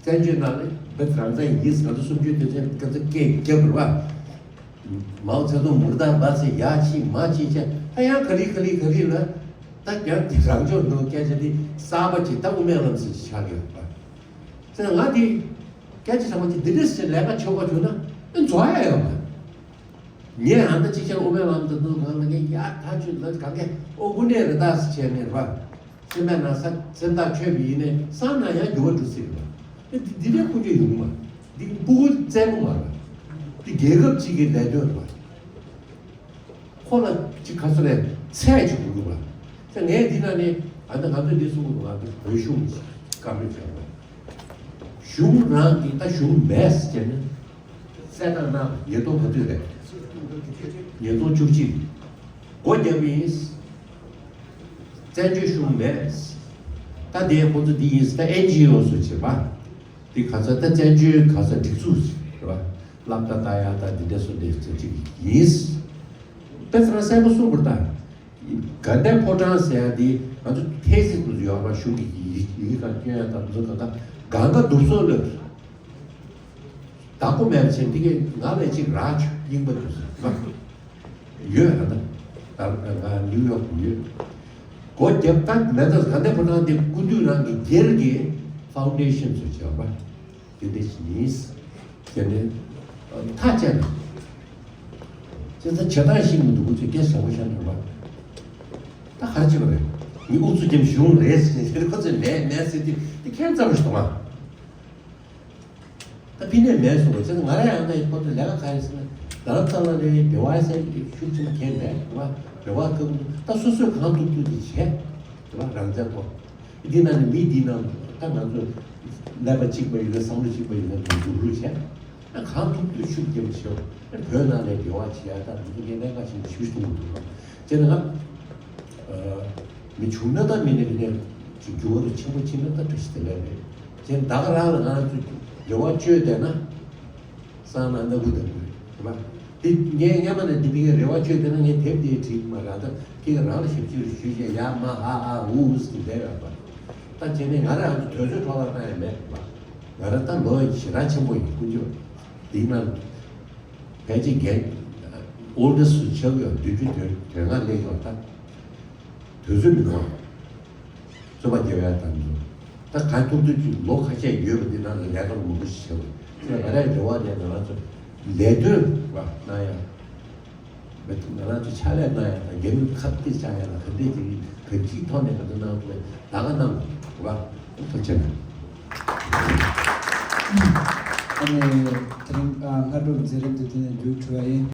བཙན་བྱོལ་ནང་ནས་བོད་རང་བཙན་ཡིན། ང་ཚོ་སུམ་ཅུ་དོན་ཚན་ག་ཚོད་སྐད་རྒྱབ་རེད་པ། མའོ་ཙེ་ཏུང་མུར་དཱ་བཱད་ཟེར་ཡ་ཆི་མ་ཆི་བྱས། ད་ཡང་ག་རེ་ག་རེ་ག་རེ་ལ། ད་ཡང་དེ་རང་སྐྱོང་ལྗོངས་སྐད་ཆ་འདི་གསར་པ་ཅིག་ད་དབུ་མའི་ལམ་ཟེར་ཅིག་ཆགས་ཀྱི་ཡོད་པ། ཟེར་ང་དེ་སྐད་ཆ་ཚང་མ་ཅིག་འདི་འདྲ་ཟེར་ལས་ཀ་བྱེད་དགོས་བྱུང་ན་ཨེ་འཛོལ་ཡ་ཡོད་མ་རེད། ངས་ཨ་ད་ཅིག་ཆར་དབུ་མའི་ལམ་དུ་འདུག་གང་ལ་ངས་ཡ་ཐག་ཆོད་ལ་གང་གས་ཨོ་དངོས་གནས་རེད་ད་ཟེར་བྱས་ནས་རེད་པ། སེམས་པའི་ནང་ས་སེམས་ཐག་ཆོད་པ་ཡིན་ནའི་སང་ན་ཡང་འགྱུར་བ་འགྲོ་སྲིད་རེད་པ། ཨེ་འདི་འདི་འདྲའི་ཁུངས་སྐྱེལ་ཡོང་གི་མ་རེད། འདི་སྤུ་གུ་བཙན་པོ་མ་རེད། འདི་རྒྱལ་ཁབ་ཅིག་གི་ལས་དོན་རེད་པ། ཁོ་ལ་ཅིག་ག་ཚོད་རེད། ཚད་ཅིག་དགོས་ཀྱི་རེད་པ། ད་ངས་འདི་ན་ནས་ཨ་ད་ང་ཚོས་འདི་གསུང་གི་འདུག་ང་ཚོ་བོད་གཞུང་བཀའ་མོལ་བྱས་པ། གཞུང་རང་གིས་ད་གཞུང་མེད་ཟེར་ནས་གསལ་བསྒྲགས་གནང་། ཉིས་སྟོང་ག་དུས་རེད། ཉིས་སྟོང་བཅུ་གཅིག་སྒོ་བརྒྱབ་ཡིན། བཙན་བྱོལ་གཞུང་མེད། ད་དེ་ཁོ་ཚོ་འདི་ཡིན་ཟེར། ད་ཨེན་ཇི་ཨོ་ཚོ་བྱེད་པ། འདི་ག་ཚོད་ད་བཙན་བྱོལ་ག་ཚོད་སྒྲིག་འཛུགས་རེད་པ། སློབ་གྲྭ་ལྟ་ཡག་ད་འདི་འདྲ་སོ་འདི་ཚོ་ཅིག་ཡིན། དཔེ་ཚང་གསལ་པོ་གསུངས་པ་རེད་ད། དགའ་ལྡན་ཕོ་བྲང་ཟེར་ཡ་འདི་ང་ཚོ་ཐེ་སི་ཏུ་ཡོད་པ། གཞུང་གི་ཡི་ཡི་གེ་གང་སྐྱོན་ཡ་དང་དེ་ཚོ་གང་ག་གང་ག་འདུག་སོ་ལོས། བདག་པོ་མེད་པ་བྱས། འདི་གས་ང་ལས་ཅིག་རག་ཆོག་རྙིང་པ་འདུག་སོ་ཡོད་ཧ་ད། ད་ང་ནིའུ་ཡོག་ཏུ་ཡོད། སྒོ་རྒྱབ་ད་མེད་ད། དགའ་ལྡན་ཕོ་བྲང་འདི་སྐུ་མདུན་རང་གི་སྒེར་གྱི་ཕའུན་ཌེ་ཤན་ཚོ་བྱས་པ། དེ་འདྲ་ཞིག་ཡིན། དེ་ནས་ཐག་བཅད་ན། བྱས་ཙང་བྱེད་སྟངས་ཤེས་མི་འདུག་ཁོ་ཚོས་སྐད་བཟང་པོ་བཤད་འདུག་པ། ད་ག་རེ་བྱེད་པ་རེད། ངས་ཨུ་ཚུགས་རྒྱབ་གཞུང་རེད་ཟེར་ནས་ཁོ་ཚོས་མེད་མེད་ཟེར་དུས་དེ་ཁྱད་མཚར་པོ་ཞིག་འདུག་པ། ད་ཕི་ནས་མེད་གསུངས་པ་བྱས་ཙང་ང་རང་ཡང་ད་ཁོ་ཚོས་ལས་ཀ་ག་རེ་ཟེར་ན། རྡ་རམ་ས་ལ་ནས་རེ་བ་ཟེར་ཤུགས་ཆེན་པོ་གས་མེད་པ། རེ་བ་ཁག་པོ་འདུག་ད་སོ་སོས་གང་ཐུབ་ཐུབ་ཀྱིས་བྱས། རེད་པ། རང་བཙན་ཐོག་འདི་ནང་ནས་མི་འདི་ནང་ད་ང་ཚོ་ཀླད་པ་གཅིག་པ་ཡིན་ན་བསམ་བློ་གཅིག་པ་ཡིན་ན་དུ་འགྲོ་རུ་བྱས། ཨ་གང་ཐུབ་ཐུབ་ཤུགས་རྒྱབ་བྱེད། ཨ་བོད་ནང་ནས་འབྲེལ་བ་བྱེད་ཡ་ད་མི་ཚོ་ངས་གནད་འགག་ཆེན་པོ་ཞིག་མཐོང་གི་འདུག་བྱས་ན་ང་མི་བྱུང་ན་ད་མི་ནས་མི་ནས་ཅིག་འགྱུར་བ་རུ་ཆེན་པོ་ཕྱིན་ན་ད་བཀྲ་ཤིས་བདེ་ལེགས་རེད། བྱས་ན་ད་ག་རང་ལ་ང་ཚོ་འབྲེལ་བ་བཅོས་བསྡད་ན། སང་ན་སྣ་ཁུག་དང་ཁུག་རེད་པ། དེ་ངས་སྔ་མ་ནས་འདི་མི་ངས་རེ་བ་བཅོལ་དེ་ན་ངས་དེབ་དེ་བྲིས་མ་ར་ད་ཁྱེད་ཀྱི་རང་ལ་ཞབས་ཕྱི་རུ་ཞུས་བྱས་ཡ་མ་ཧ་ཨ་ཨུ་ཨུ་ཟེར་བསྡད་ཡོད་པ། ད་བྱས་ནས་ང་རང་ཚོ་དོལ་ཚོད་འཕྲོ་བརླག་བཏང་ཡ་མེད་པ། ང་རང་ད་ལོ་ཞེ་དྲག་ཆེན་པོ་ཡིན་ཀུན་སྤྱོད་དེའི་ནང་། ཕལ་ཆེར་རྒན་ཨོལ་ཌེ་སུ་ཆགས་ཡོད་བདུན་ཅུ་དོན་དོན་ལྔ་སླེབས་ཡོད་ད། དུས་ཚོད་མི་འདུག་རྩོད་པ་རྒྱག་ཡ་དང་འདུག་ད་ག་ཐུབ་ཐུབ་ཀྱི་ལོ་ཁ་ཤས་ཡོད་པ་འདི་ནང་ལ་ལས་ཀ་མང་པོ་ཞིག་བྱེད་དགོས། ང་རའི་རེ་བ་ནས་ང་རང་ཚོ་ལས་དོན་བ་གནང་ཡ། ང་རང་ཚོ་ཕྱག་ལས་གནང་ཡ་དང་རྒྱ་མི་ཁ་གཏད་བཅག་ཡ་ལ་ག་འདྲས་ཀྱི་གང་ཅིའི་ཐོག་ནས་ག་འདྲ་གནང་ཐུབ་པའི་ལས་ཀ་གནང་དགོས་བ། ཐུགས་རྗེ་ཆེ། ཨ་ནི་དེ་རིང་ཨ་སྔ་དྲོ་མཛད་རིམ་དེ་དེ་ནས་མཇུག་གྲུབ་པ་ཡིན།